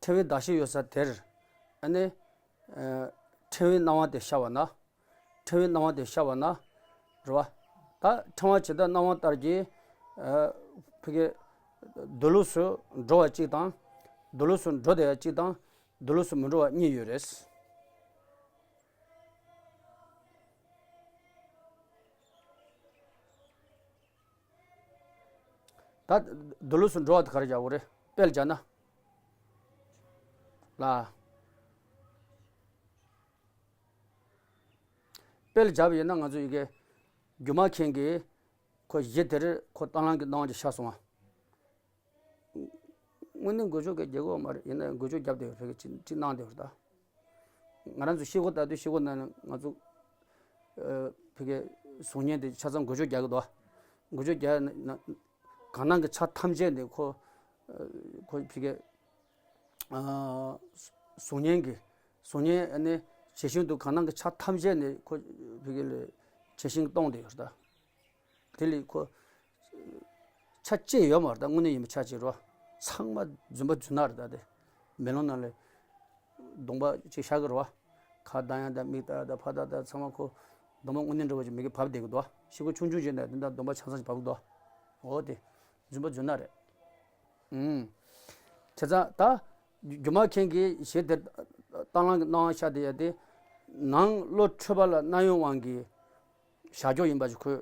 ཕྲེང་བའི་གདགས་གཞི་ཡོད་ས་དེར། ཨ་ནི། ཨ། ཕྲེང་བའི་སྣང་བ་དེ་ཤར་བ་ན། ཕྲེང་བའི་སྣང་བ་དེ་ཤར་བ་ན། རེད་པ། ད་ཕྲེང་བ་ཇི་ལྟར་སྣང་བ་ལྟར་གྱི། ཨ། ཕ་གི། མདོ་ལུགས་སུ་འགྲོ་བ་གཅིག་དང་། མདོ་ལུགས་སུ་འགྲོ་བསྡད་པ་གཅིག་དང་། མདོ་ལུགས་སུ་མི་འགྲོ་བ་གཉིས་ཡོད་རེད། ད་མདོ་ལུགས་སུ་འགྲོ་བ་དེ་ག་རེ་བྱ་དགོས་རེད། དཔེ་ལ་སྦྱར་ན། ལགས། དཔེ་ལ་སྦྱར་བ་ཡིན་ན་ང་ཚོ་ཡི་གེ། སྒྱུ་མ་མཁན་གྱིས་ཁོ་གཞི་དེར་ཁོ་རྟ་གླང་གི་སྣང་བ་ཅིག་ཤར་སོང་བ། དངོས་གནས་འགུལ་སྐྱོད་ག་རྒྱག་གི་ཡོད་མ་རེད། ཡིན་ན་ཡང་འགུལ་སྐྱོད་བརྒྱབ་བསྡད་ཡོད་རེད། ཕ་གི་ཅིག་ཅིག་གནང་བསྡད་ཡོད་རེད་ད། ང་རང་ཚོ་ཤེལ་སྒོ་ལྟ་དུས་ཤེལ་སྒོ་ནང་ང་ཚོ། ཨ། ཕ་གི་གཟུགས་བརྙན་དེ་ཆ་ཚང་འགུལ་སྐྱོད་རྒྱག་གི་འདུག་འགུལ་སྐྱོད་རྒྱག་ན་ན། གང་སྣང་གི་ཆ་ཐམས་ཅད་ནས་ཁོ། ཨ། ཁོ་ཕ་གི། ཨ། གཟུགས་བརྙན་གྱི། གཟུགས་བརྙན་ཨ་ནི་ཇི་བཞིན་དུ་གང་སྣང་གི་ཆ་ཐམས་ཅད་ནས་ཁོ་ཕ་གི་ལ་ཇི་བཞིན་སྟོང་བསྡད་ཡོད་རེད་ད། དེ་ལས་ཁོ། ཆ་གཅིག་ཡོད་མ་རེད་ད། དངོས་གནས་ཡིན་པའི་ཆ་གཅིག་རེད་པ། ཚང་མ་རྫུན་པ་རྫུན་ནག་རེད་ད་དེ། མེ་ལོང་ནང་ལ་གདོང་པ་གཅིག་ཤར་གི་རེད་པ། ཁ་གདངས་ཡ་དང་མིག་ལྟ་ཡ་དང་ཕར་ལྟ་ཡ་དང་ཚང་མ་ཁོ། སྡོམ་པ་དངོས་གནས་འདྲ་བོ་ཅིག་མི་གི་བབས་བསྡད་ཀྱི་འདུག་ཤི་ཁུ་ཆུང་ཆུང་བྱས་ནས་དེ་འདྲ་སྡོམ་པ་ཆ་ཚང་ཞིག་བབས་ཀྱི་འདུག་འོ་དེ་རྫུན་པ་རྫུན་ན་རེད། ཨུམ། བྱས་ཙང་ད་སྒྱུ་མ་མཁན་གྱི་གཞི་དེ་རྟ་གླང་གི་སྣང་བ་ཤར་དེ་ཡ་དེ་ནང་བློ་འཁྲུལ་པ་ལ་རྣམ་གཡེང་དབང་གིས་བཞག་འཇོག་ཡིན་པ་ཞིག་ཁོས་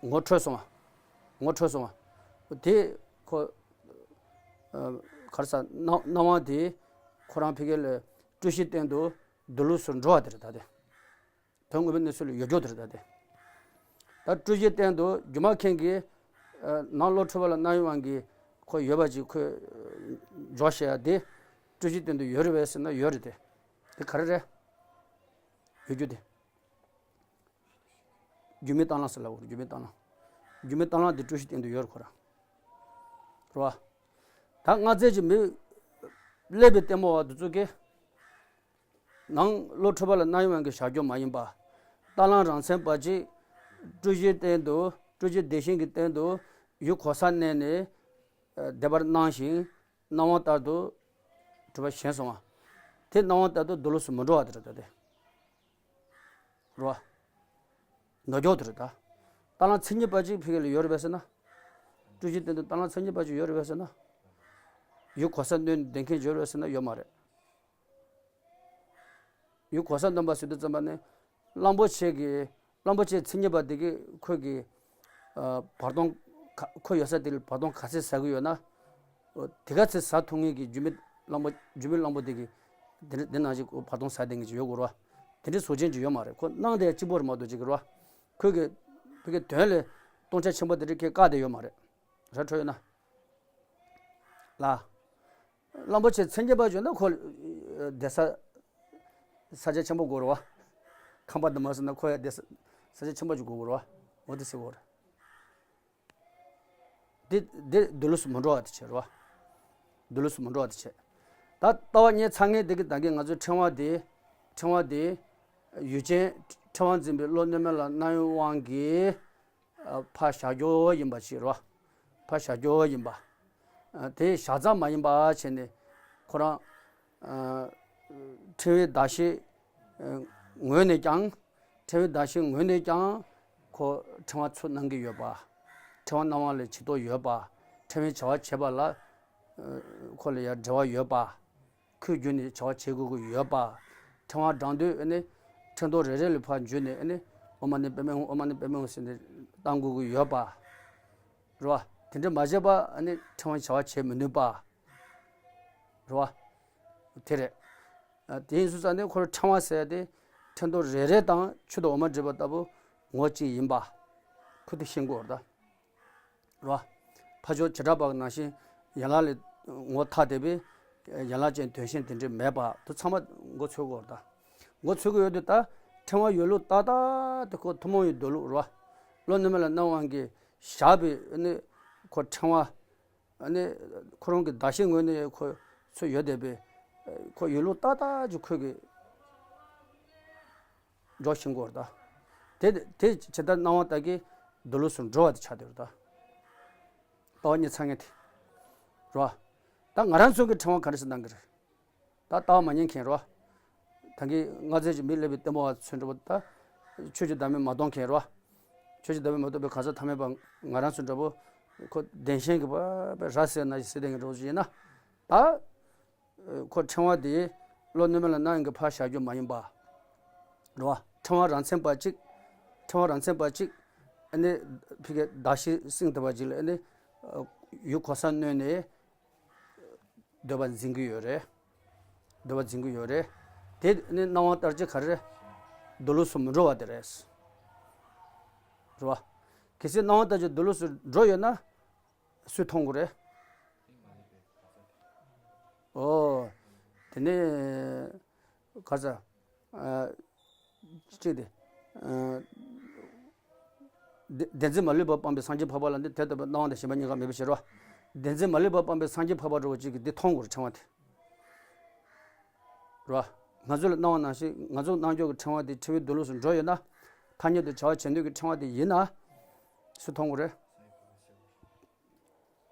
ངོ་འཕྲོད་སོང་བ། ངོ་འཕྲོད་སོང་བ། དེ་ཁོ་ག་རེ་ཟ་སྣང་སྣང་བ་དེ་ཁོ་རང་ཕ་གི་ལ་སྤྲོས་གཞིའི་སྟེང་དུ་སྡོད་ལུགས་སུ་འགྲོ་བ་དེ་རེད་ད་དེ། དོན་དངོས་པོའི་གནས་ཚུལ་ལ་ཡོད་རྒྱུ་དེ་རེད་ད་དེ། ད་སྤྲོས་གཞིའི་སྟེང་དུ་སྒྱུ་མ་མཁན་གྱིས་ནང་བློ་འཁྲུལ་པ་ལ་རྣམ་གཡེང་དབང་གིས་ཁོ་ཡོད་པ་ཅིག་ཁོས་འཇོག་བྱས་ཡ་དེ་སྤྲོས་གཞིའི་སྟེང་དུ་ཡོད་རེད་པས་ཟེར་ན་ཡོད་རེད་དེ། དེ་ག་རེ་རེད། ཡོད་རྒྱུ་དེ། སྒྱུ་མའི་རྟ་གླང་ཟེར་ལབ་དགོས་རེད། སྒྱུ་མའི་རྟ་གླང་། སྒྱུ་མའི་རྟ་གླང་དེ་སྤྲོས་གཞིའི་སྟེང་དུ་ཡོད་རེད་ཁོ་རང་། རེད་བ། ད་སྔ་རྩིས་ཀྱི་མི་སླེབས་པའི་ལྟད་མོ་བ་དེ་ཚོ་གིས། ནང་བློ་འཁྲུལ་པ་ལ་རྣམ་གཡེང་དབང་གིས་བཞག་རྒྱུ་མ་ཡིན་པ། རྟ་གླང་རང་མཚན་པ་ཅིག་སྤྲོས་གཞིའི་སྟེང་དུ་སྤྲོས་གཞི་བདེ་ཞིང་གི་སྟེང་དུ་ཡུལ་གོ་ས་གནས་ནས་བསྡད་པར་སྣང་ཞིང་སྣང་བ་ལྟར་དུ་གྲུབ་པ་བཞེངས་སོང་བ། དེ་སྣང་བ་ལྟར་དུ་སྡོད་ལུགས་སུ་མི་འགྲོ་བ་དེ་རེད་ད་དེ། རེད་བ། ནོར་འཁྱོག་དེ་རེད་ད། རྟ་གླང་མཚན་ཉིད་པ་ཅིག་ཕ་གི་ལ་ཡོད་རེད་པས་ཟེར་ན། སྤྲོས་གཞིའི་སྟེང་དུ་རྟ་གླང་མཚན་ཉིད་པ་ཅིག་ཡོད་རེད་པས་ཟེར་ན། ཡུལ་གོ་ས་གནས་ནས་བསྡད་མཁན་ཡོད་རེད་པས་ཟེར་ན་ཡོད་མ་རེད། ཡུལ་གོ་ས་གནས་པ་ཟེར་དུས་ཙམ་པ་ནི། གླང་པོ་ཆེ་གི་གླང་པོ་ཆེ་མཚན་ཉིད་པ་དེ་གི་ཁོས་གི་ཨ། བར་སྟོང་ག་ཁོ་ཡོད་ས་དེ་ལ་བར་སྟོང་ག་ཚད་ཟ་གི་ཡོད་ན། དེ་ག་ཚད་ཟ་ཐུབ་མཁན་གྱི་སྒྱུ་མའི་གླང་པོ་སྒྱུ་མའི་གླང་པོ་དེ་གི་དེ་འདྲ་དེ་ནང་བཞིན་བར་སྟོང་ཟ་བསྡད་མཁན་ཅིག་ཡོད་དགོས་རེད་བ། དེ་འདྲའི་བཟོ་ཅན་ཅིག་ཡོད་མ་རེད། ཁོ་སྣང་དེ་གཅིག་པོ་རེད་མ་གཏོགས་ཅིག་གི་རེད་བ། ཁོས་གི་ཕ་གི་དོན་ལ་སྟོང་ཆ་ཆེན་པོ་དེ་འདྲ་ཁས་བཀག་བསྡད་ཡོད་མ་རེད། ར་འཕྲོད་ཡོད་ན། ལ། གླང་པོ་ཆེ་མཚན་ཉིད་པ་བྱུང་ན་ཁོ་བསྡད་ས་ས་ཆ་ཆེན་པོ་དགོས་རེད་བ། ཁང་པ་འདི་མ་ཟེར་ན་ཁོ་ཡང་བསྡད་ས་ས་ཆ་ཆེན་པོ་ཅིག་དགོས་དགོས་རེད་བ། འོ་དེ་ཟེར་དགོས་རེད། འདི་འདི་སྡོད་ལུགས་སུ་མི་འགྲོ་བ་དེ་བྱས་རེད་བ། སྡོད་ལུགས་སུ་མི་འགྲོ་བ་དེ་བྱས། ད་ལྟ་བ་ངས་ཚང་ངས་འདི་གི་ད་གིན་ང་ཚོའི་ཕྲེང་བ་དེ་ཕྲེང་བ་དེ་ཡུལ་ཅན་ཕྲེང་བ་འཛིན་པའི་བློ་རྣོན་མེད་ལ་རྣམ་གཡེང་དབང་གིས། ཕར་བཞག་རྒྱུ་ཡིན་པ་ཞིག་རེད་བ། ཕར་བཞག་རྒྱུ་ཡིན་པ། དེ་བཞག་ཙམ་མ་ཡིན་པ་བྱས་ནས་ཁོ་རང་། ཕྲེང་བའི་གདགས་གཞི་ངོས་ནས་ཀྱང་། ཕྲེང་བའི་གདགས་གཞི་ངོས་ནས་ཀྱང་ཁོ་ཕྲེང་བ་ཚུར་གནང་གི་ཡོད་པ། ཕྲེང་བ་གནང་བ་ལ་ཇུས་གཏོགས་ཡོད་པ། ཕྲེང་བའི་བྱ་བ་བྱེད་པ་ལ་ཁོ་ལ་ཡང་འབྲེལ་བ་ཡོད་པ། ཁོའི་བརྒྱུད་ནས་བྱ་བ་བྱེད་དགོས་ཀྱི་ཡོད་པ། ཕྲེང་བ་བགྲང་དུས་ཨ་ནི་ཕྲེང་རྡོག་རེ་རེ་ལ་ཕར་འཇུས་ནས་ཨ་ནི་ཨོཾ་མ་ཎི་པདྨེ་ཧཱུྃ་ཨོཾ་མ་ཎི་པདྨེ་ཧཱུྃ་ཟེར་ནས་བཏང་དགོས་ཀྱི་ཡོད་པ། རེད་བ། དེ་འདྲ་མ་བྱས་པ་ཨ་ནི་ཕྲེང་བ་བྱ་བ་བྱེད་མི་ནུས་པ། རེད་བ། དེ་རེད། དེ་ཡིན་དུས་ཙང་ནས་ཁོར་ཕྲེང་བ་ཟེར་ཏེ་ཕྲེང་རྡོག་རེ་རེ་དང་ཆུ་དང་འོ་མ་སྒྲིལ་བ་ལྟ་བུ་ངོ་གཅིག་ཡིན་པ། ཁོ་དེ་ཤེས་དགོས་རེད་ད། རེད་བ། ཕ་ཇོ་བྱེ་བྲག་པ་ནང་བཞིན་ཡན་ལག་ལས་ངོ་ཐ་དད་པས་ཡན་ལག་ཅན་དོན་གཞན་དེ་འདྲ་མེད་པ་དེ་ཚང་མ་མགོ་ཚོས་དགོས་རེད་ད། མགོ་ཚོས་དགོས་ཡོད་དུས་ད་ཕྲེང་བ་ཡོད་ལུགས་ཏག་ཏག་དེ་ཁོ་ཐུན་མོང་བའི་འདོད་ལུགས་རེད་བ། བློ་རྣོན་མེད་ལ་རྣམ་གཡེང་དབང་གིས་བཞག་པའི་ཨ་ནི་ཁོ་ཕྲེང་བ་ཨ་ནི་ཁོ་རང་གི་གདགས་གཞི་ངོས་ནས་ཁོ་ཚོ་ཡོད་བསྡད་པས་ཁོ་ཡོད་ལུགས་ཏག་ཏག་ཅིག་ཁོས་གི་འགྲོ་ཤེས་དགོས་རེད་ད། དེ་དེ་ཇི་ལྟར་སྣང་བ་ལྟ་གི་འདུག་ལུགས་སུ་འགྲོ་བ་དེ་ཆགས་བསྡད་རེད་ད། ལྟ་བ་གཉིས་ཚང་ངེས་དེ། རེད་བ། ད་ང་རང་ཚོ་གི་ཕྲེང་བ་ག་རེ་ཟེར་གནང་གི་རེད། ད་ལྟ་བ་མ་ཉན་མཁན་རེད་བ། ད་གི་སྔ་རྩིས་ཀྱི་མི་སླེབས་པའི་ལྟད་མོ་བ་ཚོ་འདྲ་པོ་ད། ཆོས་ཀྱི་བདག་མེད་མ་མཐོང་མཁན་རེད་བ། ཆོས་ཀྱི་བདག་མེད་མ་མཐོང་བའི་གང་ཟག་ཐ་མལ་པ་ང་རང་ཚོ་འདྲ་པོ། ཁོ་བདེན་ཞེན་གྱི་བ་བ་ར་ཟེར་ན་ཟེར་བསྡད་མཁན་འདྲ་པོ་ཞིག་ཡིན་ན། ད། ཁོ་ཕྲེང་བ་དེ་བློ་རྣོན་མེད་ལ་རྣམ་གཡེང་གིས་ཕར་བཞག་རྒྱུ་མ་ཡིན་པ། རེད་བ། ཕྲེང་བ་རང་མཚན་པ་གཅིག་ཕྲེང་བ་རང་མཚན་པ་གཅིག་ཨ་ནི་ཕ་གི་གདགས་གཞི་ཟིན་ཐུབ་པ་ཅིག་ལ་ཨ་ནི་ཡུལ་གོ་ས་གནོན་ནས་འདོད་པ་འཛིན་གྱི་ཡོད་རེད། འདོད་པ་འཛིན་གྱི་ཡོད་རེད། དེ་ནི་སྣང་བ་ལྟར་གྱི་ག་རེ་རེད། འདུག་ལུགས་སུ་མི་འགྲོ་བ་དེ་རེད། རེད་བ། གལ་སྲིད་སྣང་བ་ལྟར་གྱི་འདུག་ལུགས་སུ་འགྲོ་ཡོད་ན། སུས་མཐོང་དགོས་རེད། ཨོ། དེ་ནས་ག་ས། གཅིག་དེ། བདེན་འཛིན་མ་ལུས་པ་སྤངས་པའི་སངས་རྒྱས་འཕགས་པ་ལ་འདི་དེ་ལྟ་བུའི་སྣང་བ་དང་ཞེན་པ་གཉིས་ཀ་མེད་པའི་ཕྱིར་རོ། བདེན་འཛིན་མ་ལུས་པ་སྤངས་པའི་སངས་རྒྱས་འཕགས་པ་འདྲ་བོ་གཅིག་གིས་འདི་མཐོང་དགོས་རེད་ཕྲེང་བ་དེ། རོ། ང་ཚོ་ལ་སྣང་བ་ནང་བཞིན་ང་ཚོ་སྣང་ཕྱོགས་ཀྱི་ཕྲེང་བ་དེ་ཕྲེང་བའི་འདུག་ལུགས་སུ་འགྲོ་ཡོད་ན། ཐ་སྙད་དུ་བྱ་བ་བྱེད་འདོད་ཀྱི་ཕྲེང་བ་དེ་ཡིན་ན། སུས་མཐོང་དགོས་རེད།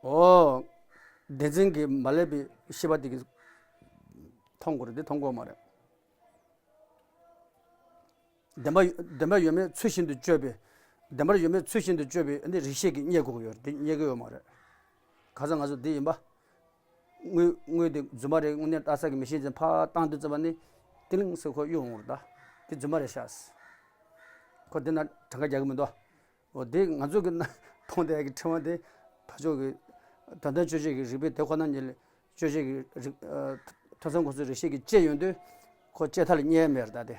ཨོ། བདེན་འཛིན་གྱིས་མ་བསླད་པའི་ཤེས་པ་དེ་གིས་མཐོང་དགོས་རེད་དེ་མཐོང་དགོས་མ་རེད། བདེན་པ་བདེན་པ་ཡོད་མེད་ཚུལ་བཞིན་དུ་དཔྱོད་པའི། བདེན་པར་ཡོད་མེད་ཚུལ་བཞིན་དུ་དཔྱོད་པའི་འདི་རིགས་ཤེས་ཀྱི་རྙེད་དགོས་ཀྱི་ཡོད་རེད། འདི་རྙེད་ཀྱི་ཡོད་མ་རེད། ག་ཚ་ང་ཚོ་འདི་ཡིན་པ། དངུལ་དངུལ་འདི་རྫུན་མ་རེད། དངོས་གནས་བལྟ་ས་གི་མི་ཤེས་ཅན་ཕར་བཏང་དུས་ཙམ་པ་ནི་ཏི་ལིང་ཟེར་ཁོ་གཡུག་འོང་རེད་ད། འདི་རྫུན་མ་རེད་ཤག་ཁོ་འདི་ན་གྲངས་ཀ་རྒྱག་གི་མི་འདུག་འོ་འདི་ང་ཚོ་གི་ན་མཐོང་བསྡད་ཀྱི་ཕྲེང་བ་འདི་ཕར་ཕྱོགས་ཀྱི་དོན་དམ་དཔྱོད་བྱེད་ཀྱི་རིགས་པས་དེ་ཁོ་ན་ཉིད་ལས་དཔྱོད་བྱེད་ཀྱི་རིགས་ཐོས་བསམ་སྒོམ་གསུམ་རིགས་ཤེས་ཀྱིས་དཔྱད་ཡོང་དུས་ཁོ་དཔྱད་ཐག་ལ་བསྙད་ཡ་མེད་རེད་ད་དེ།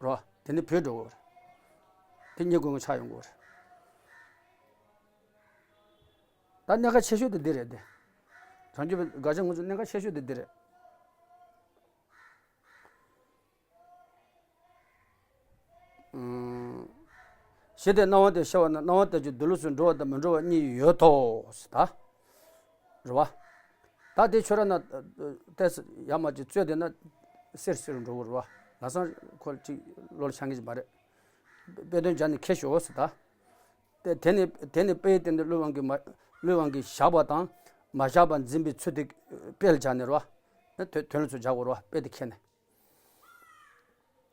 རོ། དེ་ནི་བུད་འགྲོ་གི་རེད། དེ་རྙེད་དགོས་ངོ་ཆགས་ཡོང་གི་རེད། ད་གནད་འགག་ཆེ་ཤོས་དེ་འདི་རེད་དེ། རང་རྒྱུད་པའི་དགག་བྱ་ངོ་ཚ་གནད་འགག་ཆེ་ཤོས་དེ་འདི་རེད། ཨུམ། ཞི་བདེའི་སྣང་བ་དེ་ཤར་བ་ན་སྣང་བ་དེ་ཀྱི་མདུན་ལུགས་སུ་འགྲོ་བ་དང་མི་འགྲོ་བ་གཉིས་ཡོད་དོ། ད། རེད་བ། ད་དེ་ཁྱོད་རང་ན་ཏོག་ཙམ་ཡར་མར་ཅིག་རྩོད་བསྡད་ན་སེར་སེར་འགྲོ་གི་རེད་བ། ལམ་སང་ཁོ་ཅིག་བློ་ལ་འཆང་གི་མ་རེད། དཔེ་དོན་སྦྱར་ནས་ཁྱེར་ཤོག་ཟེར་ད། དེ་དེ་ནི་དེ་ནི་དཔེའི་སྟེང་དུ་བློས་དབང་གིས་མ་བློས་དབང་གིས་བཞག་པ་དང་མ་བཞག་པ་འཛིན་པའི་ཚུལ་དེ་དཔེ་ལ་སྦྱར་ནས་རེད་བ། དོན་དོན་ལ་ཚུར་སྦྱར་དགོས་རེད་བ། དཔེ་དེ་ཁྱེར་ནས།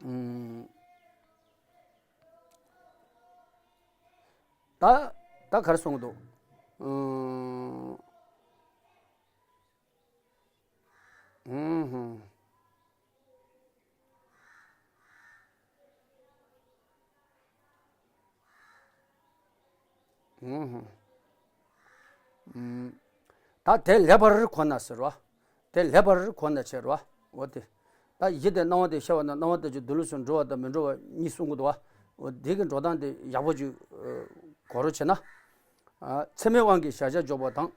ཨུམ། ད་ད་ག་རེ་གསུང་གི་འདུག་ཨུམ། ཨུམ། ཨུམ། ད་དེ་ལེགས་པར་གོ་ན་ཟེར་བ། དེ་ལེགས་པར་གོ་ན་བྱེད་རོ། འོ་དེ། ད་ཡིད་དེ་སྣང་བ་དེ་ཤར་བ་ན་སྣང་བ་དེ་ཚོའི་མདུན་ལུགས་སུ་འགྲོ་བ་དང་མི་འགྲོ་བ་གཉིས་གསུང་གི་འདུག་བ། འོ་དེ་གི་འགྲོ་སྟངས་དེ་ཡག་པོ་ཅིག་གོ་རོགས་བྱེད་ན། ཚད་མའི་དབང་གིས་གཞལ་བྱ་འཇོག་པ་དང་།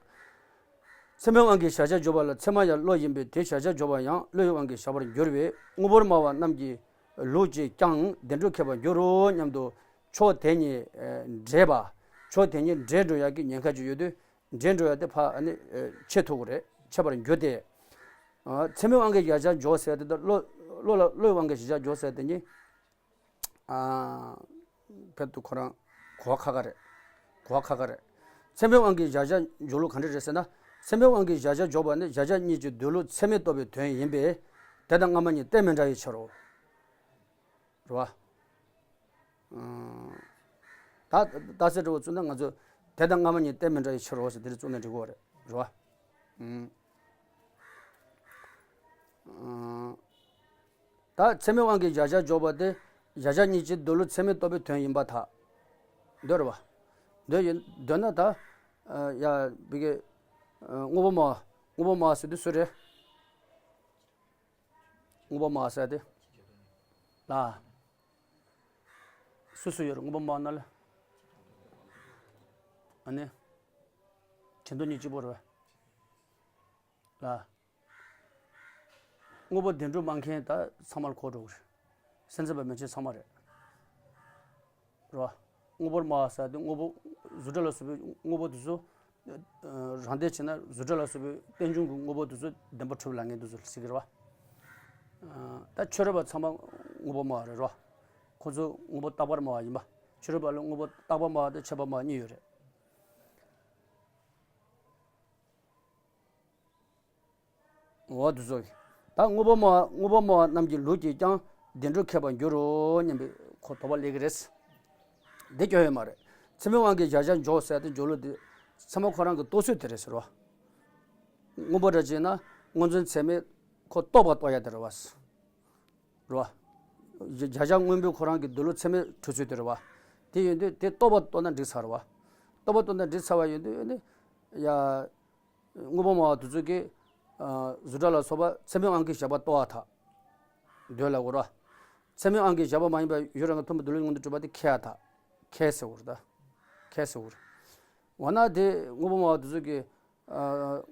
ཚད་མའི་དབང་གིས་གཞལ་བྱ་འཇོག་པ་ལ་ཚད་མ་ཡང་བློ་ཡིན་པས་དེ་གཞལ་བྱ་འཇོག་པ་ཡང་བློའི་དབང་གིས་གཞག་པར་འགྱུར་བས་དངོས་པོར་སྨྲ་བ་རྣམས་ཀྱི་ལུགས་ཀྱིས་ཀྱང་བདེ་འགྲོར་མཁས་པར་འགྱུར་རོ་སྙམ་དུ་ཕྱོགས་དེ་གཉིས་འདྲེས་པ། ཕྱོགས་དེ་གཉིས་འདྲེས་འགྲོ་ཡག་གི་ཉེན་ཁ་ཅིག་ཡོད་དུས། འདྲེས་འགྲོ་ཡ་དེ་ཕ་ཨ་ནི་ཨེ་ཆད་ཐུབ་ཀྱི་རེད། ཆད་པར་འགྱུར་ཏེ། ཨ་ཚད་མའི་དབང་གིས་གཞལ་བྱ་འཇོག་ཟེར་དེ་དང་བློ་བློ་ལ་བློའི་དབང་གིས་གཞལ་བྱ་འཇོག་ཟེར་དེ་གཉིས། ཨ་བོད་དུ་ཁོ་རང་གོ་བ་ཁ་ཁ་རེད། གོ་བ་ཁ་ཁ་རེད། ཚད་མའི་དབང་གིས་གཞལ་བྱ་འཇོག་ལུགས་ག་འདྲ་རེད་ཟེར་ན། ཚད་མའི་དབང་གིས་གཞལ་བྱ་འཇོག་པ་ནི་གཞལ་བྱ་གཉིས་ཀྱི་འདོད་ལུགས་ཚད་མས་རྟོགས་པའི་དོན་ཡིན་པས། དེ་དང་སྔ་མ་གཉིས་གཏན་མི་འདྲ་བའི་ཕྱིར་རོ། རེད་བ། ཨང་། ད་རྟགས་གསལ་འདྲ་བོ་བཙུགས་ན་ང་ཚོ་དེ་དང་སྔ་མ་གཉིས་གཏན་མི་འདྲ་བའི་ཕྱིར་རོ་ཟེར་དེ་རིགས་བཙུགས་ན་འགྲིག་གི་རེད། རེད་བ། ཨང་། ཨང་། ད་ཚད་མའི་དབང་གིས་གཞལ་བྱ་འཇོག་པ་སྟེ་གཞལ་བྱ་གཉིས་ཀྱི་འདོད་ལུགས་ཚད་མས་རྟོགས་པའི་དོན་ཡིན་པར་ཐལ། འདོད་རེད་བ། འདོད་ཡིན་འདོད་ན་ད། ཡ་བི་གེ་དངོས་པོ་སྨྲ་བ་དངོས་པོ་སྨྲ་བ་ཟེར་དུས་སུ་རེད། དངོས་པོ་སྨྲ་བ་ཟེར་ཏེ། ལ། སུ་སུ་ཡོད་རེད་དངོས་པོ་སྨྲ་བ་ན་ལ། ཨ་ནི། ཆེ་མཐོ་གཉིས་གཅིག་པོ་རེད་པས། ལ། དངོས་པོ་བདེན་གྲུབ་སྨྲ་མཁན་ད་ཚང་མ་ལ་གོ་འགྲོ་གི་རེད། སེམས་ཙམ་པ་མན་ཆད་ཚང་མ་རེད། རེད་བ། དངོས་པོར་སྨྲ་བ་ཟེར་དེ་དངོས་པོ་གཟུགས་སྒྲ་ལ་སོགས་པའི་དངོས་པོ་དེ་ཚོ། རང་འདོད་བྱས་ན་གཟུགས་སྒྲ་ལ་སོགས་པའི་རྟེན་འབྱུང་གི་དངོས་པོ་དེ་ཚོ་བདེན་པར་གྲུབ་ལབ་མཁན་དེ་ཚོ་ལ་ཟེར་གི་རེད་བ། ད་ཆོས་རབ་པ་ཚང་མ་དངོས་པོ་སྨྲ་བ་རེད་རོ། ཁོ་ཚོ་དངོས་པོ་རྟག་པར་སྨྲ་བ་ཡིན་པ། ཆོས་རབ་པ་ལ་དངོས་པོ་རྟག་པར་སྨྲ་བ་དང་ཆད་པར་སྨྲ་བ་གཉིས་ཡོད་རེད། འོ་དེ་ཚོ། ད་དངོས་པོ་སྨྲ་བ་དངོས་པོ་སྨྲ་བ་རྣམས་ཀྱི་ལུགས་ཀྱིས་ཀྱང་བདེ་འགྲོར་མཁས་པར་འགྱུར་རོ་སྙམ་པའི་ཁོ་དོགས་པ་སླེབས་ཀྱི་རེད། འདི་སྐྱོན་ཡོད་མ་རེད། ཚད་མའི་དབང་གིས་གཞལ་བྱ་འཇོག་ཟེར་ཏེ་འཇོག་ལུགས་འདི་ཚད་མ་ཁོ་རང་གི་རྟོགས་ཚུལ་དེ་རེད་ཟེར་བ། དངོས་པོ་འདྲ་བྱས་ན་དངོས་འཛིན་ཚད་མས་ཁོ་རྟོགས་པ་རྟོགས་ཡ་དེ་རེད་བ། རེད་བ། གཞལ་བྱ་དངོས་པོའི་ཁོ་རང་གི་འདོད་ལུགས་ཚད་མས་གྲུབ་ཚུལ་དེ་རེད་བ། དེ་ཡིན་དུས་དེ་རྟོགས་པ་རྟོགས་ན་འགྲིག་ཚར་བ། རྟོགས་པ་རྟོགས་ན་འགྲིག་ཚར་བ་ཡིན་དུས་ནི། ཡ། དངོས་པོ་སྨྲ་བ་དེ་ཚོ་གིས། གཟུགས་སྒྲ་ལ་སོགས་པ་ཚད་མའི་དབང་གིས་གཞག་པ་རྟོགས་པར་ཐལ། འདོད་ལ་གོ་ར། ཚད་མའི་དབང་གིས་གཞག་པ་མ་ཡིན་པ་ཡུལ་རང་གི་ཐུན་མོང་འདོད་ལུགས་མངོན་དུ་གྲུབ་པ་དེ་ཁས་པར་ཐལ། ཁས་ཟེར་གོ་ར་ད། ཁས་ཟེར་གོ་ར། འོ་ན་དེ་དངོས་པོ་སྨྲ་བ་དེ་ཚོ་གིས།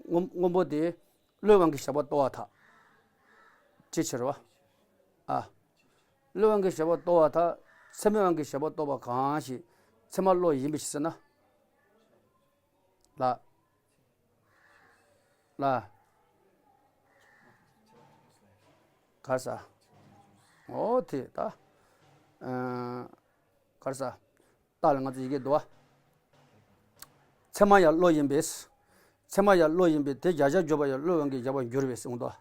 དངོས་དངོས་པོ་དེ་བློའི་དབང་གིས་གཞག་པ་རྟོགས་པར་ཐལ། ཅི་ཕྱིར་བ། ཨ། བློའི་དབང་གིས་གཞག་པ་རྟོགས་པར་ཐལ། ཚད་མའི་དབང་གིས་གཞག་པ་རྟོགས་པ་གང་ཞིག་ཚད་མ་བློ་ཡིན་པའི་ཕྱིར་ཟེར་ན། ལ། ལ། ག་རེ་ཟ། འོ་དེ་ད། ཨ། ག་རེ་ཟ། རྟགས་ལ་ང་ཚོ་ཡི་གེ་འདུག་བ། ཚད་མ་ཡང་བློ་ཡིན་པས། ཚད་མ་ཡང་བློ་ཡིན་པས་དེ་གཞལ་བྱར་གྱུར་པ་ཡང་བློའི་དབང་གིས་གཞག་པར་འགྱུར་བས་གསུངས་འདུག་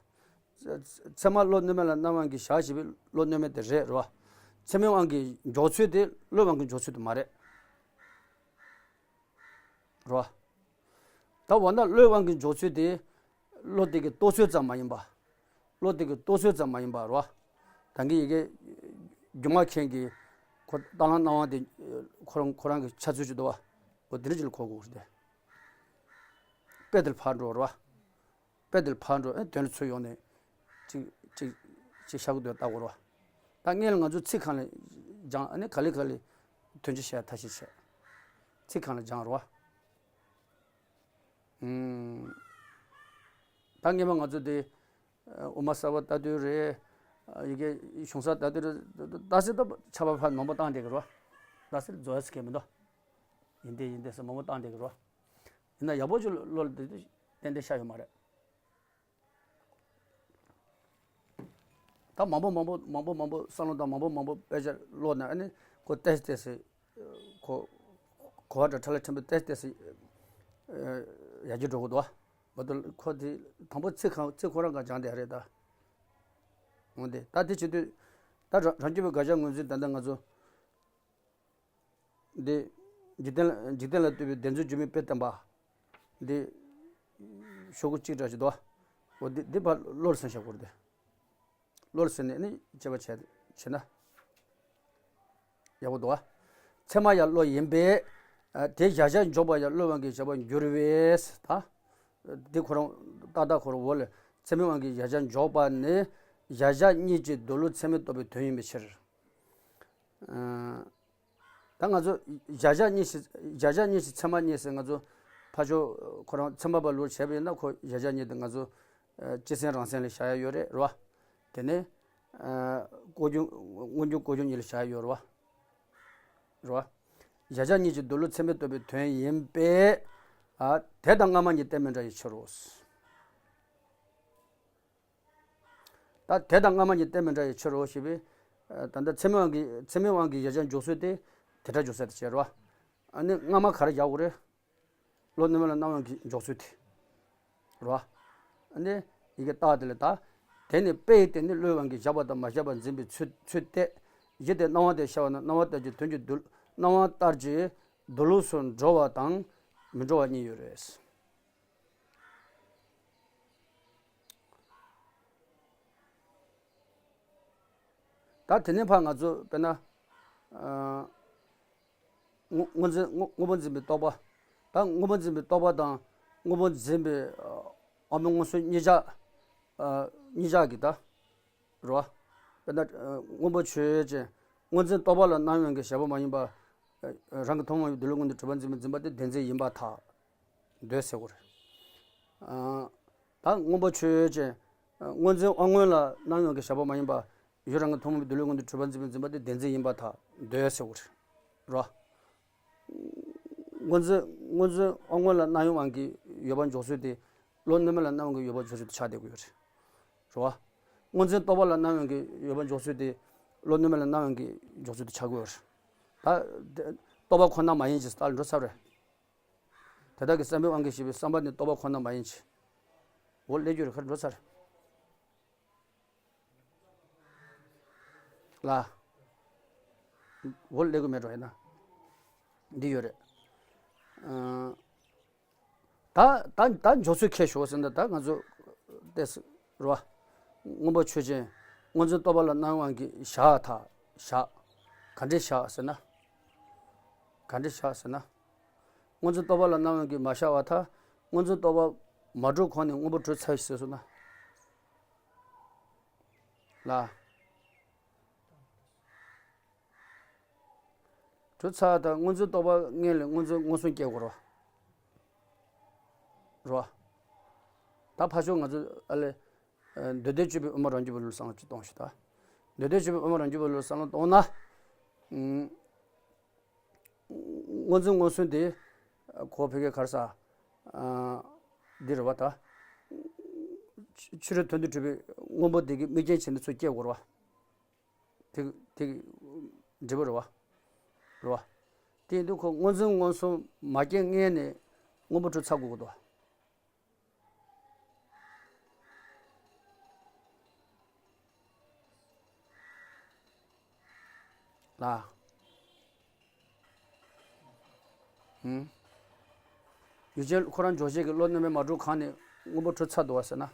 ཚད་མ་བློ་གནས་མེད་ལ་རྣམ་དབང་གིས་བཞག་ཞེས་པའི་བློ་གནས་མེད་དེ་རེད། རེད་བ། ཚད་མའི་དབང་གིས་འཇོག་ཚུལ་དེ་བློའི་དབང་གིས་འཇོག་ཚུལ་དེ་མ་རེད། རེད་བ། ད་འོ་ན་བློའི་དབང་གིས་འཇོག་ཚུལ་དེ་བློ་དེ་གི་རྟོགས་ཚུལ་ཙམ་མ་ཡིན་པ། བློ་དེ་གི་རྟོགས་ཚུལ་ཙམ་མ་ཡིན་པ་རེད་བ། ད་གིན་ཡི་གེ་སྒྱུ་མ་མཁན་གྱིས་ཁོ་རྟ་གླང་སྣང་བ་དེ་ཁོ་རང་ཁོ་རང་གི་འཆར་ཚུལ་ཅིག་འདུག་བ། འོ་དེ་འདྲ་ཅིག་ལ་གོ་དགོས་རེད་དེ། དཔེ་དེ་ལ་ཕར་འགྲོ་རེད་བ། དཔེ་དེ་ལ་ཕར་འགྲོ་ཨེ་དོན་ལ་ཚུར་ཡོང་ནས་ཅིག་ཅིག་ཅིག་བཤད་གི་འདུག་ལྟ་དགོས་རེད་བ། ད་སྔོན་ལ་ང་ཚོ་ཚིག་གང་ལ་སྦྱང་ཨ་ནི་ག་ལེ་ག་ལེ་དོན་ཅིག་བཤད་ཐབས་ཤེས་བྱས། ཚིག་གང་ལ་སྦྱང་རེད་བ། ཨུམ། ད་སྔོན་མ་ང་ཚོ་དེ་དབུ་མ་གསར་པ་ལྟ་དུས་རེད། ཡི་གེ་གཞུང་གསར་ལྟ་དུས་རེད། ད་སེ་ད་ཆར་པ་ཕར་མང་པོ་བཏང་བསྡད་ཀྱི་རེད་བ། ད་སེ་རྫོགས་ཡ་ཟེར་མཁན་མི་འདུག་ཡིན་དེ་ཡིན་དེ་ཟེར་མང་པོ་བཏང་བསྡད་ཀྱི་རེད་བ། ཡིན་ན་ཡག་པོ་ཅིག་བློ་ལ་དེ་དུས་ཏན་ཏན་ཤར་ཡོད་མ་རེད། ད་མང་པོ་མང་པོ་མང་པོ་མང་པོ་བསམ་བློ་དང་མང་པོ་མང་པོ་དཔེ་ཆ་ཀློག་ནས་ཨ་ནི་ཁོ་ཏོག་ཙམ་ཏོག་ཙམ་ཁོ་གོ་བ་འདྲ་ཕྲ་ལ་ཕྲན་བུ་ཏོག་ཙམ་ཏོག་ཙམ་ཡར་རྒྱས་འགྲོ་གི་འདུག་བ། མ་གཏོགས་ཁོ་དེ་དང་པོ་ཚིག་གང་ཚིག་ཁོ་རང་གང་སྦྱངས་བསྡད་རེད་ད། འོ་དེ་ད་དེ་བྱེད་དུས་ད་རང་རང་རྒྱུད་པའི་དགག་བྱ་ངོས་འཛིན་ད་ལྟ་ང་ཚོ། འདི། འཇིག་རྟེན་ལ་འཇིག་རྟེན་ལ་ལྟོས་པའི་བདེན་རྫུན་སྒྱུ་མའི་དཔེ་བསྟན་པ། འདི། ཤོག་གུ་གཅིག་འདྲ་ཞིག་འདུག་འོ་འདི་འདི་ཕར་བློར་ཟིན་བཞག་དགོས་རེད་དེ། བློར་ཟིན་ནས་ནི་དཔྱད་པ་བྱས་བྱས་ན། ཡག་པོ་འདུག་བ། ཚད་མ་ཡང་བློ་ཡིན་པས། དེ་གཞལ་བྱར་འཇོག་པ་ཡང་བློའི་དབང་གིས་གཞལ་བར་འགྱུར་བས་ད། འདི་ཁོ་རང་ཏག་ཏག་ཁོ་རང་འོ་ལས་ཚད་མའི་དབང་གིས་གཞལ་བྱར་འཇོག་པ་ནི། གཞལ་བྱ་གཉིས་ཀྱི་མདོ་ལུགས་ཚད་མས་རྟོགས་པའི་དོན་ཡིན་པའི་ཕྱིར། ད་ང་ཚོ་གཞལ་བྱ་གཉིས་ཤིག་གཞལ་བྱ་གཉིས་ཤིག་ཚད་མ་གཉིས་ཤིག་ང་ཚོ་ཕར་ཕྱོགས་ཁོ་རང་ཚད་མ་པ་ལུགས་བྱས་པ་ཡིན་ན་ཁོ་གཞལ་བྱ་གཉིས་དེ་ང་ཚོ་སྤྱི་སེམས་རང་སེམས་ལ་བཞག་ཡ་ཡོད་རེད་རེད་བ། དེ་ནས་ཀོ་རྒྱུ་དངོས་རྒྱུ་ཀོ་རྒྱུ་གཉིས་ལ་བཞག་ཡ་ཡོད་རེད་བ། རེད་བ། གཞལ་བྱ་གཉིས་ཀྱི་མདོ་ལུགས་ཚད་མས་རྟོགས་པའི་དོན་ཡིན་པས། དེ་དང་སྔ་མ་གཉིས་གཏན་མི་འདྲ་བའི་ཕྱིར་རོ། ད་དེ་དང་སྔ་མ་གཉིས་གཏན་མི་འདྲ་བའི་ཕྱིར་རོ་ཞེས་པས། ད་ལྟ་ཚད་མའི་དབང་གིས་ཚད་མའི་དབང་གིས་གཞལ་བྱར་འཇོག་ཚུལ་དེ་དེ་ལྟར་འཇོག་ཚུལ་དེ་བྱས་རོ། ཨ་ནི་སྔ་མ་ག་རེ་རྒྱག་དགོས་རེད། བློ་གནས་མེད་ལ་རྣམ་དབང་གིས་འཇོག་ཚུལ་དེ་རོ། ཨ་ནི་ཡི་གེ་རྟགས་དེ་ལ་ད། དེ་ནི་དཔེ་ཡི་སྟེང་ནས་བློའི་དབང་གིས་བཞག་པ་དང་མ་བཞག་པར་འཛིན་པའི་ཚུལ་ཚུལ་ཏེ། གཞི་དེ་སྣང་བ་དེ་ཤར་བ་ན་སྣང་བ་ལྟར་གྱི་དོན་གྱི་མདོ་སྣང་བ་ལྟར་གྱི་མདོ་ལུགས་སུ་འགྲོ་བ་དང་མི་འགྲོ་བ་གཉིས་ཡོད་རེད། ད་དེ་ནས་ཕར་ང་ཚོ་དཔེར་ན། སྔོ་སྔོ་འཛིན་སྔོ་སྔོན་པོ་འཛིན་པའི་རྟོག་པ། ད་སྔོན་པོ་འཛིན་པའི་རྟོག་པ་དང་སྔོན་པོ་འཛིན་པའི་དབང་པོའི་མངོན་སུམ་གཉིས་ཆ། གཉིས་ཆ་གི་ད། རོ། དཔེར་ན། སྔོན་པོ་ཆོས་ཅན། སྔོ་འཛིན་རྟོག་པ་ལ་རྣམ་དབྱེ་གི་བྱེད་པ་མ་ཡིན་པ། རང་གི་ཐུན་མོང་བའི་འདོད་ལུགས་མངོན་དུ་གྲུབ་པར་འཛིན་པའི་འཛིན་པ་དེ་བདེན་འཛིན་ཡིན་པར་ཐལ། འདོད་ཟེར་བ་རེད། ད་སྔོན་པོ་ཆོས་ཅན། སྔོ་འཛིན་དབང་མངོན་ལ་རྣམ་དབྱེ་གི་བྱེད་པ་མ་ཡིན་པ། ཡུལ་རང་གི་ཐུན་མོང་བའི་འདོད་ལུགས་མངོན་དུ་གྲུབ་པར་འཛིན་པའི་འཛིན་པ་དེ་བདེན་འཛིན་ཡིན་པར་ཐལ། འདོད་ཟེར་བ་རེད། རོ། སྔོ་འཛིན་སྔོ་འཛིན་དབང་མངོན་ལ་རྣམ་དབྱེ་དབང་གིས་ཡོད་པར་འཇོག་ཚུལ་དེ། བློ་གནས་མེད་ལ་རྣམ་དབྱེ་དབང་གིས་ཡོད་པར་འཇོག་ཚུལ་དེ་ཆགས་བསྡད་ཀྱི་ཡོད་རེད། རེད་བ། སྔོ་འཛིན་རྟོག་པ་ལ་རྣམ་དབྱེ་དབང་གིས་ཡོད་པར་འཇོག་ཚུལ་དེ། བློ་གནས་མེད་ལ་རྣམ་དབྱེ་དབང་གིས་འཇོག་ཚུལ་དེ་ཆགས་ཀྱི་ཡོད་རེད། ད། རྟོག་པ་ཁོ་ན་མ་ཡིན་ཅེས་ལྟར་འགྲོ་ཚར་རེད། དེ་དག་གི་བསམ་པའི་དབང་གིས་ཞེས་པའི་བསམ་པ་ནི་རྟོག་པ་ཁོ་ན་མ་ཡིན་ཅེས། འོ་ལས་རྒྱུ་རེད་ཁར་འགྲོ་ཚར་རེད། ལ། འོ་ལས་དགོས་མེད་འགྲོ་ཡིན་ན། འདི་ཡོད་རེད། ཨ། ད་ད་ད་འཇོག་ཚུལ་ཁྱད་ཞོག་ཟེར་ན་ད་ང་ཚོ་ཏེས་རོ། སྔོན་པོ་ཆོས་ཅན། སྔོ་འཛིན་རྟོག་པ་ལ་རྣམ་དབྱེ་དབང་གིས་བཞག་ཐལ། བཞག་ག་འདྲས་བཞག་ཟེར་ན། ག་འདྲས་བཞག་ཟེར་ན། སྔོ་འཛིན་རྟོག་པ་ལ་རྣམ་དབྱེ་དབང་གིས་མ་བཞག་པར་ཐལ། སྔོ་འཛིན་རྟོག་པ་མ་གྲུབ་གོང་ནས་སྔོན་པོ་གྲུབ་ཚར་ཞིག་ཟེར་སོང་ན། ལ། གྲུབ་ཚར་དང་སྔོ་འཛིན་རྟོག་པ་སྔོན་ལས་སྔོ་འཛིན་མངོན་སུམ་སྐྱེ་དགོས་རོ། རོ། ད་ཕ་ཤོག་ང་ཚོ་ཨ་ལེ། འདོད་ལྡན་སྤྱོད་པའི་དབུ་མ་རང་རྒྱུད་པའི་ལུགས་བསམ་བློ་ཅིག་གཏོང་ཞིག་ད། འདོད་ལྡན་སྤྱོད་པའི་དབུ་མ་རང་རྒྱུད་པའི་ལུགས་བསམ་བློ་གཏོང་ན། སྔོ་འཛིན་མངོན་སུམ་དེ། ཁོ་ཕ་གི་ག་རེ་ཟ། འདི་རེད་བ་ད། ཕྱི་རོལ་དོན་དུ་གྲུབ་པའི་སྔོན་པོ་དེ་གི་དམིགས་རྐྱེན་བྱས་ནས་ཚུར་སྐྱེ་དགོས་རེད་བ། དེ་དེ་འབྲས་བུ་རེད་བ། རེད་བ། དེ་ཡིན་དུས་ཁོ་སྔོ་འཛིན་མངོན་སུམ་མ་སྐྱེ་སྔོན་ནས་སྔོན་པོ་གྲུབ་ཚར་དགོས་ཀྱི་འདུག་ལ། ཨུམ། ཡུལ་ཅན་ཁོ་རང་འཇོག་བྱེད་ཀྱི་བློ་རྣོན་པོས་མ་གྲུབ་གང་ནས་སྔོན་པོ་གྲུབ་ཚར་འདུག་བ་ཟེར་ན།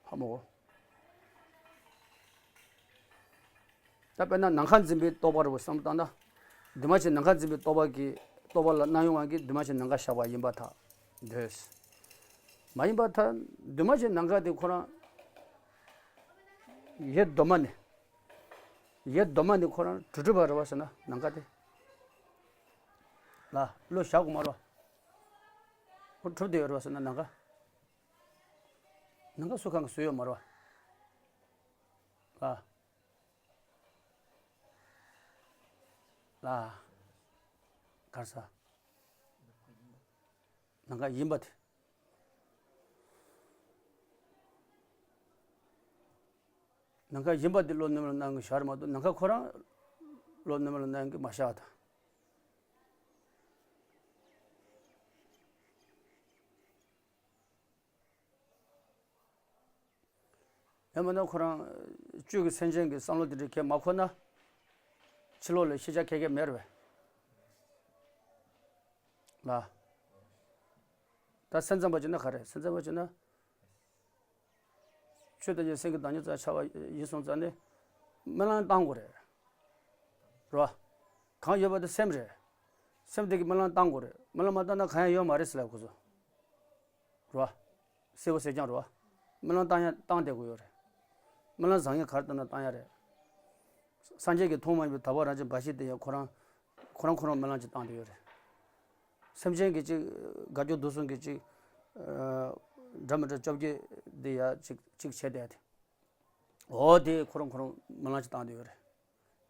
ཧ་མ་གོ། ད་དཔེར་ན་ནམ་མཁའ་འཛིན་པའི་རྟོག་པ་རེད་བ་བསམ་བློ་བཏང་ན། འདུས་མ་བྱས་ནམ་མཁའ་འཛིན་པའི་རྟོག་པ་གི་རྟོག་པ་ལ་རྣམ་གཡེང་བ་གིས་འདུས་མ་བྱས་ནམ་མཁའ་བཞག་པ་ཡིན་པར་ཐལ། འདོད། མ་ཡིན་པར་ཐལ། འདུས་མ་བྱས་ནམ་མཁའ་དེ་ཁོ་རང་ཡེ་གདོད་མ་ནས། ཡེ་གདོད་མ་ནས་ཁོ་རང་གྲུབ་གྲུབ་པ་རེད་བ་ཟེར་ན་ནམ་མཁའ་དེ། ལ་བློ་བཞག་དགོས་མ་རེད་བ། ཁོ་གྲུབ་བསྡད་ཡོད་རེད་བ་ཟེར་ན་ནམ་མཁའ། ནམ་མཁའ་སུ་གང་གིས་བཟོས་ཡོད་མ་རེད་བ། ལ། ལ། ག་རེ་ཟ། ནམ་མཁའ་ཡིན་པ་དེ། ནམ་མཁའ་ཡིན་པ་དེ་བློ་རྣོན་པོ་ལ་སྣང་གི་བཞག་རེད་མ་གཏོགས་ནམ་མཁའ་ཁོ་རང་བློ་རྣོན་པོ་ལ་སྣང་གི་མ་བཞག་པ་དང་། ཡང་མིན་ན་ཁོ་རང་བཅུད་ཀྱི་སེམས་ཅན་གྱི་བསམ་བློ་དེ་འདྲ་གས་མ་འཁོར་ན། ཕྱི་ལོགས་ལ་ཤེས་བྱ་ག་གེ་མེད་རེད་པས། ལ། ད་སེམས་ཙམ་པ་བྱས་ན་ག་རེ་སེམས་ཙམ་པ་བྱས་ན། ཆོས་ཐམས་ཅད་སེམས་ཀྱི་བདག་ཉིད་ཙམ་ཆགས་པ་ཡིན་སོང་ཙང་ནི། རྨི་ལམ་བཏང་དགོས་རེད། རེད་བ། གང་ཡོད་པ་དེ་སེམས་རེད། སེམས་དེ་གིས་རྨི་ལམ་བཏང་དགོས་རེད། རྨི་ལམ་མ་བཏང་ན་གང་ཡང་ཡོད་མ་རེད་ཟེར་ལབ་ཁོ་ཚོ། རེད་བ། གསལ་པོ་གསལ་རྐྱང་རེད་བ། རྨི་ལམ་བཏང་ཡ་བཏང་བསྡད་དགོས་ཡོད་རེད། རྨི་ལམ་བཟང་ངན་ག་རེ་བཏང་ན་བཏང་ཡ་རེད། སངས་རྒྱས་ཀྱིས་མཐོང་མ་མྱོང་བའི་དག་པ་རང་བཞིན་འབའ་ཞིག་དེ་ཡང་ཁོ་རང་ཁོ་རང་ཁོ་རང་རྨི་ལམ་ཅིག་བཏང་བསྡད་ཡོད་རེད། སེམས་ཅན་གྱི་ཅིག་དགའ་སྐྱོ་སྡུག་གསུམ་གྱི་ཅིག་ཨ། འདྲ་མི་འདྲ་བཅོ་བརྒྱད་དེ་ཡ་ཅིག་ཅིག་བྱས་བསྡད་དེ། འོ་དེ་ཁོ་རང་ཁོ་རང་རྨི་ལམ་ཅིག་བཏང་བསྡད་ཡོད་རེད།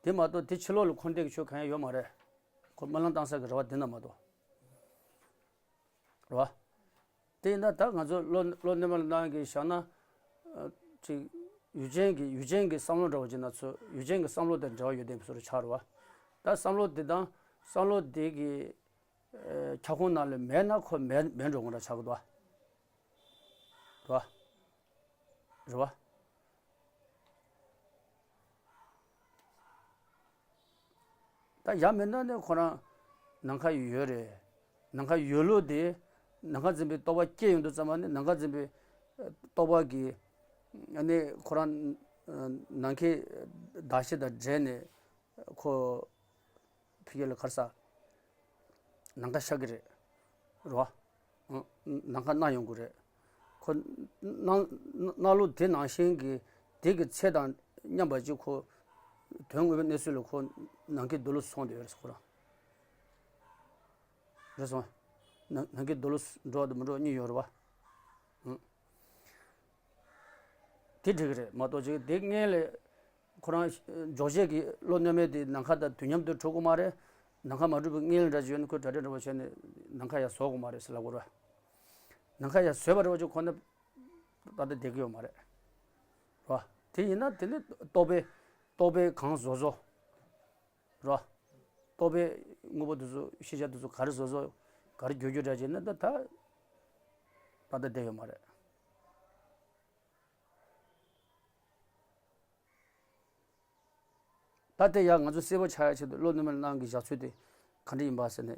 དེ་མ་གཏོགས་དེ་ཕྱི་ལོགས་ལ་འཁོར་འདས་ཀྱི་ཆོས་གང་ཡང་ཡོད་མ་རེད། ཁོ་རྨི་ལམ་བཏང་ས་གི་རེད་བ། དེ་ན་མ་གཏོགས། རེད་བ། དེ་ཡིན་ན་ད་ང་ཚོ་བློ་བློ་རྣོན་པོ་ལ་སྣང་གི་བཞག་ན། ཨ། ཅིག་ཡུལ་ཅན་གྱི་ཡུལ་ཅན་གྱི་བསམ་བློ་འདྲ་བོ་ཅིག་ན་ཚོ་ཡུལ་ཅན་གྱི་བསམ་བློ་དང་འབྲེལ་བ་ཡོད་བསྡད་པའི་བཟོ་འདྲ་ཆགས་རེད་བ། ད་བསམ་བློ་དེ་དང་བསམ་བློ་དེ་གི་ཨ། ཁྱབ་ཁོངས་ནང་ལ་མེད་ན་ཁོ་མེད་མེད་འགྲོ་གི་འདྲ་ཆགས་ཀྱི་འདུག་བ། རེད་བ། རེད་བ། ད་ཡང་མིན་ན་ནི་ཁོ་རང་ནམ་མཁའ་ཡོད་རེད། ནམ་མཁའ་ཡོད་ལུགས་དེ་ནམ་མཁའ་འཛིན་པའི་རྟོག་པ་སྐྱེས་ཡོང་དུས་ཙམ་པ་ནི་ནམ་མཁའ་འཛིན་པའི་རྟོག་པ་གིས་ནི་ཁོ་རང་ནམ་མཁའི་གདགས་གཞི་དང་འབྲེལ་ནས་ཁོ་ཕ་གི་ལ་ག་རེ་ཟ། ནམ་མཁའ་ཤར་གི་རེད། རེད་བ། ནམ་མཁའ་སྣང་ཡོང་གི་རེད། ཁོ་སྣང་སྣང་ལུགས་དེ་ནང་བཞིན་གྱི་དེ་གི་ཚད་དང་མཉམ་པ་ཅིག་ཁོ་དོན་དངོས་པོའི་གནས་ཚུལ་ལ་ཁོ་ནམ་མཁའི་མདོ་ལུས་སུ་སོང་བསྡད་ཡོད་རེད་ཁོ་རང་། རེད་སོང་། ནམ་མཁའི་མདོ་ལུས་འགྲོ་བ་དང་མི་འགྲོ་བ་གཉིས་ཡོད་རེད་བ། དེ་འགྲིག་གི་རེད་མ་གཏོགས་ཅིག་དེ་སྔོན་ལ། ཁོ་རང་འཇོག་བྱེད་ཀྱི་བློ་རྣོན་པོ་དེ་ནམ་མཁའ་དང་དུས་མཉམ་དུ་གྲུབ་ཀྱི་མ་རེད། ནམ་མཁའ་མ་གྲུབ་པའི་སྔོན་ལ་འདྲ་ཅིག་ཡོད་ན་ཁོས་གྲ་སྒྲིག་འདྲ་པོ་བྱས་ནས་ནམ་མཁའ་ཡར་བཟོ་དགོས་མ་རེད་ཟེར་ལབ་དགོས་རེད། ནམ་མཁའ་ཡར་བཟོས་པ་འདྲ་པོ་ཅིག་ཁོ་ན་ད་ལྟ་བསྡད་ཀྱི་ཡོད་མ་རེད། རེད་བ། དེ་ཡིན་ན་དེ་ནི་རྟོག་པས་རྟོག་པས་གང་བཟོ་བཟོ། རེད་བ། རྟོག་པས་དངོས་པོ་དེ་ཚོ་ཤེས་བྱ་དེ་ཚོ་ག་རེ་བཟོ་བཟོ་ག་རེ་འགྱུར་འགྱུར་འདྲ་བྱས་ན་ད་ད་ད་ལྟ་བསྡད་ཡོད་མ་རེད། ད་ལྟ་ཡང་ང་ཚོ་གསལ་པོ་ཆགས་ཡ་ཆེད་དུ་བློ་རྣོན་པོ་ལ་སྣང་གི་བཞག་ཚུལ་དེ་ག་འདྲ་ཡིན་པ་ཟེར་ནས།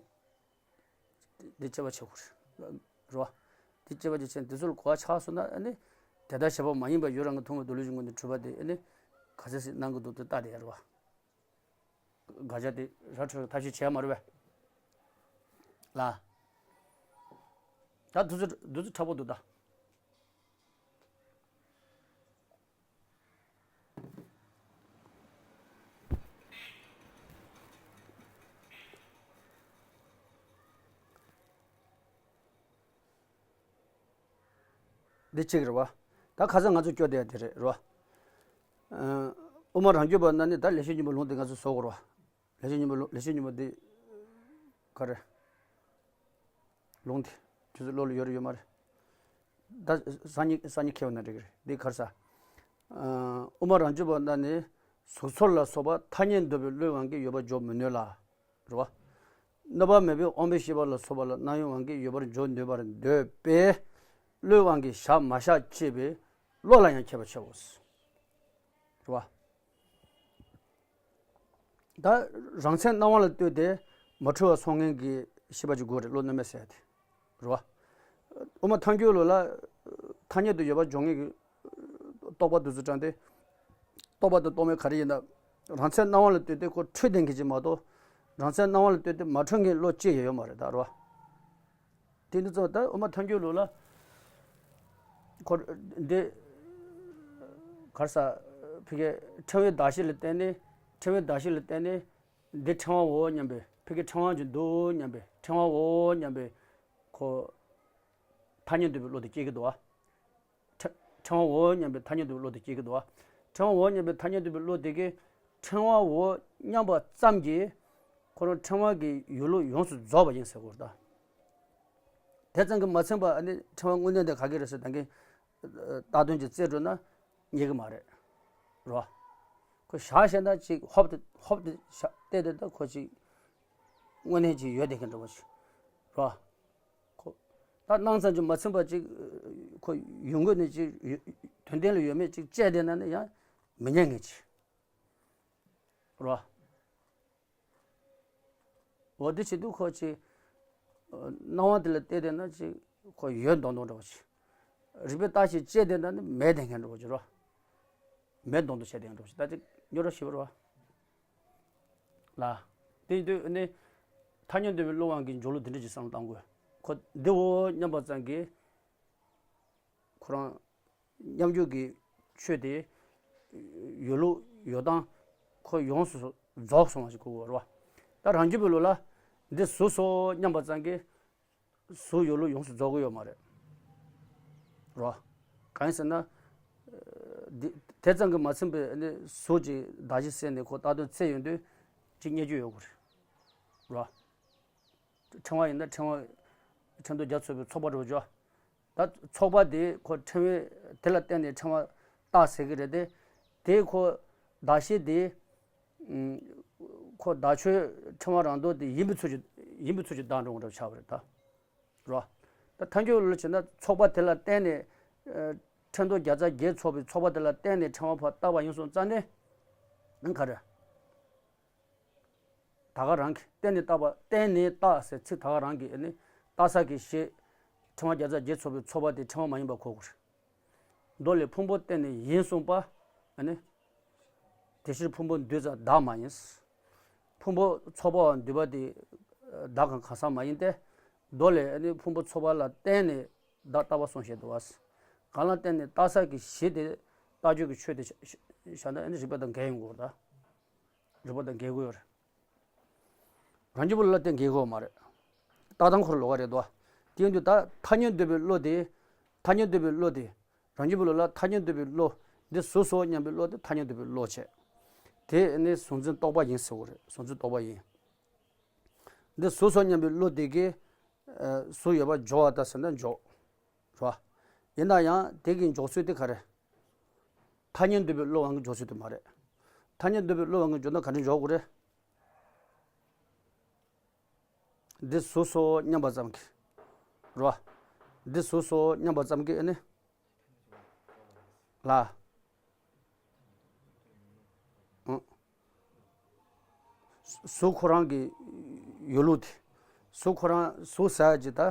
འདི་དཔྱད་པ་བྱེད་དགོས་རེད། རེད་བ། འདི་དཔྱད་པ་བྱེད་ཆེད་དེ་ཚོ་ལ་གོ་བ་ཆགས་སོང་ན་ཨ་ནི། དེ་ལྟར་བྱེད་པ་མ་ཡིན་པ་ཡུལ་རང་གི་མཐོང་བའི་མདོ་ལུས་ཀྱི་ངོས་ནས་གྲུབ་པ་དེ་ཨ་ནི། ག་ཚད་ཅིག་སྣང་གི་འདུག་དེ་ལྟ་དེ་ཡ་རེད་བ། དགག་བྱ་དེ་ར་འཕྲོད་ཐབས་ཤེས་བྱས་མ་རེད་བས། ལ། ད་དུས་ཚོད་དུས་ཚོད་ཕྲ་པོ་འདུག་ད། འདི་གཅིག་རེད་བ། ད་ཁ་སང་ང་ཚོ་སྐྱོར་བསྡད་དེ་རེད་རོ། དབུ་མ་རང་རྒྱུད་པ་ན་ནི་ད་ལེགས་བཤད་སྙིང་པོ་ལུང་དེ་ང་ཚོ་བཟོ་དགོས་རོ། ལེགས་བཤད་སྙིང་པོ་ལུང་ལེགས་བཤད་སྙིང་པོ་འདི། ག་རེ། ལུང་དེ། ཁྱོད་ཚོ་བློ་ལ་ཡོད་རེད་ཡོད་མ་རེད། ད་སང་ཉིན་སང་ཉིན་ཁྱེར་བ་ན་འགྲིག་གི་རེད་འདི་ག་རེ་ཟ། དབུ་མ་རང་རྒྱུད་པ་ན་ནི། གཟུགས་ཚོར་ལ་སོགས་པ་ཐ་སྙད་འདོད་པའི་བློའི་དབང་གིས་ཡོད་པར་འཇོག་མི་ནུས་ལ། རེད་བ། གནོད་པ་མེད་པའི་དབང་པོའི་ཤེས་པ་ལ་སོགས་པ་ལ་རྣམ་གཡེང་དབང་གིས་ཡོད་པར་འཇོག་ནུས་པར་འདོད་པས། བློའི་དབང་གིས་བཞག་མ་བཞག་ཅེས་པའི་བློ་ལ་ཡང་མཁས་པར་བྱའོ། རེད་བ། ད་རང་མཚན་སྣང་བ་ལ་ལྟོས་ཏེ་མ་འཁྲུལ་བ་སོང་མཁན་གྱི་ཤེས་པ་ཅིག་དགོས་རེད། བློ་རྣོ་མེད་ཟེར་ཡ་དེ་རེད་བ། དབུ་མ་ཐལ་འགྱུར་བློ་ལ་ཐ་སྙད་དུ་ཡོད་པ་འཇོག་མཁན་གྱི་རྟོག་པ་དེ་ཚོ་དྲངས་ཏེ། རྟོག་པ་དང་རྟོག་མེད་ག་རེ་ཡིན་ན། རང་མཚན་སྣང་བ་ལ་ལྟོས་ཏེ་ཁོ་འཁྲུལ་བསྡད་མཁན་ཅིག་མ་གཏོགས། རང་མཚན་སྣང་བ་ལ་ལྟོས་ཏེ་མ་འཁྲུལ་མཁན་བློ་ཅི་ཡང་ཡོད་མ་རེད་ད་རེད་བ། དེ་འདི་ཚོ་ད་དབུ་མ་ཐལ་འགྱུར་བློ་ལ། ཁོ་འདི་ག་རེ་ཟ། ཕ་གིའི་ཕྲེང་བའི་གདགས་གཞི་ལ་བརྟེན་ནས། ཕྲེང་བའི་གདགས་གཞི་ལ་བརྟེན་ནས་འདི་ཕྲེང་བའོ་སྙམ་པའི། ཕ་གིའི་ཕྲེང་བ་ཅིག་འདུག་སྙམ་པའི། ཕྲེང་བའོ་སྙམ་པའི་ཁོ་ཐ་སྙད་འདོད་པའི་བློ་དེ་སྐྱེ་གི་འདུག་བ། ཕྲེང་ཕྲེང་བའོ་སྙམ་པའི་ཐ་སྙད་འདོད་པའི་བློ་དེ་སྐྱེ་གི་འདུག་བ། ཕྲེང་བའོ་སྙམ་པའི་ཐ་སྙད་འདོད་པའི་བློ་དེ་གིས་ཕྲེང་བའོ་སྙམ་པ་ཙམ་གྱིས་ཁོ་རང་ཕྲེང་བ་གི་ཡོད་ལུགས་ཡོངས་སུ་རྫོགས་པ་ཡིན་ཟེར་གོ་རེད་ད། དེ་ཙམ་གྱིས་མ་ཚིམ་པ་ཨ་ནི་ཕྲེང་བ་དངོས་གནས་དེ་ག་གི་རེད་ཟེར་ད་གིན་བཏགས་དོན་གྱིས་བཙལ་འགྲོ་ན་རྙེད་གི་མ་རེད། རོ། ཁོ་བཞག་བཤད་ན་ཅིག་ཧོབ་ཏེ་ཧོབ་ཏེ་བཞག་བལྟས་ཏེ་ད་ཁོ་ཅིག་དངོས་གནས་ཅིག་ཡོད་བསྡད་མཁན་འདྲ་བོ་ཞིག་རོ། ཁོ་ད་སྣང་ཙམ་གྱིས་མ་ཚིམ་པ་ཅིག་ཁོ་ཡོད་དགོས་ནས་ཅིག་ཡོད་དོན་ལྡན་ལ་ཡོད་མེད་ཅིག་དཔྱད་བསྡད་ན་ནི་ཡང་མི་རྙེད་མཁན་ཅིག་རོ། འོ་དེ་བྱེད་དུས་ཁོ་ཅིག་སྣང་བ་དེ་ལ་བལྟས་བསྡད་ན་ཅིག་ཁོ་ཡོད་མདོག་མདོག་འདྲ་བོ་ཅིག་རིག་པས་བརྟགས་ཤིང་དཔྱད་བསྡད་ན་ནི་མེད་བསྡད་མཁན་འདྲ་བོ་ཅིག་རོ། མེད་མདོག་མདོག་བྱས་བསྡད་མཁན་འདྲ་བོ་ཅིག་ད་ཅིག་སྨྱོ་ར་ཞིབ་པ་རོ། ལ། དེ་ཡིན་དུས་ནི། ཐ་སྙད་འདོད་པའི་བློ་དབང་གིས་འཇོག་ལུགས་དེ་འདྲ་ཅིག་བསམ་བློ་བཏང་དགོས། ཁོ་འདི་འོ་སྙམ་པ་ཙམ་གྱིས། ཁོ་རང་སྙོམས་འཇུག་གི་ཆོས་དེ་ཡོད་ལུགས་ཡོད་སྟངས་ཁོ་ཡོངས་སུ་རྫོགས་སོང་བ་ཞིག་གོ་དགོས་རེད་བ། ད་རང་རྒྱུད་པའི་ལུགས་ལ་འདི་གཟུགས་སོ་སྙམ་པ་ཙམ་གྱིས་གཟུགས་ཡོད་ལུགས་ཡོངས་སུ་རྫོགས་ཀྱི་ཡོད་མ་རེད། རེད་བ། གང་ཡིན་ཟེར་ན། འདི་དེ་ཙམ་གྱིས་མ་ཚིམ་པའི་ནི་གཟུགས་ཀྱི་གདགས་གཞི་བསལ་ནས་ཁོ་བཏགས་དོན་བཙལ་ཡོང་དུས་ཅིག་རྙེད་རྒྱུ་ཡོད་དགོས་རེད། རེད་བ། ཕྲེང་བ་ཡིན་ན་ཕྲེང་བ། ཕྲེང་རྡོག་བརྒྱ་ཚོགས་པའི་ཚོགས་པ་འདྲ་བོ་ཅིག་ད་ཚོགས་པ་དེ་ཁོ་ཕྲེང་བའི་དེ་ལ་བརྟེན་ནས་ཕྲེང་བ་བཏགས་ཟེར་གི་རེད་དེ། དེ་ཁོ་གདགས་གཞི་དེ། ཁོ་བདག་ཆོས་ཕྲེང་བ་རང་ལྡོག་དེ་ཡིན་པའི་ཚུལ་གྱིས་ཡིན་པའི་ཚུལ་གྱིས་བདག་འགྲོ་འདྲ་བོ་ཆགས་པ་རེད་ད། རོ། ད་ཐལ་འགྱུར་ལ་བྱས་ན་ཚོགས་པ་དེ་ལ་བརྟེན་ནས། ཕྲེང་རྡོག་བརྒྱ་རྩ་བརྒྱད་ཚོགས་པའི་ཚོགས་པ་དེ་ལ་བརྟེན་ནས་ཕྲེང་བ་ཕར་བཏགས་པ་ཡིན་སོང་ཙང་ནས། ཨང་ག་རེ། ད་ག་རང་གིས་བརྟེན་ནས་བཏགས་པ་བརྟེན་ནས་བཏགས་ཟེར་ཚིག་ད་ག་རང་གིས་ནི་བཏགས་ས་གི་གཞི། ཕྲེང་བ་བརྒྱ་རྩ་བརྒྱད་ཚོགས་པའི་ཚོགས་པ་དེ་ཕྲེང་བ་མ་ཡིན་པ་གོ་དགོས་རེད། མདོ་ལས་ཕུང་པོ་བརྟེན་ནས་ཡིན་གསུངས་པ། ནི། དེ་ཕྱིར་ཕུང་པོ་འདུས་ཙམ་བདག་མ་ཡིན། ཕུང་པོ་ཚོགས་པའམ་འདུས་པ་དེ། བདག་གང་གང་ཟག་མ་ཡིན་ཏེ། མདོ་ལས་ནི་ཕུང་པོ་ཚོགས་པ་ལ་བརྟེན་ནས་བདག་བཏགས་པ་གསུངས་བཞག་འདུག་བ། གང་ལ་བརྟེན་ནས་བཏགས་ས་གི་གཞི་དེ་རྟགས་ཆོས་ཀྱི་ཆོས་དེ་བཞག་ན་ནི་རིགས་པ་དང་འགལ་ཡོང་གི་ཡོད་རེད་ད། རིགས་པ་དང་འགལ་གྱི་ཡོད་རེད། རང་རྒྱུད་པ་ལ་བརྟེན་འགལ་གྱི་ཡོད་མ་རེད། ལྟ་སྟངས་ཁོ་རང་ལོགས་ཀ་རེད་དོ། དེ་ཡིན་དུས་ད་ཐ་སྙད་འདོད་པའི་བློ་དེ། ཐ་སྙད་འདོད་པའི་བློ་དེ། རང་རྒྱུད་པ་ལ་ཐ་སྙད་འདོད་པའི་བློ། འདི་གཟུགས་སོ་སྙམ་པའི་བློ་དེ་ཐ་སྙད་འདོད་པའི་བློ་བྱས། དེ་ནི་གཟུང་འཛིན་རྟོག་པ་ཡིན་ཟེར་བ་རེད། གཟུང་འཛིན་རྟོག་པ་ཡིན། འདི་གཟུགས་སོ་སྙམ་པའི་བློ་དེ་གིས། གཟུགས་ཡོད་པ་འཇོག་པ་ལྟ་ཟེར་ན་འཇོག་རེད་བ། ཡིན་ན་ཡང་དེ་གི་འཇོག་ཚུལ་དེ་ག་རེ། ཐ་སྙད་འདོད་པའི་བློ་དབང་གིས་འཇོག་ཚུལ་དེ་མ་རེད། ཐ་སྙད་འདོད་པའི་བློ་དབང་གིས་འཇོག་ན་ག་འདྲ་འཇོག་དགོས་རེད། འདི་གཟུགས་སོ་སྙམ་པ་ཙམ་གྱིས། རོ། འདི་གཟུགས་སོ་སྙམ་པ་ཙམ་གྱིས་ཨ་ནི། ལ། ཨང་། གཟུགས་ཁོ་རང་གི་ཡོད་ལུགས་དེ། གཟུགས་ཁོ་རང་གཟུགས་ཟེར་ཡ་ཅིག་ད།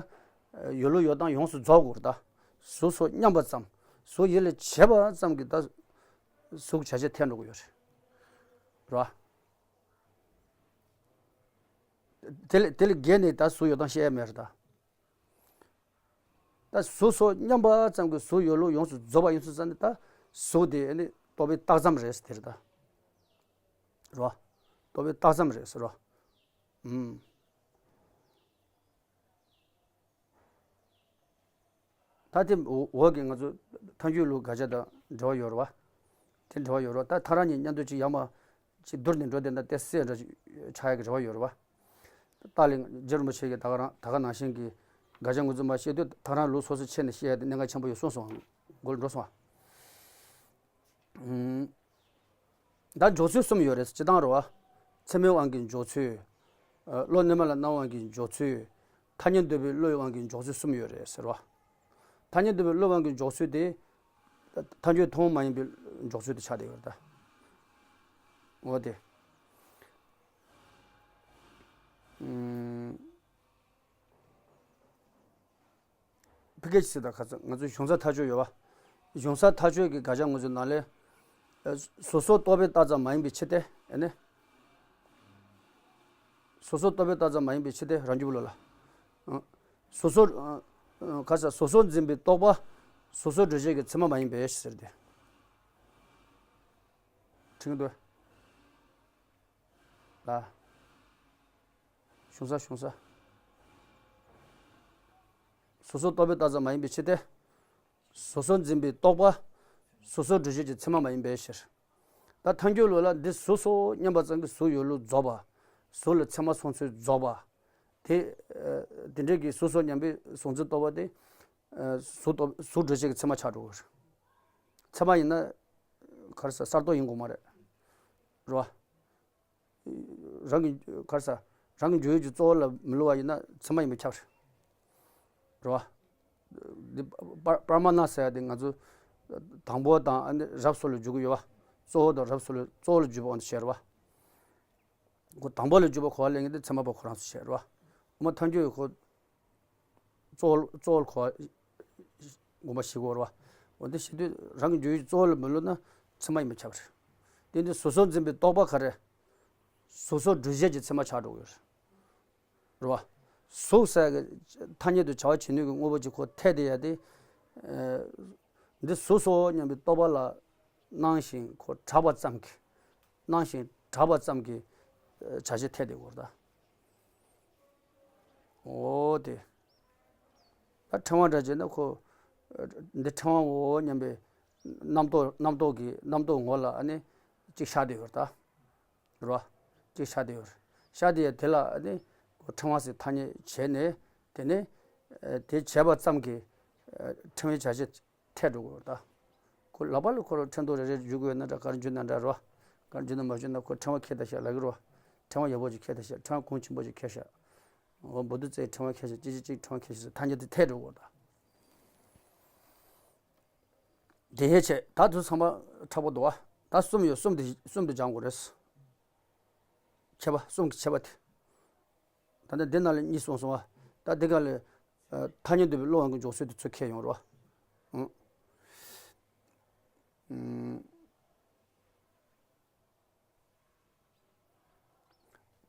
ཡོད་ལུགས་ཡོད་སྟངས་ཡོངས་སུ་རྫོགས་དགོས་རེད་ད། གཟུགས་སོ་སྙམ་པ་ཙམ། གཟུགས་ཡིད་ལ་བྱེད་པ་ཙམ་གྱིས་ད། གཟུགས་བྱ་བྱེད་འཐད་འགྲོ་གི་ཡོད་རེད། རོ། དེ་ལས་དེ་ལས་བརྒལ་ནས་ད་གཟུགས་ཡོད་སྟངས་བཤད་ཡ་མེད་རེད་ད། ད་གཟུགས་སོ་སྙམ་པ་ཙམ་གྱིས་གཟུགས་ཡོད་ལུགས་ཡོངས་སུ་རྫོགས་པ་ཡིན་ཚུལ་ཙམ་ནི་ད་གཟུགས་དེ་ནི་རྟོག་པའི་རྟགས་ཙམ་རེད་ཟེར་དེ་རེད་ད། རོ། རྟོག་པའི་རྟགས་ཙམ་རེད་ཟེར་རོ། ཨུམ། ད་དེ་འོག་གི་ང་ཚོ་ཐལ་འགྱུར་ལུགས་དགག་བྱ་དང་འབྲེལ་བ་ཡོད་རེད་བ། དེ་འབྲེལ་བ་ཡོད་རེད་བ། ད་ཐག་རང་གཉིས་མཉམ་དུ་ཅིག་ཡར་མར་ཅིག་བསྡུར་ནས་འགྲོ་བསྡད་ན་ཏོག་ཙམ་འདྲ་ཆགས་ཡག་གི་རེ་བ་ཡོད་རེད་བ། ཏཱ་ལའི་རྗེ་རིན་པོ་ཆེ་གིས་ད་ག་རང་ད་ག་ནང་བཞིན་གྱི་དགག་བྱ་ངོས་འཛིན་མ་བཤད་དུས་ཐག་རང་ལུགས་སོ་སོ་ཕྱེ་ནས་བཤད་ཡ་དེ་གནད་འགག་ཆེན་པོ་ཡོད་གསུངས་སོང་། མགོ་ལ་འགྲོ་སོང་བ། ཨུམ། ད་འཇོག་ཚུལ་གསུམ་ཡོད་རེད། སྤྱིར་བཏང་རེད་བ། ཚད་མའི་དབང་གིས་འཇོག་ཚུལ། ཨ། བློ་རྣོན་མ་ལ་སྣང་བ་དབང་གིས་འཇོག་ཚུལ། ཐ་སྙད་འདོད་པའི་བློའི་དབང་གིས་འཇོག་ཚུལ་གསུམ་ཡོད་རེད་ཟེར་བ། ཐ་སྙད་འདོད་པའི་བློའི་དབང་གིས་འཇོག་ཚུལ་དེ། ཐལ་འགྱུར་ཐུན་མོང་མ་ཡིན་པའི་འཇོག་ཚུལ་དེ་ཆགས་བསྡད་ཡོད་རེད་ད། འོ་དེ། ཨུམ། ཕི་ཀེ་ཅི་ཟེར་ད་ག་ཚོད་ང་ཚོའི་གཞུང་ས་ཐག་གཅོད་ཡོད་པ། གཞུང་ས་ཐག་གཅོད་ཀྱི་དགག་བྱ་ངོས་འཛིན་ནང་ལས། ཨ། སོ་སོ་རྟོག་པས་བཏགས་ཙམ་མ་ཡིན་པའི་ཕྱིར་ཏེ། ཨ་ནི། སོ་སོ་རྟོག་པས་བཏགས་ཙམ་མ་ཡིན་པའི་ཕྱིར་ཏེ་རང་རྒྱུད་པ་ལོ་ལ། ཨ། སོ་སོ། ཨ། ཨ། ག་ས་སོ་སོར་འཛིན་པའི་རྟོག་པ། སོ་སོར་འགྲེལ་བྱེད་ཀྱི་ཚད་མ་མ་ཡིན་པའི་ཕྱིར་ཏེ། ཁྲིང་དུ། ལ། གཞུང་ས་གཞུང་ས། སོ་སོ་རྟོག་པས་བཏགས་ཙམ་མ་ཡིན་པའི་ཕྱིར་ཏེ། སོ་སོར་འཛིན་པའི་རྟོག་པ། སོ་སོར་འགྲེལ་བྱེད་ཀྱི་ཚད་མ་མ་ཡིན་པའི་ཕྱིར། ད་ཐལ་འགྱུར་ལུགས་ལ་འདི་གཟུགས་སོ་སྙམ་པ་ཙམ་གྱིས་གཟུགས་ཡོད་ལུགས་རྫོགས་པ། གཟུགས་ལ་ཚད་མ་སོང་ཚུལ་རྫོགས་པ། དེ། ཨ། དེ་འདྲའི་གི་གཟུགས་སོ་སྙམ་པའི་སོང་ཚུལ་རྟོག་པ་དེ། ཨ། གཟུགས་རྟོག་གཟུགས་འགྲེལ་བྱེད་ཀྱི་ཚད་མ་ཆགས་འགྲོ་གི་རེད། ཚད་མ་ཡིན་ན། ག་རེ་ཟ། གསར་རྟོག་ཡིན་དགོས་མ་རེད། རེད་བ། རང་གི་ག་རེ་ཟ། རང་གི་འཇུག་ཡུལ་གྱི་གཙོ་བོ་ལ་མི་སླུ་བ་ཡིན་ན་ཚད་མ་ཡིན་པས་ཁྱབ་རེད། རེད་བ། འདི་པ་པར་མ་ན་ཟེར་ཡ་དེ་ང་ཚོ་དང་པོ་དང་། ཨ་ནི་རབ་སོ་ལ་འཇུག་གི་ཡོད་བ། གཙོ་བོ་དང་རབ་སོ་ལ། གཙོ་བོ་ལ་འཇུག་པ་འོ་འདི་བྱས་རེད་བ། ཁོ་དང་པོ་ལ་འཇུག་པ་གོ་བ་ལེན་མཁན་དེ་ཚད་མ་པ་ཁོ་རང་ཚོ་བྱས་རེད་བ། དབུ་མ་ཐལ་འགྱུར་ཡི་ཁོ། གཙོ་བོ་གཙོ་བོ་ལ་གོ་བ་དགོངས་པ་བཞེས་དགོས་རེད་བ། འོ་འདི་བྱེད་དུས་རང་གི་འཇུག་ཡུལ་གཙོ་བོ་ལ་མི་སླུ་ན་ཚད་མ་ཡིན་པས་ཁྱབ་རེད། དེ་འདི་སོ་སོར་འཛིན་པའི་རྟོག་པ་ག་རེ། སོ་སོར་འགྲེལ་བྱེད་ཀྱི་ཚད་མ་ཆགས་འགྲོ་གི་ཡོད་རེད། རེད་བ། གཟུགས་ཟེར་གི་ཐ་སྙད་དུ་བྱ་བ་བྱེད་ནུས་ཀྱི་དངོས་པོ་གཅིག་ཁོ་འཐད་དེ་ཡ་དེ། ཨ། འདི་གཟུགས་སོ་སྙམ་པའི་རྟོག་པ་ལ་སྣང་ཞིང་ཁོ་གྲགས་པ་ཙམ་གྱིས། སྣང་ཞིང་གྲགས་པ་ཙམ་གྱིས། ཨ། བྱ་བྱེད་འཐད་དེ་གོ་རེད་ད། འོ་དེ། ད་ཕྲེང་བ་འདྲ་བྱས་ན་ཁོ། འདི་ཕྲེང་བའོ་སྙམ་པའི་རྣམ་རྟོག་རྣམ་རྟོག་གི་རྣམ་རྟོག་ངོ་ལ་ཨ་ནི་གཅིག་ཤར་བསྡད་ཡོད་རེད་ད། རེད་བ། གཅིག་ཤར་བསྡད་ཡོད་རེད། ཤར་བསྡད་ཡ་དེ་ལ་ཨ་ནི་ཁོ་ཕྲེང་བ་ཟེར་ཐ་སྙད་བྱས་ནས། དེ་ནས། ཨ། དེ་བྱས་པ་ཙམ་གྱིས། ཨ། ཕྲེང་བའི་བྱ་བྱེད་འཐད་འགྲོ་གི་ཡོད་རེད་ད། ཁོ་ལག་པ་ལ་ཁོ་རང་ཕྲེང་རྡོག་རེ་རེ་འཇུ་དགོས་ན་འདྲ། ག་རེ་འཇུ་ན་འདྲ་རེད་བ། ག་རེ་འཇུ་ན་མ་འཇུ་ན་ཁོ་ཕྲེང་བ་ཁྱེར་ད་ཤག་ལབ་ཀྱི་རེད་བ། ཕྲེང་བ་ཡག་པོ་ཅིག་ཁྱེར་ད་ཤག་ཕྲེང་བ་གོང་ཆེན་པོ་ཅིག་ཁྱེར་ཤག་འོ་འབུ་ཏུ་རྩེའི་ཕྲེང་བ་ཁྱེར་ཤག་ཅི་ཅི་ཅིག་ཕྲེང་བ་ཁྱེར་ཤག་ཟེར་ཐ་སྙད་དེ་འཐད་འགྲོ་གི་ཡོད་རེད་ད། དེ་ཧེ་ཆེ། ད་དུ་ཚང་མ་མཁྲེགས་པོ་འདུག་བ། ད་གསུམ་ཡོད། གསུམ་དེ་གསུམ་དེ་སྦྱང་དགོས་རེད། ཁྱད་པར་གསུམ་གྱི་ཁྱད་པར་དེ། ད་ལྟ་འདི་ནང་ལ་གཉིས་གསུངས་སོང་བ། ད་འདི་ག་ལ། ཨ། ཐ་སྙད་འདོད་པའི་བློ་དབང་གི་འཇོག་ཚུལ་དེ་ཚུར་ཁྱེར་ཡོང་རོགས། ཨང་། ཨང་།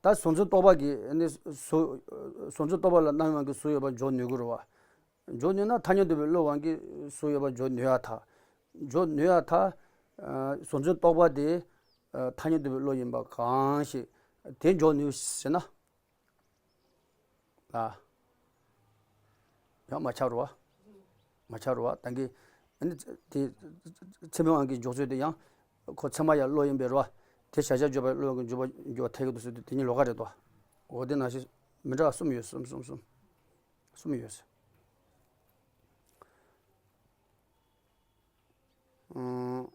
ད་གཟུགས་འཛིན་རྟོག་པ་གིས་ནི་གཟུགས། གཟུགས་འཛིན་རྟོག་པ་ལ་རྣམ་དབྱེ་དབང་གིས་གཟུགས་ཡོད་པར་འཇོག་ནུས་ཀྱི་རེད་བ། འཇོག་ནུས་ན་ཐ་སྙད་འདོད་པའི་བློ་དབང་གིས་གཟུགས་ཡོད་པར་འཇོག་ནུས་ཡ་ཐལ། འཇོག་ནུས་ཡ་ཐལ། ཨ། གཟུགས་འཛིན་རྟོག་པ་དེ། ཨ། ཐ་སྙད་འདོད་པའི་བློ་ཡིན་པ་གང་ཞིག་དེ་འཇོག་ནུས་ཟེར་ན། ཨ། ཡང་མ་ཆགས་རོ་བ། མ་ཆགས་རོ་བ། ད་གིན་ཨ་ནི་དེ་ཚད་མའི་དབང་གིས་འཇོག་ཚུལ་དེ་ཡང་ཁོ་ཚད་མ་ཡང་བློ་ཡིན་པའི་རོ་བ། དེ་བྱ་བྱེད་བརྗོད་པ་བློ་ཡིན་འཇོག་པ་འཇོག་ཐལ་གྱི་འདུག་ཟེར་དུས་དེ་གཉིས་ལོགས་ཀ་རེད་དོ། འོ་དེ་ནང་བཞིན་མི་འདྲ་བ་གསུམ་ཡོད། གསུམ་གསུམ་གསུམ། གསུམ་ཡོད། ཨང་།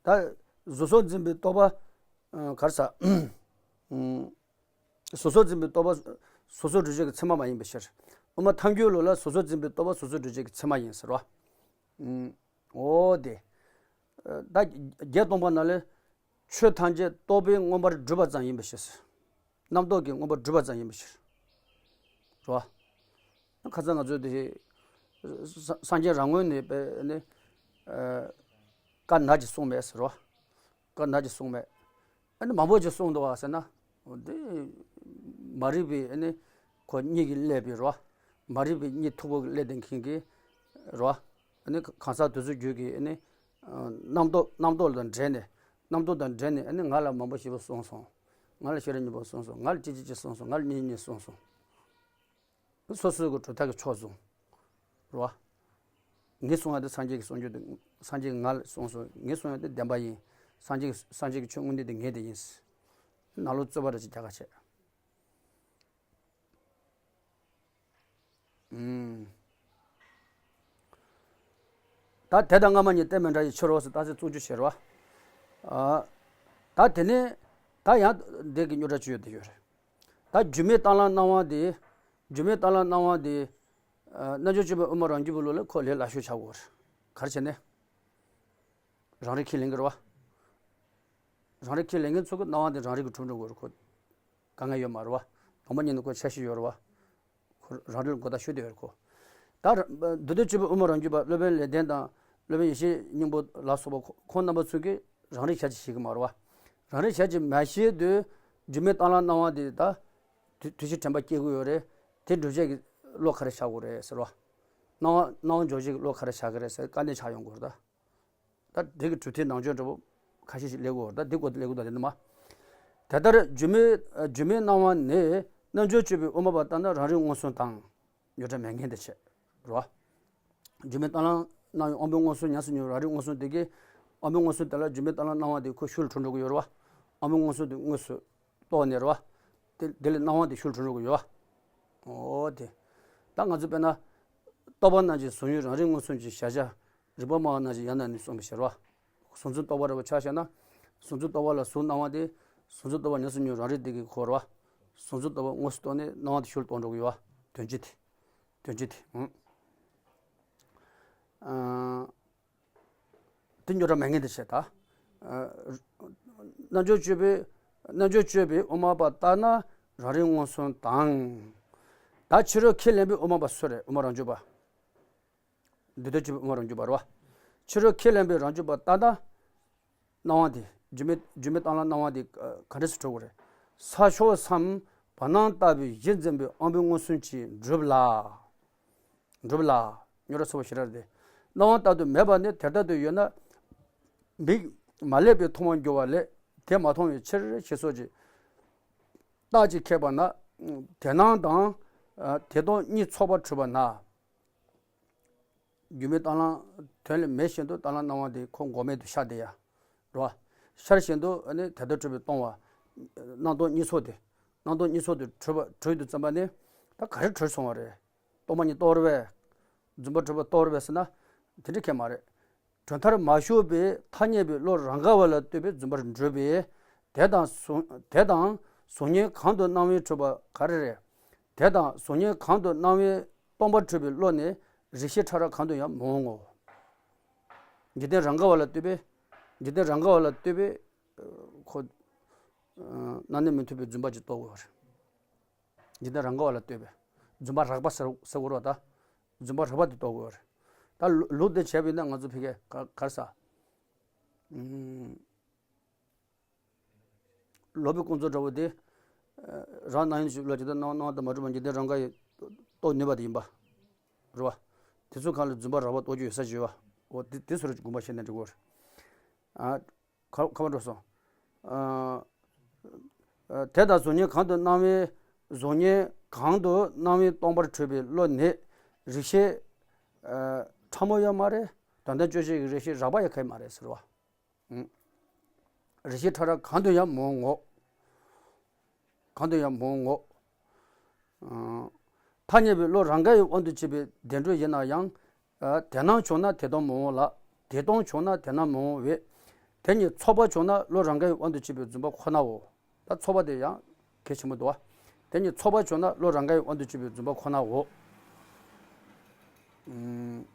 ད་གཟུགས་སོགས་འཛིན་པའི་རྟོག་པ། ཨ། ག་རེ་ཟ། ཨུམ། གཟུགས་སོགས་འཛིན་པའི་རྟོག་པ་སོ་སོར་འགྲེལ་བྱེད་ཀྱི་ཚད་མ་མ་ཡིན་པའི་ཕྱིར། དབུ་མ་ཐལ་འགྱུར་ལུགས་ལ་གཟུགས་སོགས་འཛིན་པའི་རྟོག་པ་སོ་སོར་འགྲེལ་བྱེད་ཀྱི་ཚད་མ་ཡིན་ཟེར་བ། ཨུམ། འོ་དེ། ད་བརྒྱད་སྟོང་པ་ནང་ལས། ཆོས་ཐམས་ཅད་རྟོག་པས་མངོན་པར་སྒྲིབ་པ་ཙམ་ཡིན་པའི་ཕྱིར། རྣམ་རྟོག་གིས་མངོན་པར་སྒྲིབ་པ་ཙམ་ཡིན་པའི་ཕྱིར། རོ། ཁ་སང་ང་ཚོས་དེ། ས་སངས་རྒྱས་རང་ངོས་ནས་པའི་ནི། ཨ། བཀའ་ནག་ཅིག་གསུངས་མེད་ཟེར་རོ། བཀའ་ནག་ཅིག་གསུངས་མེད། ཨ་ནི་མང་པོ་ཅིག་གསུངས་འདུག་བ་ཟེར་ན། འོ་དེ། མ་རིག་པའི་ཨ་ནི། ཁོ་གཉིད་ཀྱིས་བསླད་པའི་རོ། མ་རིག་པའི་གཉིད་མཐུག་པོ་གིས་བསླད་བསྡད་མཁན་གྱི། རོ། ཨ་ནི་གང་ཟག་དེ་ཚོའི་རྒྱུད་ཀྱི་ཨ་ནི། ཨ། རྣམ་རྟོག་རྣམ་རྟོག་དང་འབྲེལ་ནས། རྣམ་རྟོག་དང་འབྲེལ་ནས་ཨ་ནི་ང་ལ་མང་པོ་ཞེ་པོ་གསུངས་སོང་། ང་ལ་ཤེས་རབ་སྙིང་པོ་གསུངས་སོང་། ང་ལ་ཅི་ཅི་ཅི་གསུངས་སོང་། ང་ལ་གཉིས་གཉིས་གསུངས་སོང་། སོ་སོའི་གི་གྲུབ་མཐའ་གི་ཕྱོགས་བཟུང་། རེད་བ། ངས་གསུངས་པ་དེ་སངས་རྒྱས་ཀྱིས་གསུངས་རྒྱུ་དེ། སངས་རྒྱས་ཀྱིས་ང་ལ་གསུངས་སོང་། ངས་གསུངས་ཡ་དེ་བདེན་པ་ཡིན། སངས་རྒྱས་ཀྱི་སངས་རྒྱས་ཀྱི་ཆོས་དངོས་གནས་དེ་ངས་དེ་ཡིན། ནང་ལོགས་རྩོད་པ་རེ་ཅིག་རྒྱག་ག་བྱེད། ཨུམ། ད་དེ་དང་སྔ་མ་གཉིས་གཏན་མི་འདྲ་བའི་ཕྱིར་རོ་ཟེར་རྟགས་གསལ་བཙུགས་རྒྱུ་བྱེད་རོ། ཨ། ད་དེ་ནས་ད་ཡང་འདི་གི་རྙོག་དྲ་བཅུ་ཡོད་དེ་ཡོད་རེད། ད་སྒྱུ་མའི་གཏན་ལ་སྣང་བ་དེ། སྒྱུ་མའི་གཏན་ལ་སྣང་བ་དེ། ཨ། རྣལ་འབྱོར་སྤྱོད་པའི་དབུ་མ་རང་རྒྱུད་པའི་ལུགས་ལ་ཁོ་ལས་སླ་ཤོས་ཆགས་ཡོད་རེད། ག་རེ་བྱས་ནས། རང་རིག་ཁས་ལེན་གྱི་རེད་བ། རང་རིག་ཁས་ལེན་མཁན་ཚོ་གི་སྣང་བ་དེ་རང་རིག་གིས་གྲུབ་འགྲོ་དགོས་རེད་ཁོ། དཀའ་ངལ་ཡོད་མ་རེད་བ། དང་པོ་ཉིད་ནས་ཁོ་འཆར་གཞི་ཡོད་རེད་བ། ཁོ་རང་རིག་གི་གོ་བརྡ་ཤོད་བསྡད་ཡོད་རེད་ཁོ། ད་ར་མདོ་སྡེ་སྤྱོད་པའི་དབུ་མ་རང་རྒྱུད་པ་སློབ་དཔོན་ལེགས་ལྡན་དང་སློབ་དཔོན་ཡེ་ཤེས་སྙིང་པོ་ལ་སོགས་པ་ཁོ་ཁོང་རྣམ་པ་ཚོས་ཀྱིས་རང་རིག་ཞལ་གྱིས་བཞེས་ཀྱི་མ་རེད་བ། རང་རིག་ཞལ་གྱིས་མ་བཞེས་དུས་སྒྱུ་མའི་གཏན་ལ་སྣང་བ་དེ་ད་དུ་དུས་ཕྱིས་དྲན་པ་སྐྱེ་གི་ཡོད་རེད། དེ་སྒྲུབ་བྱེད་ཀྱི་བློ་ག་རེ་བཞག་དགོས་རེད་ཟེར་བ། སྣང་བ་སྣང་བ་འཇོག་བྱེད་ཀྱི་བློ་ག་རེ་བཞག་གི་རེད་ཟེར་དཀའ་གནད་ཆགས་ཡོང་གི་རེད་ད། ད་འདི་གི་གྲུབ་མཐའི་ནང་ཆོས་འདྲ་པོ་ཁ་ཤས་ཤིག་སླེབས་ཀྱི་ཡོད་རེད། ད་འདི་སྐོར་དུ་སླེབས་ཀྱི་འདུག་དེ་འདི་མ། དེ་ལྟར་སྒྱུ་མའི་སྒྱུ་མའི་སྣང་བ་ནི་རྣལ་འབྱོར་སྤྱོད་པའི་དབུ་མ་པ་ལྟར་ན་རང་རིག་མངོན་སུམ་དང་། ཡོད་གྲྭ་མེད་མཁན་དེ་བྱས་རོ། སྒྱུ་མའི་གཏན་ལ་སྣང་བའི་དབང་པོའི་མངོན་སུམ་ཉམས་སུ་མྱོང་རང་རིག་མངོན་སུམ་དེ་གའི་དབང་པོའི་མངོན་སུམ་དེ་ལ་སྒྱུ་མའི་གཏན་ལ་སྣང་བ་དེ་ཁོ་ཤུལ་གྲུབ་འགྲོ་གི་ཡོད་རེད་བ། དབང་པོའི་མངོན་སུམ་དེ་དངོས་སུ་རྟོགས་ནས་རེད་བ། དེ་དེ་ལས་སྣང་བ་དེ་ཤུལ་གྲུབ་འགྲོ་གི་ཡོད་བ། འོ་དེ། ད་ང་ཚོ་དཔེར་ན། རྟོག་པ་རྣམས་ཀྱི་གཟུང་ཡུལ་རང་རིག་མངོན་སུམ་གྱི་གཞལ་བྱ། རིག་པ་སྨྲ་བ་རྣམས་ཀྱིས་ཡང་དག་ནི་གསུངས་པའི་ཕྱིར་རོ། གཟུང་འཛིན་རྟོག་པ་རེད་བ་ཆ་བཞག་ན། གཟུང་འཛིན་རྟོག་པ་ལ་གཟུགས་སྣང་བ་དེ། གཟུང་འཛིན་རྟོག་པ་ཉམས་སུ་མྱོང་རང་རིག་དེ་གིས་གོ་རོ། གཟུང་འཛིན་རྟོག་པ་དངོས་སུ་རྟོགས་ནས་སྣང་བ་དེ་ཤུལ་རྟོགས་འགྲོ་གི་ཡོད་བ། དོན་སྤྱི་དེ། དོན་སྤྱི་དེ། ཨང་། དེ་རྙོག་དྲ་མེད་མཁན་དེ་བྱས་ད། རྣལ་འབྱོར་སྤྱོད་པའི། རྣལ་འབྱོར་སྤྱོད་པའི་དབུ་མ་པ་ལྟར་ན་རང་རིག་མངོན་སུམ་དང་། ད་ཕྱི་རོལ་ཁས་ལེན་པའི་དབུ་མ་པ་སུ་རེད། དབུ་མ་རང་རྒྱུད་པ། འདི་ལྟར་སྤྱོད་པའི་དབུ་མ་རང་རྒྱུད་པ་རེད་བ། ཕྱི་རོལ་ཁས་ལེན་པའི་རང་རྒྱུད་པ་ལྟར་ན། སྣང་བ་དེ་སྒྱུ་མའི་སྒྱུ་མའི་གཏན་ལ་སྣང་བ་དེ་ག་འདྲ་སེ་གྲུབ་དགོས་རེད། ས་ཕྱོགས་སམ་བར་སྣང་ལྟ་བུའི་གཞི་འཛིན་པའི་དབང་པོའི་མངོན་སུམ་གྱིས་འགྲུབ་ལ། འགྲུབ་ལ། རྙོག་དྲ་ཚ་པོ་ཞེ་དྲག་རེད་དེ། སྣང་བ་ལྟར་དུ་མེད་པ་ནི་དེ་ལྟར་དུ་ཡོད་ན། མིག་མ་བསླད་པས་མཐོང་བར་འགྱུར་བ་ལས་དེ་མ་མཐོང་བའི་ཕྱིར་ཞེས་སོགས་ཀྱི་རྟགས་ཀྱིས་ཁེགས་པ་ན། དེ་སྣང་དང་། དེ་སྟོང་གཉིས་ཚོགས་པར་གྲུབ་པ་ན། སྒྱུ་མའི་གཏན་ལ་དོན་ལས་མེད་བཞིན་དུ་གཏན་ལ་སྣང་བ་དེ་ཁོ་འགོག་མེད་དུ་ཤར་བསྡད་ཡ། རེད་བ། ཤར་བཞིན་དུ་ཨ་ནི་དེ་ལྟར་གྲུབ་པས་སྟོང་བ། སྣང་སྟོང་གཉིས་ཚོགས་དེ། སྣང་སྟོང་གཉིས་ཚོགས་དེ་གྲུབ་པ་གྲུབ་དུས་ཙམ་པ་ནི། ད་ག་རེ་གྲུབ་སོང་བ་རེད། སྟོང་པ་ཉིད་རྟོགས་རེད་པས། རྫུན་པ་གྲུབ་པ་རྟོགས་རེད་པས་ཟེར་ན། དེ་འདྲ་ཁེགས་མ་རེད། གྲུབ་མཐར་མ་ཞུགས་པའི་ཐ་སྙད་པའི་བློ་རང་ག་བ་ལ་ལྟོས་པའི་རྫུན་པར་འགྲུབ་པས། དེ་དང་གཟུང་དེ་དང་གཟུགས་བརྙན་གང་དུ་སྣང་བས་གྲུབ་པ་ག་རེ་རེད། དེ་དང་གཟུགས་བརྙན་གང་དུ་སྣང་བས་སྟོང་པར་གྲུབ་པའི་བློ་ནི་རིགས་ཤེས་ཕྲ་རགས་གང་དུ་ཡང་མི་འོང་ངོ་། འཇིག་རྟེན་རང་ག་བ་ལ་ལྟོས་པས། འཇིག་རྟེན་རང་ག་བ་ལ་ལྟོས་པས། ཁོ། སྣང་གནས་མི་མཐུན་པའི་རྫུན་པ་ཅིག་རྟོགས་དགོས་པ་རེད། འཇིག་རྟེན་རང་ག་བ་ལ་ལྟོས་པས། རྫུན་པ་རགས་པ་ཟེར་ཟེར་དགོས་རེད་ད། རྫུན་པ་རགས་པ་དེ་རྟོགས་དགོས་པ་རེད། ད་ལུགས་ལུགས་དེ་བྱས་པ་ཡིན་ན་ང་ཚོ་ཕ་གིར་ག་ག་རེ་ཟ། ཨུམ། ལོག་པའི་ཀུན་རྫོབ་འདྲ་བོ་དེ། རང་སྣང་ཡུལ་ཞིག་ལ་ཇི་ལྟར་སྣང་སྣང་བ་དང་མ་གྲུབ་པ་འཇིག་རྟེན་རང་ག་ཡིས་རྟོགས་ནུས་པ་དེ་ཡིན་པ། རེད་བ། དེ་ཚོ་གང་ལ་རྫུན་པ་རགས་པ་རྟོགས་རྒྱུ་ཡོད་ས་ཞིག་ཡོད་བ། འོ་དེ་དེ་ཚོ་རེ་དགོངས་པ་བཞེས་ན་འགྲིག་གི་རེད། ཨ། ཁ་ཁ་བ་འགྲོ་སོང་། ཨ། ཨ། དེ་དང་གཟུགས་བརྙན་གང་དུ་སྣང་བའི། གཟུགས་བརྙན་གང་དུ་སྣང་བས་སྟོང་པར་གྲུབ་པའི་བློ་ནི། རིགས་ཤེས། ཨ། ཕྲ་མོ་ཡང་མ་རེད། དོན་དམ་དཔྱོད་བྱེད་ཀྱི་རིགས་ཤེས་རགས་པ་ཡང་གང་ཡང་མ་རེད་ཟེར་བ། ཨང་། རིགས་ཤེས་ཕྲ་རགས་གང་དུ་ཡང་མི་འོང་ངོ་། གང་དུ་ཡང་མི་འོང་ངོ་། ཨང་། ཐ་སྙད་པའི་བློ་རང་ག་ཡི་དབང་དུ་བྱས་པའི་བདེན་གྲུབ་ཡིན་ན་ཡང་། ཨ། དེ་སྣང་བྱུང་ན་དེ་སྟོང་མི་འོང་ལ། དེ་སྟོང་བྱུང་ན་དེ་སྣང་མི་འོང་བས། དེ་གཉིས་ཚོགས་པ་བྱུང་ན་བློ་རང་ག་ཡི་དབང་དུ་བྱས་པའི་རྫུན་པ་ཁོ་ནའོ། ད་ཚོགས་པ་དེ་ཡང་གལ་ཆེན་པོ་འདུག་བ། དེ་གཉིས་ཚོགས་པ་བྱུང་ན་བློ་རང་ག་ཡི་དབང་དུ་བྱས་པའི་རྫུན་པ་ཁོ་ནའོ། ཨུམ།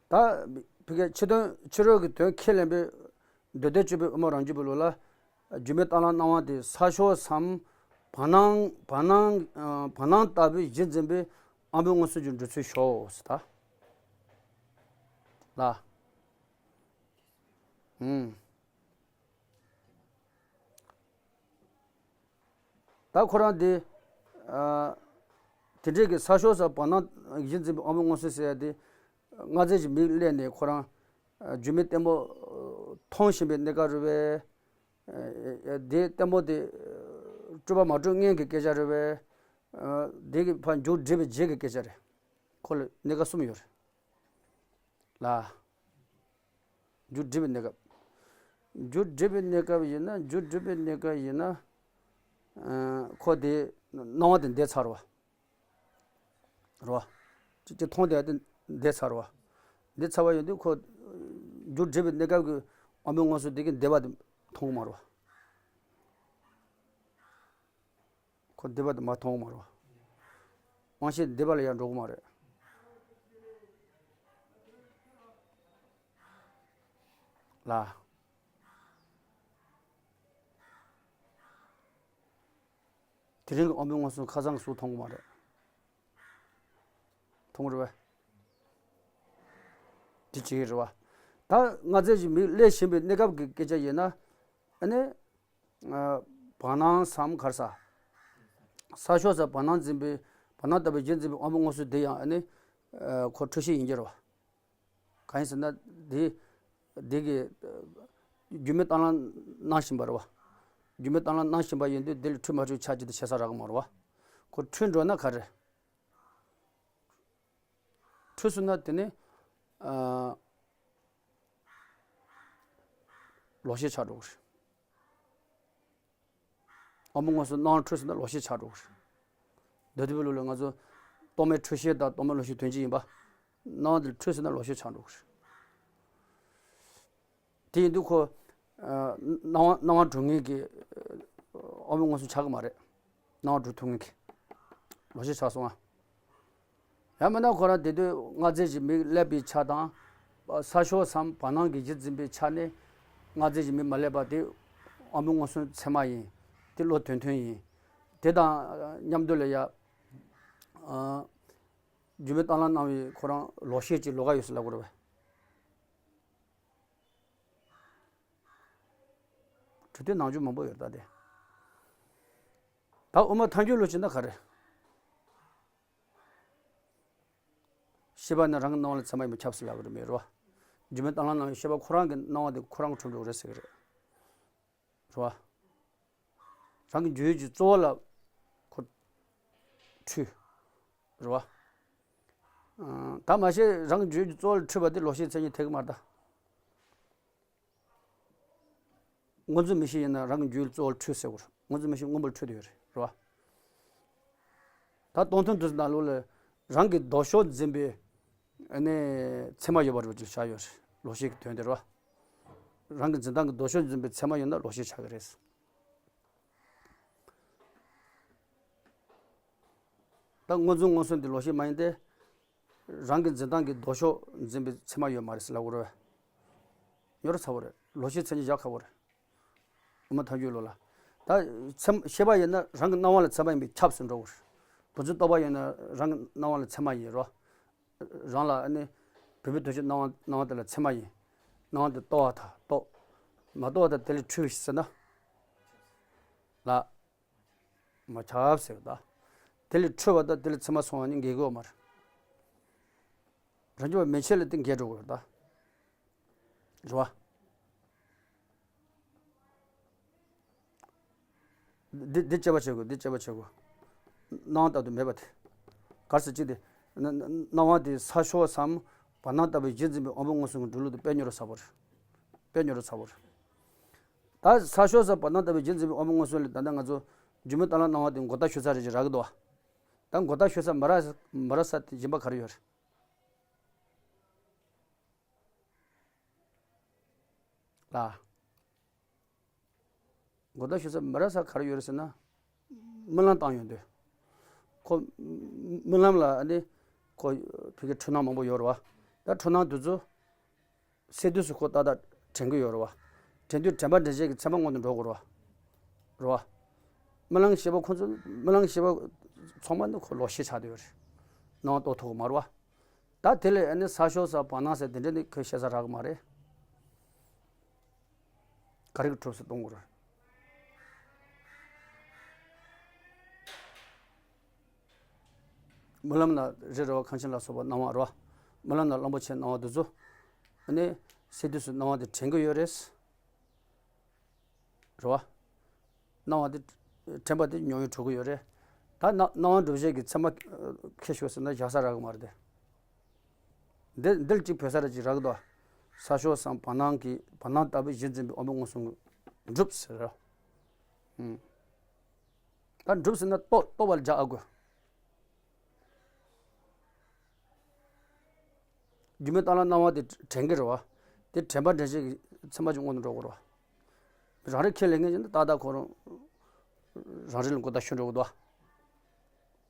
ད་ཕ་གིའི་ཕྱི་དོན་ཕྱི་རོལ་གྱི་དོན་ཁས་ལེན་པའི་མདོ་སྡེ་སྤྱོད་པའི་དབུ་མ་རང་རྒྱུད་པའི་ལུགས་ལ། སྒྱུ་མའི་གཏན་ལ་སྣང་བ་དེ་ས་ཕྱོགས་སམ། བར་སྣང་བར་སྣང་བར་སྣང་ལྟ་བུའི་གཞི་འཛིན་པའི་དབང་པོའི་མངོན་སུམ་གྱི་འགྲུབ་ཚུལ་ཤོག་ཟེར་ད། ལ། ཨུམ། ད་ཁོ་རང་དེ། ཨ། དེ་འདྲའི་གི་ས་ཕྱོགས་སམ་བར་སྣང་གཞི་འཛིན་པའི་དབང་པོའི་མངོན་སུམ་ཟེར་ཡ་དེ། སྔ་རྗེས་ཀྱི་མིག་བསླད་ནས་ཁོ་རང་། སྒྱུ་མའི་ལྟད་མོ་མཐོང་བཞིན་པའི་གནས་སྐབས་རེད་པས། དེ་ལྟད་མོ་དེ་གྲུབ་པ་མ་གྲུབ་སྔོན་གྱི་སྐད་ཆ་རེད་པས། དེ་གི་ཕར་མཇུག་བསྒྲིལ་བའི་རྗེས་ཀྱི་སྐད་ཆ་རེད། ཁོ་ལ་གནས་སྐབས་གསུམ་ཡོད་རེད། ལ། མཇུག་བསྒྲིལ་བའི་གནས་སྐབས། མཇུག་བསྒྲིལ་བའི་གནས་སྐབས་ཡིན་ན་མཇུག་བསྒྲིལ་བའི་གནས་སྐབས་ཡིན་ན། ཨ། ཁོ་དེ་སྣང་བ་དེ་འདས་ཚར་བ། རེད་བ། ཅི་ཅི་མཐོང་དེ་དེ་འདས་ཚར་བ། འདས་ཚར་བ་ཡིན་དུས་ཁོ། མཇུག་བསྒྲིལ་བའི་གནས་སྐབས་ཀྱི་དབང་པོའི་མངོན་སུམ་དེ་གིས་འདས་པ་དེ་མཐོང་གི་མ་རེད་བ། ཁོ་འདས་པ་དེ་མ་མཐོང་གི་མ་རེད་བ། དབང་ཤེས་འདས་པ་ལ་ཡང་འགྲོ་གི་མ་རེད། ལ། དེ་རིང་གི་དབང་པོའི་མངོན་སུམ་ཁ་སང་གི་སུ་མཐོང་གི་མ་རེད། མཐོང་གི་རེད་པས། དེ་བྱེད་ཀྱི་རེད་པ། ད་སྔ་རྩིས་ཀྱི་མིག་སླེབས་བཞིན་པའི་གནས་སྐབས་ཀྱི་སྐད་ཆ་ཡིན་ན། ཨ་ནི། ཨ། བར་སྣང་སམ་ག་རེ་ཟ། ས་ཕྱོགས་སུ་བར་སྣང་འཛིན་པའི། བར་སྣང་ལྟ་བུའི་གཞི་འཛིན་པའི་དབང་པོའི་མངོན་སུམ་དེ་ཡང་ཨ་ནི། ཨ། ཁོ་འཁྲུལ་ཤེས་ཡིན་གྱི་རེད་པ། གང་ཡིན་ཟེར་ན་དེ། དེ་གི། ཨ། རྒྱུ་མེད་གཏན་ལ་སྣང་བཞིན་པ་རེད་པ། རྒྱུ་མེད་གཏན་ལ་སྣང་བཞིན་པ་ཡིན་དུས་དེ་ལ་འཁྲུལ་མ་འཁྲུལ་ཆ་གཅིག་ཏུ་བྱེད་ས་རག་གི་མ་རེད་པ། ཁོ་འཁྲུལ་འགྲོ་ན་ག་རེ། འཁྲུལ་སོང་ན་དེ་ནི། ཨ། ལོག་ཤེས་ཆགས་འགྲོ་གི་རེད། དབང་པོ་མངོན་སུམ་སྣང་བ་འཁྲུལ་སོང་ན་ལོག་ཤེས་ཆགས་འགྲོ་གི་རེད། འདོད་པའི་བློ་ལ་ང་ཚོ་རྟོག་མེད་འཁྲུལ་ཤེས་དང་རྟོག་མེད་ལོག་ཤེས་དོན་གཅིག་ཡིན་པ། སྣང་བ་དེ་འཁྲུལ་སོང་ན་ལོག་ཤེས་ཆགས་འགྲོ་གི་རེད། དེ་ཡིན་དུས་ཁོ། ཨ། སྣང་བ་སྣང་བ་གྲུབ་མཁན་གྱི། ཨ། དབང་པོ་མངོན་སུམ་ཆགས་ཀྱི་མ་རེད། སྣང་བ་གྲུབ་ཐུབ་མཁན་གྱི་ལོག་ཤེས་ཆགས་སོང་ཨ། ཡང་མིན་ན་ཁོ་རང་དེ་དུས་སྔ་རྩིས་ཀྱི་མིག་སླེབས་པའི་ཆ་དང་། ས་ཕྱོགས་སམ་བར་སྣང་གི་གཞི་འཛིན་པའི་ཆ་ནས། སྔ་རྩིས་ཀྱི་མིག་མ་སླེབས་པ་དེ་དབང་པོའི་མངོན་སུམ་ཚད་མ་ཡིན། དེ་བློ་དོན་མཐུན་ཡིན། དེ་དང་མཉམ་དུ་ལ་ཡ། ཨ། རྒྱུ་མེད་གཏན་ལ་སྣང་བའི་ཁོ་རང་ལོག་ཤེས་ཀྱི་ལོགས་ཀ་ཡོད་ཟེར་ལབ་དགོས་རེད་པས། འཁྲུལ་རྟོག་ནང་འཇུག་མང་པོ་ཡོད་ད་དེ། ད་དབུ་མ་ཐལ་འགྱུར་ལ་བྱས་ན་ག་རེ། ཤེས་པ་ནི་རང་གི་སྣང་བ་ལ་ཚད་མ་ཡིན་པས་ཁྱབ་ཟེར་ལབ་ཀྱི་རེད་མེད་རོ། རྒྱུ་མེད་གཏན་ལ་སྣང་བའི་ཤེས་པ་ཁོ་རང་གི་སྣང་བ་དེ་ཁོ་རང་གི་འཁྲུལ་འགྲོ་གི་རེད་ཟེར་གྱི་རེད། རེད་བ། རང་གི་འཇུག་ཡུལ་གྱི་གཙོ་བོ་ལ་ཁོ་འཁྲུལ། རེད་བ། ཨ། ད་མ་གཞི་རང་གི་འཇུག་ཡུལ་གྱི་གཙོ་བོ་ལ་འཁྲུལ་པ་དེ་ལོག་ཤེས་མཚན་ཉིད་ཐེག་གི་མ་རེད་ད། སྔོ་འཛིན་མིག་ཤེས་ཡིན་ན་རང་གི་འཇུག་ཡུལ་གཙོ་བོ་ལ་འཁྲུལ་ཟེར་བ་རེད། སྔོ་འཛིན་མིག་ཤེས་སྔོན་པོ་ལ་འཁྲུལ་བསྡད་ཡོད་རེད། རེད་བ། ད་སྟོང་ཐུན་དུ་ནང་ལོགས་ལ་རང་གི་ལྡོག་ཕྱོགས་འཛིན་པའི་ཨ་ནི་ཚད་མ་ཡོད་པ་རེད་ཅེས་བྱ་ཡོད་རེད། ལོག་ཤེས་ཀྱི་དོན་དེ་རེད་བ། རང་གི་འཛིན་སྟངས་ཀྱི་ལྡོག་ཕྱོགས་འཛིན་པའི་ཚད་མ་ཡོད་ན་ལོག་ཤེས་ཆགས་ཀྱི་རེད། ད་སྔོ་འཛིན་མངོན་སུམ་དེ་ལོག་ཤེས་མ་ཡིན་ཏེ། རང་གི་འཛིན་སྟངས་ཀྱི་ལྡོག་ཕྱོགས་འཛིན་པའི་ཚད་མ་ཡོད་མ་རེད་ཟེར་ལབ་དགོས་རེད་པས། ཉོ་ར་ཚ་བོ་རེད། ལོག་ཤེས་མཚན་ཉིད་བཞག་ཁག་པོ་རེད། དབུ་མ་ཐལ་འགྱུར་ལོ་ལ། ད་ཚད་མ་ཤེས་པ་ཡིན་ན་རང་གི་སྣང་བ་ལ་ཚད་མ་ཡིན་པས་ཁྱབ་ཟེར་འགྲོ་གི་རེད། བུམ་འཛིན་རྟོག་པ་ཡིན་ན་རང་གི་སྣང་བ་ལ་ཚད་མ་ཡིན་རོ། རང་ལ་ཨ་ནི་བུམ་པའི་དོན་སྤྱི་སྣང་བ་སྣང་བ་དེ་ལ་ཚད་མ་ཡིན། སྣང་བ་དེ་རྟོགས་པ་དང་རྟོགས། མ་རྟོགས་པ་དང་དེ་ལས་འཁྲུལ་ཟེར་ན། ལ། མ་ཁྱབ་ཟེར་བ་ད། དེ་ལས་འཁྲུལ་བ་དང་དེ་ལས་ཚད་མ་སོང་བ་ནི་འགལ་གྱི་ཡོད་མ་རེད། རང་རྒྱུད་པ་མན་ཆད་ལ་དེ་འགལ་འགྲོ་གི་རེད་ད། རེད་བ། འདི་འདི་དཔྱད་པ་བྱེད་དགོས། འདི་དཔྱད་པ་བྱེད་དགོས། སྣང་བ་ལྟར་དུ་མེད་པ་དེ། གར་སོ་གཅིག་དེ། ན- ན- སྣང་བ་དེ་ས་ཕྱོགས་སམ་བར་སྣང་ལྟ་བུའི་གཞི་འཛིན་པའི་དབང་པོ་མངོན་སུམ་གྱི་སྒྲུབ་ལུགས་དེ་དཔེ་ཉོ་ར་ཚ་བོ་རེད། དཔེ་ཉོ་ར་ཚ་བོ་རེད། ད་ས་ཕྱོགས་སམ་བར་སྣང་ལྟ་བུའི་གཞི་འཛིན་པའི་དབང་པོ་མངོན་སུམ་ལ་ད་ལྟ་ང་ཚོ་རྒྱུ་མེད་གཏན་ལ་སྣང་བ་དེ་མགོ་བཏགས་ཞོན་ས་རེ་ཅིག་རག་གི་འདུག་བ། ད་མགོ་བཏགས་ཞོན་ས་མ་རག་མ་རག་ས་དེ་སྦྱིན་པ་ག་རེ་ཡོད་རེད། ལ། མགོ་བཏགས་ཞོན་ས་མ་རག་ས་ག་རེ་ཡོད་རེད་ཟེར་ན། རྨི་ལམ་བཏང་ཡོང་དུས། ཁོ་རྨི་ལམ་ལ་ཨ་ནི་ཁོ་ཕ་གི་འཁྲུལ་སྣང་མང་པོ་ཡོད་རེད་བ། ད་འཁྲུལ་སྣང་དེ་ཚོ་སད་དུས་སུ་ཁོ་ཏག་ཏག་དྲན་གྱི་ཡོད་རེད་བ། དྲན་དུས་དྲན་པ་འདྲེན་བྱེད་ཀྱི་ཚད་མ་སྔོན་དུ་འགྲོ་དགོས་རེད་བ། རེད་བ། རྨི་ལམ་ཤེས་པ་ཁོ་ཚོ་རྨི་ལམ་ཤེས་པ་ཚང་མ་ནི་ཁོ་ལོག་ཤེས་ཆགས་བསྡད་ཡོད་རེད། སྣང་བ་རྟོགས་ཐུབ་ཀྱི་མ་རེད་བ། ད་དེ་ལས་ཨ་ནི་ས་ཕྱོགས་སམ་བར་སྣང་ཟེར་དེ་འདྲ་ནི་ཁོས་བཤད་ས་རག་གི་མ་རེད། ག་རེ་གི་གྲུབ་ཟེར་གཏོང་དགོས་རེད། རྨི་ལམ་ན་རི་ར་བ་ཁང་ཆེན་ལ་སོགས་པ་སྣང་བ་རེད་བ། རྨི་ལམ་ན་གླང་པོ་ཆེའི་སྣང་བ་དེ་ཚོ། ཨ་ནི་སད་དུས་སུ་སྣང་བ་དེ་དྲན་གྱི་ཡོད་རེད། རེད་བ། སྣང་བ་དེ་དྲན་པ་དེ་མྱོང་བའི་གྲོལ་གི་ཡོད་རེད། ད་སྣང་སྣང་བ་སྒྲུབ་བྱེད་ཀྱི་ཚད་མ་ཁྱེར་ཤོག་ཟེར་ན་བཞག་ས་རག་གི་མ་རེད་དེ། འདི་འདིར་གཅིག་བོད་ས་ར་གཅིག་རག་གི་འདུག་ས་ཕྱོགས་སམ་བར་སྣང་གི་བར་སྣང་ལྟ་བུའི་གཞི་འཛིན་པའི་དབང་པོ་མངོན་སུམ་གྱི་སྒྲུབ་ཟེར་རོ། ཨུམ། ད་སྒྲུབ་ཟེར་ན་རྟོགས་རྟོགས་པ་ལ་རྒྱག་ཨ་དགོས། རྒྱུ་མེད་གཏན་ལ་སྣང་བ་དེ་དྲན་གྱི་རེད་བ། དེ་དྲན་པ་འདྲེན་བྱེད་ཀྱི་ཚད་མ་ཅིག་སྔོན་དུ་འགྲོ་དགོས་རེད་བ། རང་རིག་ཁས་ལེན་མཁན་ཅིག་ནི་ཏག་ཏག་ཁོ་རང་རང་རིག་ལ་མགོ་བཏགས་ཞོན་འགྲོ་གི་འདུག་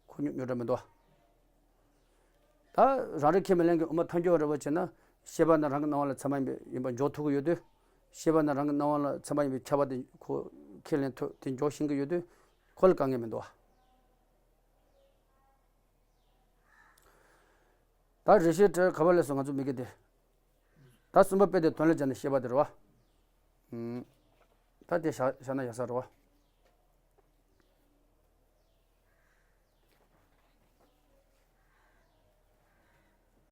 ཁོ་རྙོག་རྙོག་དྲ་མི་འདུག་ད་རང་རིག་ཁས་མི་ལེན་མཁན་དབུ་མ་ཐལ་འགྱུར་བ་རེད་བ་བྱས་ན། ཤེས་པ་ནི་རང་གི་སྣང་བ་ལ་ཚད་མ་ཡིན་པས་ཡིན་པ་འཇོག་ཐུབ་ཀྱི་ཡོད་དུས། ཤེས་པ་ནི་རང་གི་སྣང་བ་ལ་ཚད་མ་ཡིན་པའི་ཁྱབ་པ་དེ་ཁོ་ཁས་ལེན་ཐུབ་དེ་འཇོག་ཤེས་ཀྱི་ཡོད་དུས་ཁོ་ལ་དཀའ་ངལ་མི་འདུག་བ། ད་རེ་ཞིག་བྲལ་ག་པར་སླེབས་སོང་ང་ཚོ་མི་དགེ་དེ། ད་གསུམ་པ་དཔེ་དེ་དོན་ལ་སྦྱར་ནས་བཤད་པ་དེ་རེད་བ། ཨུམ། ད་དེ་བཞག་བཞག་ན་ཡག་ས་རེད་བ།